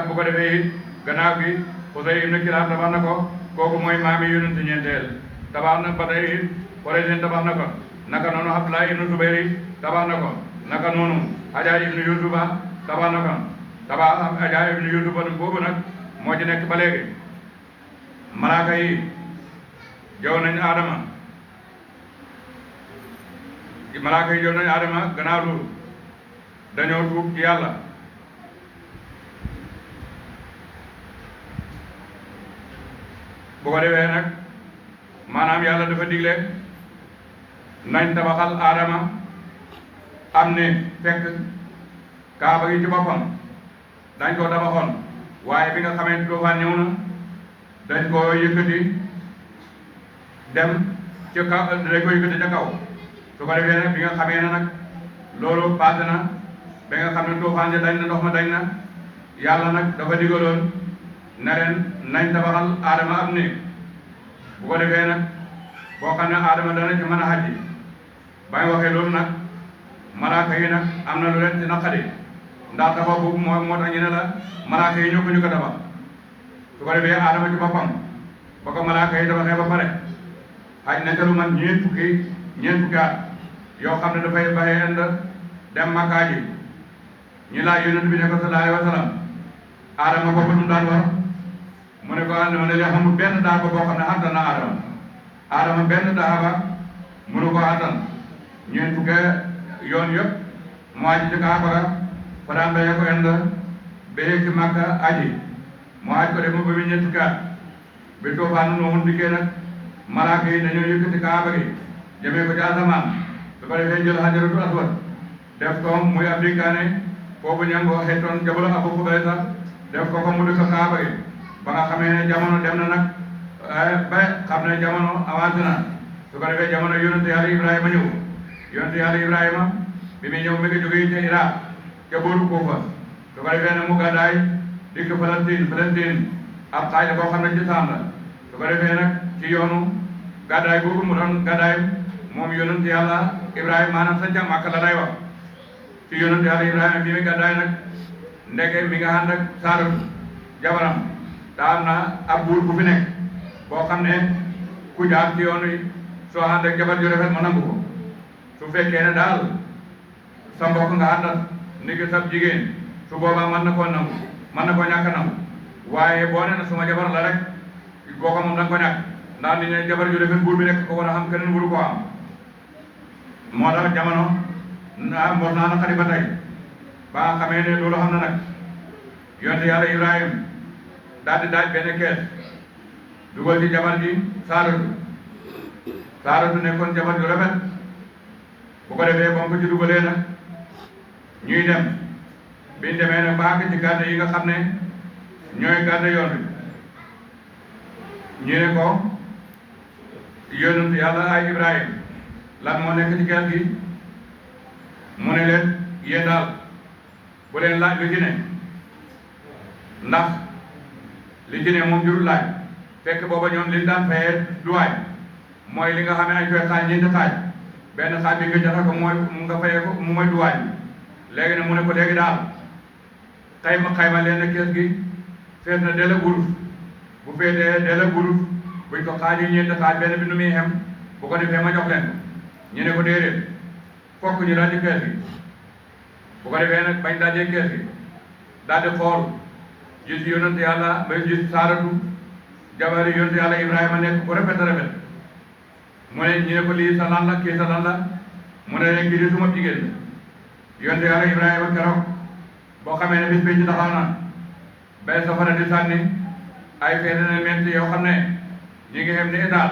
bu ko defee it gannaaw bi Xusay ibn Kilaab tabax na ko kooku mooy maami yonent ñeenteel tabax na ba tey it Koreysin tabax na ko naka noonu Abdullah ibn Zubayr tabax na ko naka noonu Hajaaj ibn Yusufa tabax na ko tabax Hajaaj ibn Yusufa boobu nag moo ci nekk ba léegi malaaka yi jow nañ Adama malaaka yi jow nañ Adama gannaaw loolu dañoo tuub ci yàlla bu ko defee nag maanaam yàlla dafa digle nañ tabaxal Adama am ne fekk kaaba gi ci boppam dañ ko tabaxoon waaye bi nga xamee tuufaan ñëw na dañ ko yëkkati dem ci kaw dañ ko yëkkati ca kaw su ko defee nag bi nga xamee ne nag loolu paase na ba nga xam ne tuufaan ja dañ na ndox ma dañ na yàlla nag dafa digaloon ne leen nañ tabaxal aadama ab néeg bu ko defee nag boo xam ne aadama dana ci mën a xajji ba nga waxee loolu nag malaaka yi nag am na lu leen ci naqari ndax tabax boobu moo tax ñu ne la malaaka yi ñoo ko ñu ko tabax su ko defee aadama ci boppam ba ko malaaka yi tabaxee ba pare xaj na ca lu man ñeent fukki at yoo xam ne dafay baxee ind dem Makka ji ñu laaj yonent bi ne ko sallallahu alayhi wa sallam aadama boobu lu mu daan war mu ne ko àndama ne leen xamul benn daaba boo xam ne àttan na aadama benn daaba mënu ko àttan ñeent fukki yoon yëpp mu aji ci Kaaba ga fa daan bayee ko ind ba yegg ci Makka aji mu aj ko def ba mu ñeent fukki at bi tuufaanu Nuux dikkee nag malaaka yi dañoo yëkkati Kaaba gi jëmee ko ci asamaan su ko defee jël Hajarul Aswad def ko muy ab dénkaane foofu ña nga ko xeetoon Jabalu Abu Qubaysa def ko mu dëkk Kaaba gi ba nga xamee ne jamono dem na nag ba xam ne jamono avancé na su ko defee jamono yonente yàlla Ibrahima ñëw yonente yàlla Ibrahima bi muy ñëw mi ngi jógee ca Iraq ca booru Kuufa su ko defee ne mu gàddaay dikk Palestine ab xaaj la boo xam ne ci saam la su ko defee nag ci yoonu gàddaay boobu mu doon gàddaay moom yonente yàlla Ibrahima maanaam sa ca Makka la lay wax ci yonente yàlla Ibrahima bi muy gàddaay nag ndeke mi nga ànd ak Saaratu jabaram te am na ab buur bu fi nekk boo xam ne ku jaar ci yoon wi soo ànd ak jabar ju rafet ma nangu ko su fekkee ne daal sa mbokk nga àndal ni ki sab jigéen su boobaa mën na koo nangu mën na koo ñàkk nangu waaye boo nee na suma jabar la rek kooka moom da nga ko ñàkk ndax ni ne jabar ju rafet buur bi nekk ko war a xam keneen wuru ko am moo tax jamono mos naa na xari ba tey ba nga xamee ne loolu xam na nag yonte yàlla Ibrahim daal di daaj benn kees dugal ci jabar ji Saaratu nekkoon jabar ju rafet bu ko defee ba mu ko ci dugalee nag ñuy dem biñ demee nag ba àgg ci gàdde yi nga xam ne ñooy gàdde yoon bi ñu ne ko yonent yàlla ay Ibrahim lan moo nekk ci kees gi mu ne leen yéen daal bu leen laaj lu ci ne ndax li ci ne moom jurul laaj fekk booba ñoom liñ daan fayee duwaay mooy li nga xam ne añ koy xaaj ñeenti xaaj benn xaaj bi nga joxe ko mooy mu nga fayee ko mu mooy duwaay léegi ne mu ne ko léegi daal xayma leen ne kees gi fees na dele gurus bu feetee dele gurus buñ ko xaajee ñeenti xaaj benn bi nu muy xem bu ko defee ma jox leen ñu ne ko déedéet fokk ñu daal di kees gi bu ko defee nag bañ daajee kees gi daal di xool gis yonent yàlla ba gis Saaratu jabari yonent yàlla Ibrahima nekk ku rafet a rafet mu ne ñu ne ko lii sa lan la kii sa lan la mu ne leen kii di suma jigéen la yonent yàlla Ibrahima keroog boo xamee ne bis bi ci taxaw na bay safara di sànni ay feete ne ment yoo xam ne ñi ngi xem ni état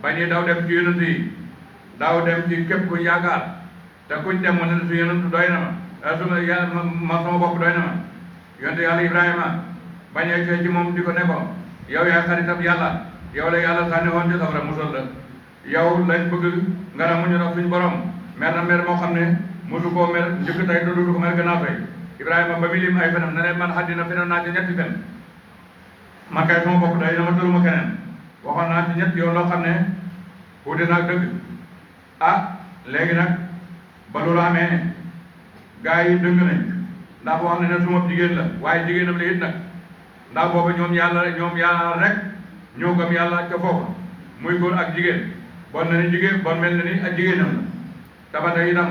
bañuy daw dem ci yonent yi daw dem ci képp ku yaakaar te kuñ dem mu ne su yonent doy na ma suma yàlla ma sama bopp doy na ma yonent yàlla Ibrahima bañ a fee ci moom di ko ne ko yow yaa xaritab yàlla yow la yàlla sànni woon ci safara musal la yow lañ bëgg nga na muñu nag suñu borom mer na mer moo xam ne mosu koo mer njëkk tey dootu ko mer gannaaw tey Ibrahima ba muy lim ay fenam ne leen man xaddina fenoon naa ci ñetti fen man kay sama bopp doy na ma tëruma keneen waxoon naa ci ñett yoon loo xam ne wuute naag dëgg ah léegi nag ba loolu amee gaa yi dëng nañ ndax wax ne ne suma jigéen la waaye jigéenam la it nag ndax booba ñoom yàlla rek ñoo gëm yàlla ca foofa muy góor ak jigéen bon na ni jigéen bon mel na ni ak jigéenam la te ba tey itam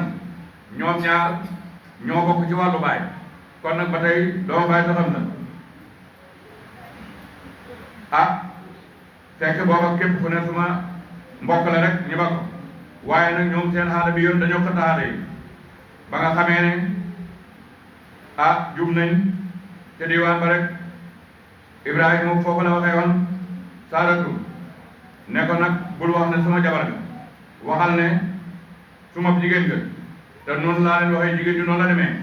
ñoom ñaar ñoo bokk ci wàllu baay kon nag ba tey doomu baay taxam na ah fekk booba képp ku ne suma mbokk la rek ñu ba ko waaye nag ñoom seen xaada bi yoon dañoo xëtt xaada yi ba nga xamee ne ah jub nañ te diwaan ba rek Ibrahima foofu la waxee woon Saaratu ne ko nag bul wax ne suma jabar ga waxal ne suma jigéen ga te noonu laa leen waxee jigéen ñi noonu la demee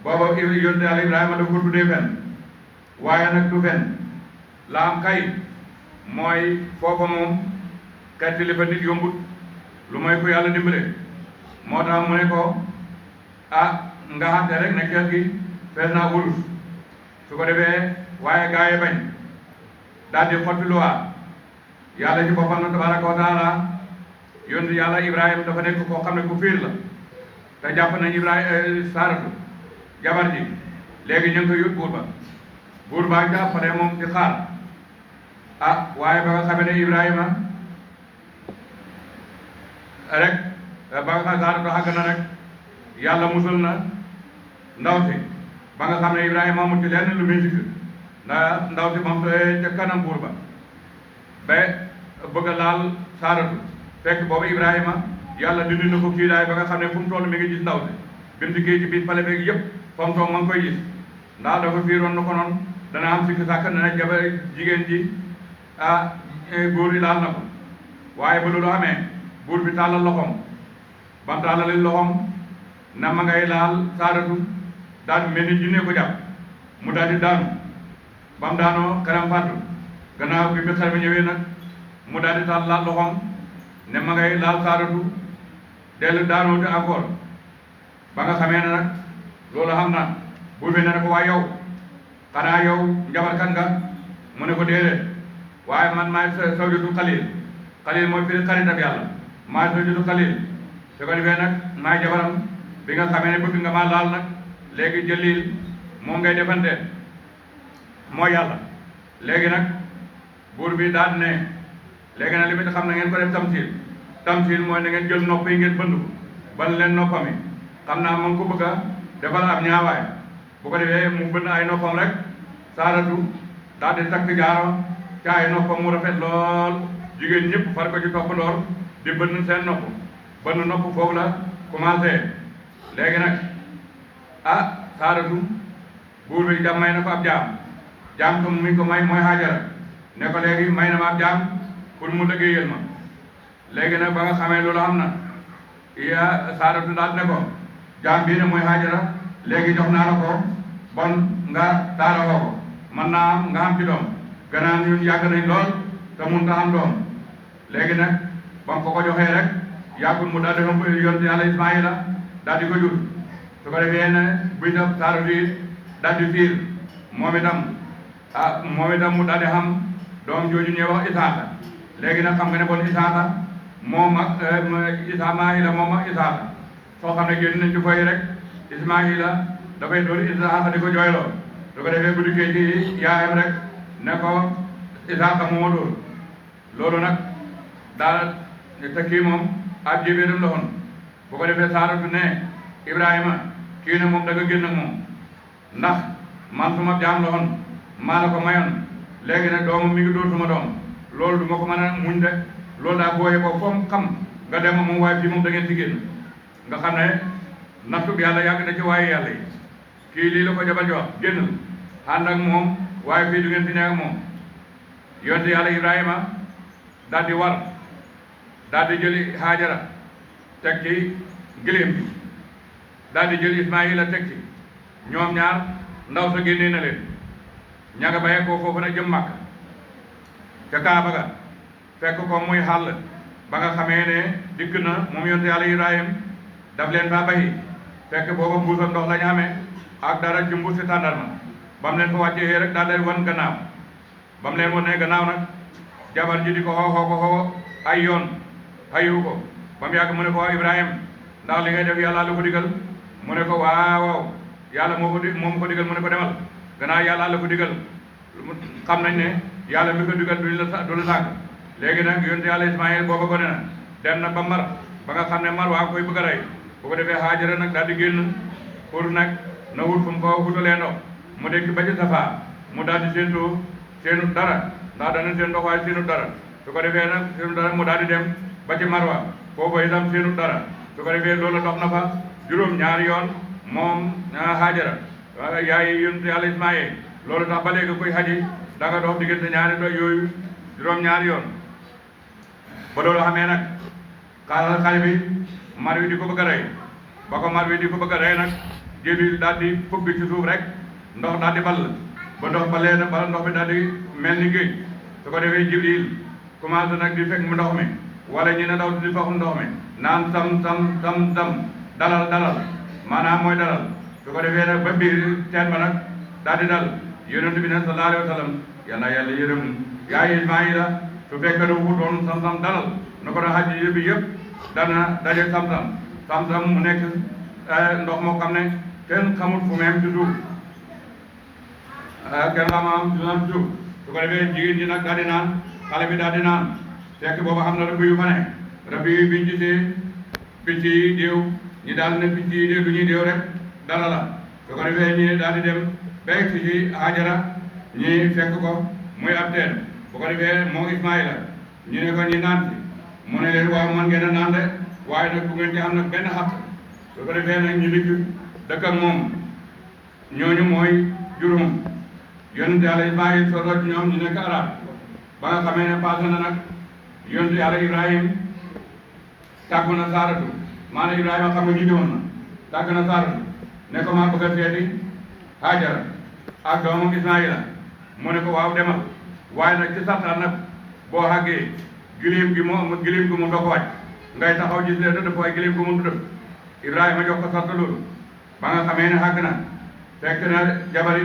booba yonte yàlla Ibrahima dafa ko tuddee fen waaye nag du fen la am kay mooy foofa moom xettali fa nit yombut lu mooy ko yàlla dimbale moo tax mu ne ko nga xamte rek ne kees gi fees naa wurus su ko defee waaye gaa yi bañ daal di xotti luwaa yàlla ci boppam na tabaraka wa taala yonent yàlla Ibrahima dafa nekk koo xam ne ku fiir la te jàpp nañ Ibrahima Saaratu jabar ji léegi ñu ngi ko yóbbu buur ba jàppale moom ci xaar waaye ba nga xamee ne Ibrahima rek ba nga xam Saaratu xàgg na rek yàlla musul na ndaw si ba nga xam ne Ibrahima amul ci lenn lu muy sikk ndaw si moom ca kanam buur ba bëgg a laal Saaratu fekk boobu Ibrahima yàlla dindi na ko kiidaay ba nga xam ne fu mu toll mi ngi gis ndaw si bi mu dikkee ci biir pale beeg yëpp fa mu toog ma ngi koy gis ndax dafa fiiroon na ko noonu dana am sikk sàkk ne na jabar jigéen ji góor yi laal na ko waaye ba loolu amee buur bi tàllal loxoom ba mu tàllali loxoom na ma ngay laal Saaratu daal mel ni jinne ko jàpp mu daal di daanu ba mu daanoo kanam fàttu gannaaw bi xel bi ñëwee nag mu daal di tàllal loxoom ne ma ngay laal Saaratu dellu daanoo te encore ba nga xamee ne nag loolu xam na buur bi ne ko waaye yow xanaa yow njabarkat nga mu ne ko déedéet waaye man maay sawjatu Xalil Xalil mooy firi xaritab yàlla maay sawjatu Xalil su ko defee nag maay jabaram bi nga xamee ne bëgg nga maa laal nag léegi jëlil moom ngay defante mooy yàlla léegi nag buur bi daal ne léegi nag li mu xam na ngeen ko def tamsiil mooy na ngeen jël nopp yi ngeen bënd ko ban leen noppami xam naa moom ko bëgg a defal ab ñaawaay bu ko defee mu bënn ay noppam rek Saaratu daal di takk jaaro ca ay noppam mu rafet lool jigéen ñëpp far ko ci topp ndoor di bënn seen nopp bënn nopp foofu la commencé léegi nag Saaratu buur bi jam may na ko ab jaam ko mi ko may mooy Haajara ne ko léegi may na ma ab jaam pour mu liggéeyal ma léegi nag ba nga xamee loolu am na Saaratu daal ne ko jaam bii ne mooy Haajara léegi jox naa la ko bon nga taaroo ko mën naa am nga am ci doom gannaaw ñun yàgg nañ lool te mun ta am doom léegi nag ba mu ko joxee rek yàggul mu daal di xam yonent yàlla Ismaayila daal di ko jur su ko defee ne buy def Saaratu yi daal di fiir moom itam mu daal di xam doom jooju ñuy wax Isaaka léegi nag xam nga ne bon Isaaka moom ak Ismaayila moom ak Isaaka soo xam ne génn nañ ci foy rek Ismaayila dafay doon Isaaka di ko jooyloo su ko defee bu dikkee ci yaayam rek ne ko Isaaka moo ma dóor loolu nag daal te kii moom ab jébéeram la woon bu ko defee Saaratu ne Ibrahima kii ne moom da nga génn ak moom ndax man suma jaam la woon maa la ko mayoon léegi nag doomam mi ngi dóor suma doom loolu du ma ko mën a muñ de loolu daa booyee ko foom xam nga dem moom waaye fii moom da ngeen ci génn nga xam ne nattu bi yàlla yàgg na ci waaye yàlla yi kii lii la ko jabar ji wax génn ànd ak moom waaye fii du ngeen fi nekk ak moom yonte yàlla Ibrahima daal di war daal di jëli Haajara teg ci gëléem bi daal di jël Ismaayila teg ci ñoom ñaar ndaw sa génnee na leen ña nga bayee koo foofu nag jëm Makka ca Kaaba ga fekk ko muy xàll ba nga xamee ne dikk na moom yonte yàlla Ibrahima daf leen faa bayi fekk booba mbuusam ndox la ñu amee ak dara ci mbuusi tàndarma ba mu leen fa wàccee rek daal leen wan gannaaw ba mu leen wan ne gannaaw nag jabar ji di ko xoo ay yoon xayu ko ba mu yàgg mu ne ko waaw Ibrahima ndax li ngay def yàlla la ko digal mu ne ko waaw yàlla moom ko digal mu ne ko demal gannaaw yàlla la ko digal xam nañ ne yàlla mi ko digal du la sàkk léegi nag yonte yàlla Ismaayil booba ko ne na dem na ba mar ba nga xam ne mar waa koy bëgg a rey bu ko defee Haajara nag daal di génn pour nag na wut fu mu ko wutalee ndox mu dekk ba ci Safaa mu daal di seenu dara ndax dana seen ndox waaye seenu dara su ko defee nag seenu dara mu daal di dem ba ci Marwa foofu itam seenu dara su ko defee loolu dox na fa juróom ñaari yoon moom Haajara yaay yonent yàlla Ismaayil loolu tax ba léegi koy xaji da nga dox diggante ñaari doy yooyu juróom ñaari yoon ba loolu xamee nag xale bi mar wi di ko bëgg a rey ba ko mar wi di ko bëgg a rey nag Jibril daal di fëgg ci suuf rek ndox daal di ball ba ndox ballee na ba ndox bi daal di mel ni géej su ko defee Jibril commencé nag di fekk mu ndox mi wala ñu ne daw di faxum ndox mi naan sam dalal maanaam mooy dalal su ko defee nag ba biir teen ba nag daal di dal yonent bi ne sallallahu alayhi wa sallam yal na yàlla yërëm yaa Ismaayila su fekkee ne wutoon sam dalal na ko doon xaj bi yëpp dana daje sam mu nekk ndox moo xam ne kenn xamul fu même ci suuf kenn xamam ci suuf su ko defee jigéen ñi nag daal di naan xale bi daal di naan fekk booba xam na rëbb yu fa ne rëbb yi biñ gisee picc yi déew ñi daal ne picc yi déew du ñuy déew rek dara la su ko defee ñi daal di dem beeg si ci Hajara ñi fekk ko muy ab teen bu ko defee moo Ismaayila ñu ne ko ñi naan si mu ne leen waaw man ngeen a naan de waaye nag bu ngeen ci am nag benn xaq su ko defee nag ñu dikk dëkk ak moom ñooñu mooy juróom yonent Yàlla Ismaayil solo ci ñoom ñu nekk arab ba nga xamee ne passé na nag yonent Yàlla Ibrahim tàggu na Saaratu maanaam Ibrahima xam nga jiite woon na tàgg na Saaratu ne ko maa bëgg a seeti Hajara ak doomam Ismaayila mu ne ko waaw demal waaye nag ci sartaan nag boo xàggee giléem gi mu doo ko wàcc ngay taxaw gis ne dëpp waaye giléem gi mu dëpp Ibrahima jox ko sart loolu ba nga xamee ne xàgg na fekk na jabari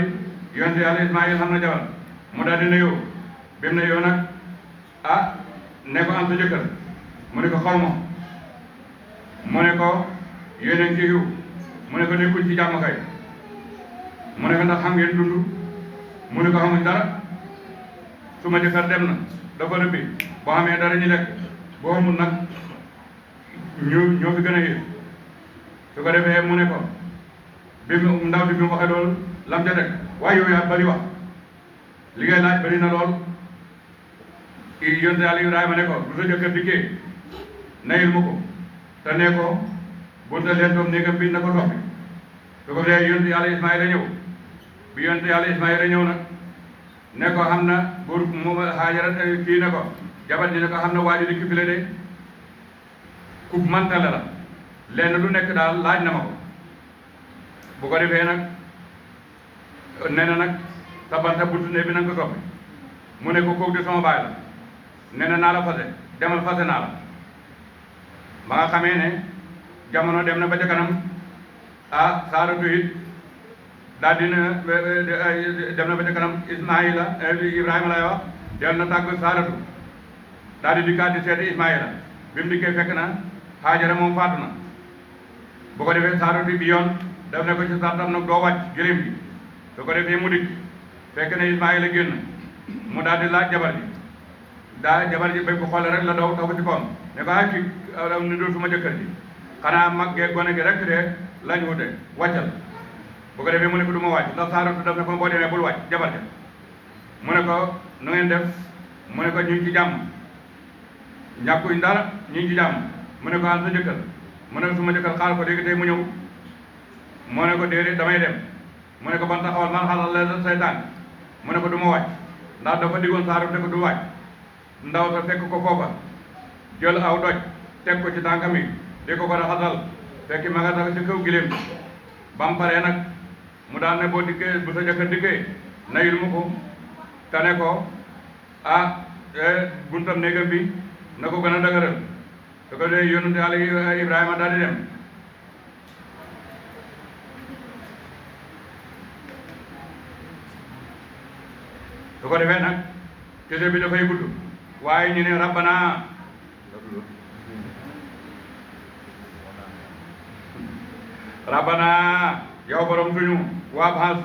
yonent Yàlla Ismaayil xam na jabar mu daal di nuyoo bi mu nuyoo nag ne ko am sa jëkkër mu ne ko xaw ma mu ne ko yéeneen ci yiw mu ne ko nekkul ci jàmm kay mu ne ko ndax xam ngeen dund mu ne ko xamuñ dara su ma jëkkër dem na dafa rëbbi boo xamee dara ñu lekk boo xamul nag ñoo fi gën a yées su ko defee mu ne ko bi mu ndaw si bi mu waxee loolu lam ca teg waaye yow yaa bari wax li ngay laaj bari na lool yonent Yàlla Ibrahima ne ko du sa jëkkër dikkee nayil ma ko te ne ko bunta leen doom néegam bi na ko soppi su ko defee yonent Yàlla Ismaayila ñëw bi yonent Yàlla Ismaayila ñëw nag ne ko xam na buur mu Haajara kii ne ko jabar ji ne ko xam na waa ji dikk fi la de ku mantale la lenn lu nekk daal laaj na ma ko bu ko defee nag nee na nag sa banta buntu néeg bi na nga ko soppi mu ne ko kooku de sama baay la nee na naa la fase demal fase naa la ba nga xamee ne jamono dem na ba ca kanam Saaratu it daal dina dem na ba ca kanam Ismaayila Ibrahima lay wax del na tàgg Saaratu daal di dikkaat di seeti Ismaayila bi mu dikkee fekk na Haajara moom faatu na bu ko defee Saaratu bi yoon def ne ko ci sartam nag doo wàcc gëléem gi su ko defee mu dikk fekk na Ismaayila génn mu daal di laaj jabar ji bañ ko xoole rek la daw taw ko ci koom ne ko kii ni doo suma jëkkër ji xanaa mag gee gone gi rek de lañ wute wàccal bu ko defee mu ne ko du ma wàcc ndax Saaratu daf ne ko boo demee bul wàcc jabar ja mu ne ko nu ngeen def mu ne ko ñu ngi ci jàmm ñàkkuñ dara ñu ngi ci jàmm mu ne ko an sa jëkkër mu ne ko suma jëkkër xaar ko léegi tey mu ñëw mu ne ko déedéet damay dem mu ne ko ban taxawal man xalal la say tànk mu ne ko du ma wàcc ndax dafa diggoon Saaratu ne ko du wàcc ndaw sa fekk ko foofa jël aw doj teg ko ci tànkam yi di ko raxasal fekk ma nga tax ci kaw giléem ba mu paree nag mu daal ne boo dikkee bu sa jëkkër dikkee nayul mu ko te ne ko buntam néegam bi na ko gën a dëgëral su ko dee yonent Yàlla Ibrahima daal di dem su ko defee nag kese bi dafay gudd waaye ñu ne rabbana yow borom suñu waa xas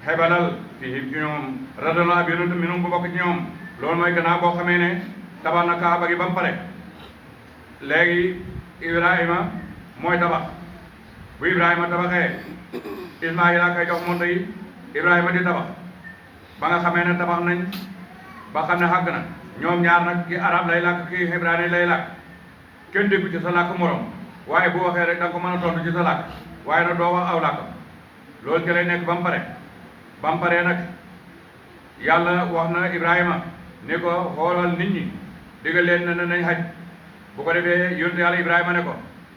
xebalal fii ci ñoom radala ab yonent minum bu bokk ci ñoom loolu mooy gannaaw boo xamee ne tabax na kaaba gi ba mu pare léegi Ibrahima mooy tabax bu Ibrahima tabaxee Ismaayila kay jox monte yi Ibrahima di tabax ba nga xamee ne tabax nañ ba xam ne xàgg na ñoom ñaar nag ki arab lay làkk ki hébrani lay làkk kenn déggu ci sa làkk morom waaye bu waxee rek da nga ko mën a tontu ci sa làkk waaye nag doo wax aw làkkam loolu ci lay nekk ba mu paree nag yàlla wax na Ibrahima ne ko xoolal nit ñi digal leen ne nañ xaj bu ko defee yonent Yàlla Ibrahima ne ko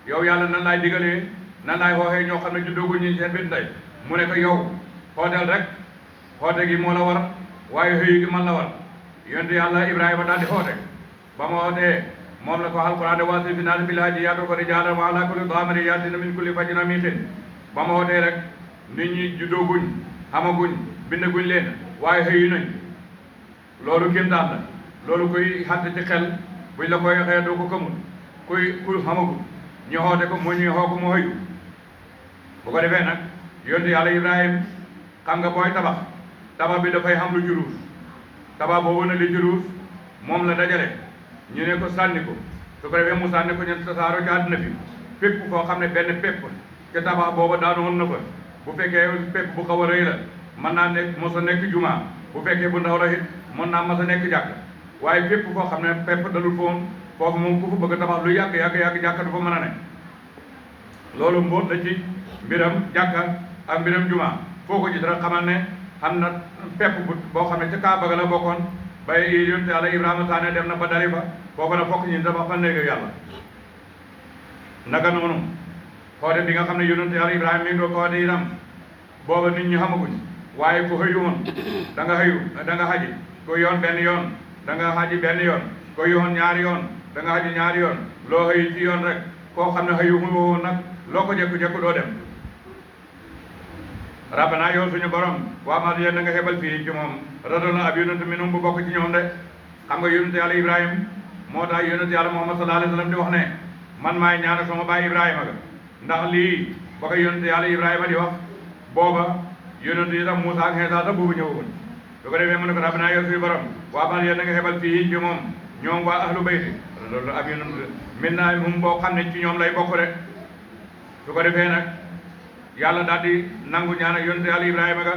yow yàlla nan laay digalee nan laay xooxee ñoo xam ne juddooguñ ñi seen biir ndey mu ne ko yow xooteel rek xoote gi moo la war waaye xëy gi man la war yonent Yàlla Ibrahima daal di xoote ba ma xootee moom la ko alquran waasi fi naas bil haaji yaatu ko rijaalan wa ala kulli daamirin yaatina min kulli fajjin amiiqin ba ma wootee rek nit ñi juddooguñ xamaguñ bindaguñ leen waaye xëyu nañ loolu kéemtaan la loolu kuy xatt ci xel buñ la koy xëy doo ko gëmul kuy xamagul ñu xoote ko mu ñu xoo ko mu xëyu bu ko defee nag yonte yàlla Ibrahim xam nga booy tabax bi dafay xam lu juruus tabax boobu na li juruus moom la dajale ñu ne ko sànni ko su ko defee mu sànni ko ñen tasaaroo ci àdduna bi fépp foo xam ne benn pépp ca tabax booba daanu woon na fa bu fekkee pépp bu xaw a rëy la mën naa nekk mos a nekk juma bu fekkee bu ndaw la it mën naa mos a nekk jàkk waaye fépp foo xam ne pépp dalul foon foofu moom ku fa bëgg a tabax lu yàgg jàkka du fa mën a ne loolu mbóot la ci mbiram jàkka ak mbiram juma foo ko gis rek xamal ne xam na pepp boo xam ne ca Kaaba ga la bokkoon bay yonte yàlla Ibrahima saane dem na ba dari fa foofu na fokk ñi tabax fa néeg yàlla naka noonu xoode bi nga xam ne yonte yàlla Ibrahima mi ngi doo xoode itam booba nit ñi xamaguñ waaye ku xëyu woon da nga xëyu da nga xaji ku yoon benn yoon da nga xaji benn yoon ku yoon ñaari yoon da nga xaji ñaari yoon loo xëyu ci yoon rek koo xam ne xëyu mu woon nag loo ko jekku-jekku doo dem rabbana yow suñu borom waa ma yéen da nga xebal fii ci moom radoona ab yonent minum bu bokk ci ñoom de xam nga yonent yàlla Ibrahima moo tax yonent yàlla Muhammad sallallahu alayhi wa sallam di wax ne man maay ñaanal sama baay Ibrahima ga ndax lii ba ko yonent yàlla Ibrahima di wax booba yonent yi tam Muusaa ak Iisaa sax boobu ñëwagul su ko defee mu ne ko rabbana yow suñu borom waa ma yéen da nga xebal fii ci moom ñoom waa ahlu bayti radoona ab yonent min naa mum boo xam ne ci ñoom lay bokk de su ko defee nag yàlla daal di nangu ñaan ak yonente yàlla Ibrahima ga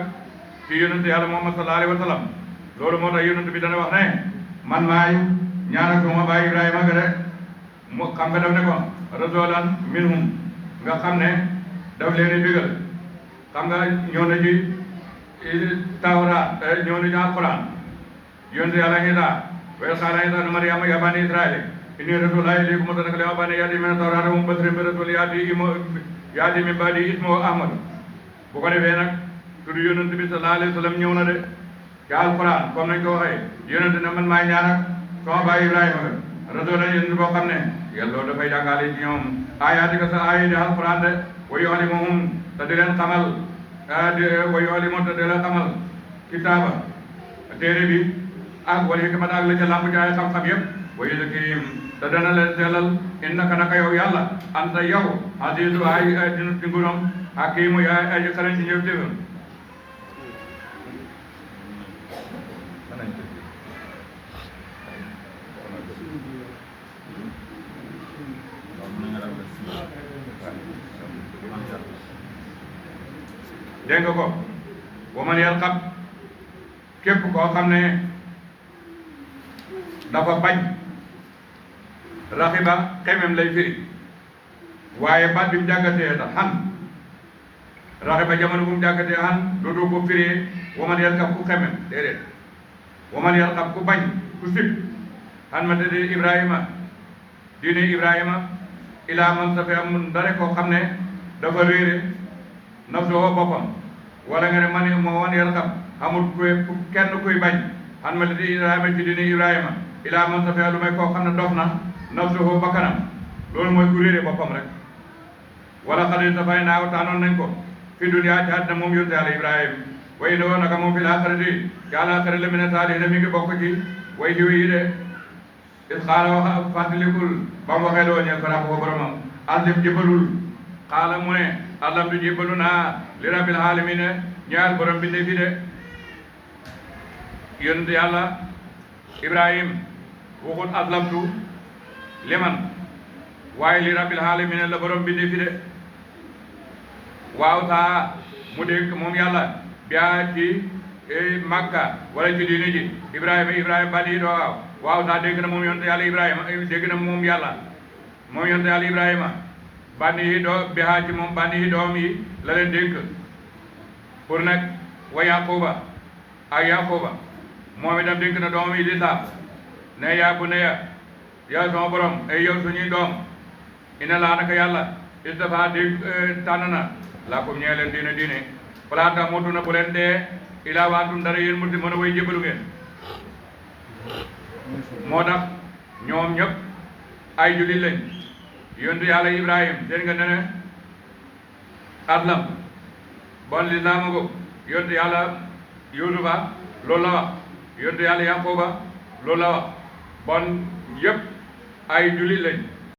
ci yonente yàlla Muhammad sallallahu alayhi wa sallam loolu moo tax yonente bi dana wax ne man maay ñaan ak sama baay Ibrahima ga de mu xam nga daf ne ko rasulan minhum nga xam ne daf leen di bégal xam nga ñëw na ci Tawraat ñëw na ci Alquran yonente yàlla Iisaa wa iz qaala Iisaa ibnu Maryama yaa banii Israa'iila inni rasuulullaahi ilaykum musaddiqan limaa bayna yadayya mina tawraati wa mubashiran bi rasuulin ya'tii min ba'dii ismuhu Ahmad bu ko defee nag tudd yonent bi sallallahu alayhi wa sallam ñëw na de ci Alquran comme nañ ko waxee yonent ne man maay ñaan ak sama baay Ibrahima ga rasuulan yonent boo xam ne yàlla dafay jàngale ci ñoom ayaatika sa aaya di Alquran de wa yu'allimuhum te di leen xamal wa yu'allimuhum te di leen xamal kitaaba téere bi ak wal hikmata ak la ca lamb jaay xam-xam yëpp wa yuzakkihim te dana leen sellal innaka naka yow yàlla anta yow azizu ay dina ci nguuram hakimu yaay aji xarañ ci ñëw téefam dégg nga ko wa man yarqab képp koo xam ne dafa bañ raxiba xemem lay firi waaye baat bi mu jàggatee tax xan raxiba jamono bu mu jàggatee xan dootu ko firee waman yarkab ku xemem déedéet waman yarkab ku bañ ku sib xan ma tëddee Ibrahima diine Ibrahima ilaa man sa fi am dara koo xam ne dafa réere nafsoo boppam wala nga ne man moo wan yarkab amul kenn kuy bañ xan ma tëddee Ibrahima ci diine Ibrahima ilaa man sa fi lu may koo xam ne dof na nafsuhu bakkanam loolu mooy ku réere boppam rek wala xale dafay naaw taanoon nañ ko fi duniyaa ci àddina moom yonte yàlla Ibrahima way ne woon naka moom fi laaxirati ci àllaaxira la mina saalihiina mi ngi bokk ci way xiw yi de is xaala wax fàttalikul ba mu waxee loo ñeel fara ko boromam aslim jébbalul xaala mu ne aslamtu jébbalu naa li rabbil aalamiina ñaar borom bi ne fi de yonte yàlla Ibrahima waxul aslamtu liman waaye li rabbil aalamiina la borom bi fi de waaw saa mu dégg moom yàlla biyaa ci Makka wala ci diine ji Ibrahima bani doo waaw saa dégg na moom yonte yàlla Ibrahima dégg na moom yàlla moom yonte yàlla Ibrahima bani yi doo biyaa ci moom bani yi doom yi la leen dénk pour nag wa Yaquba ak Yaquba moom itam dénk na doom yi di saab ne yaa bu ne yaa sama borom ay yow suñuy doom ina laa naka yàlla istafa di tànn na laa ko ñee leen diine falaata motu na bu leen dee ilaa waantum dara yéen muti mën a way jébalu ngeen moo tax ñoom ñëpp ay jullit lañ yontu yàlla Ibrahim seen nga ne aslam bon lislaama ko yontu yàlla Yuusufa loolu la wax yontu yàlla Yaquba loolu la wax bon yëpp ay jullit lañ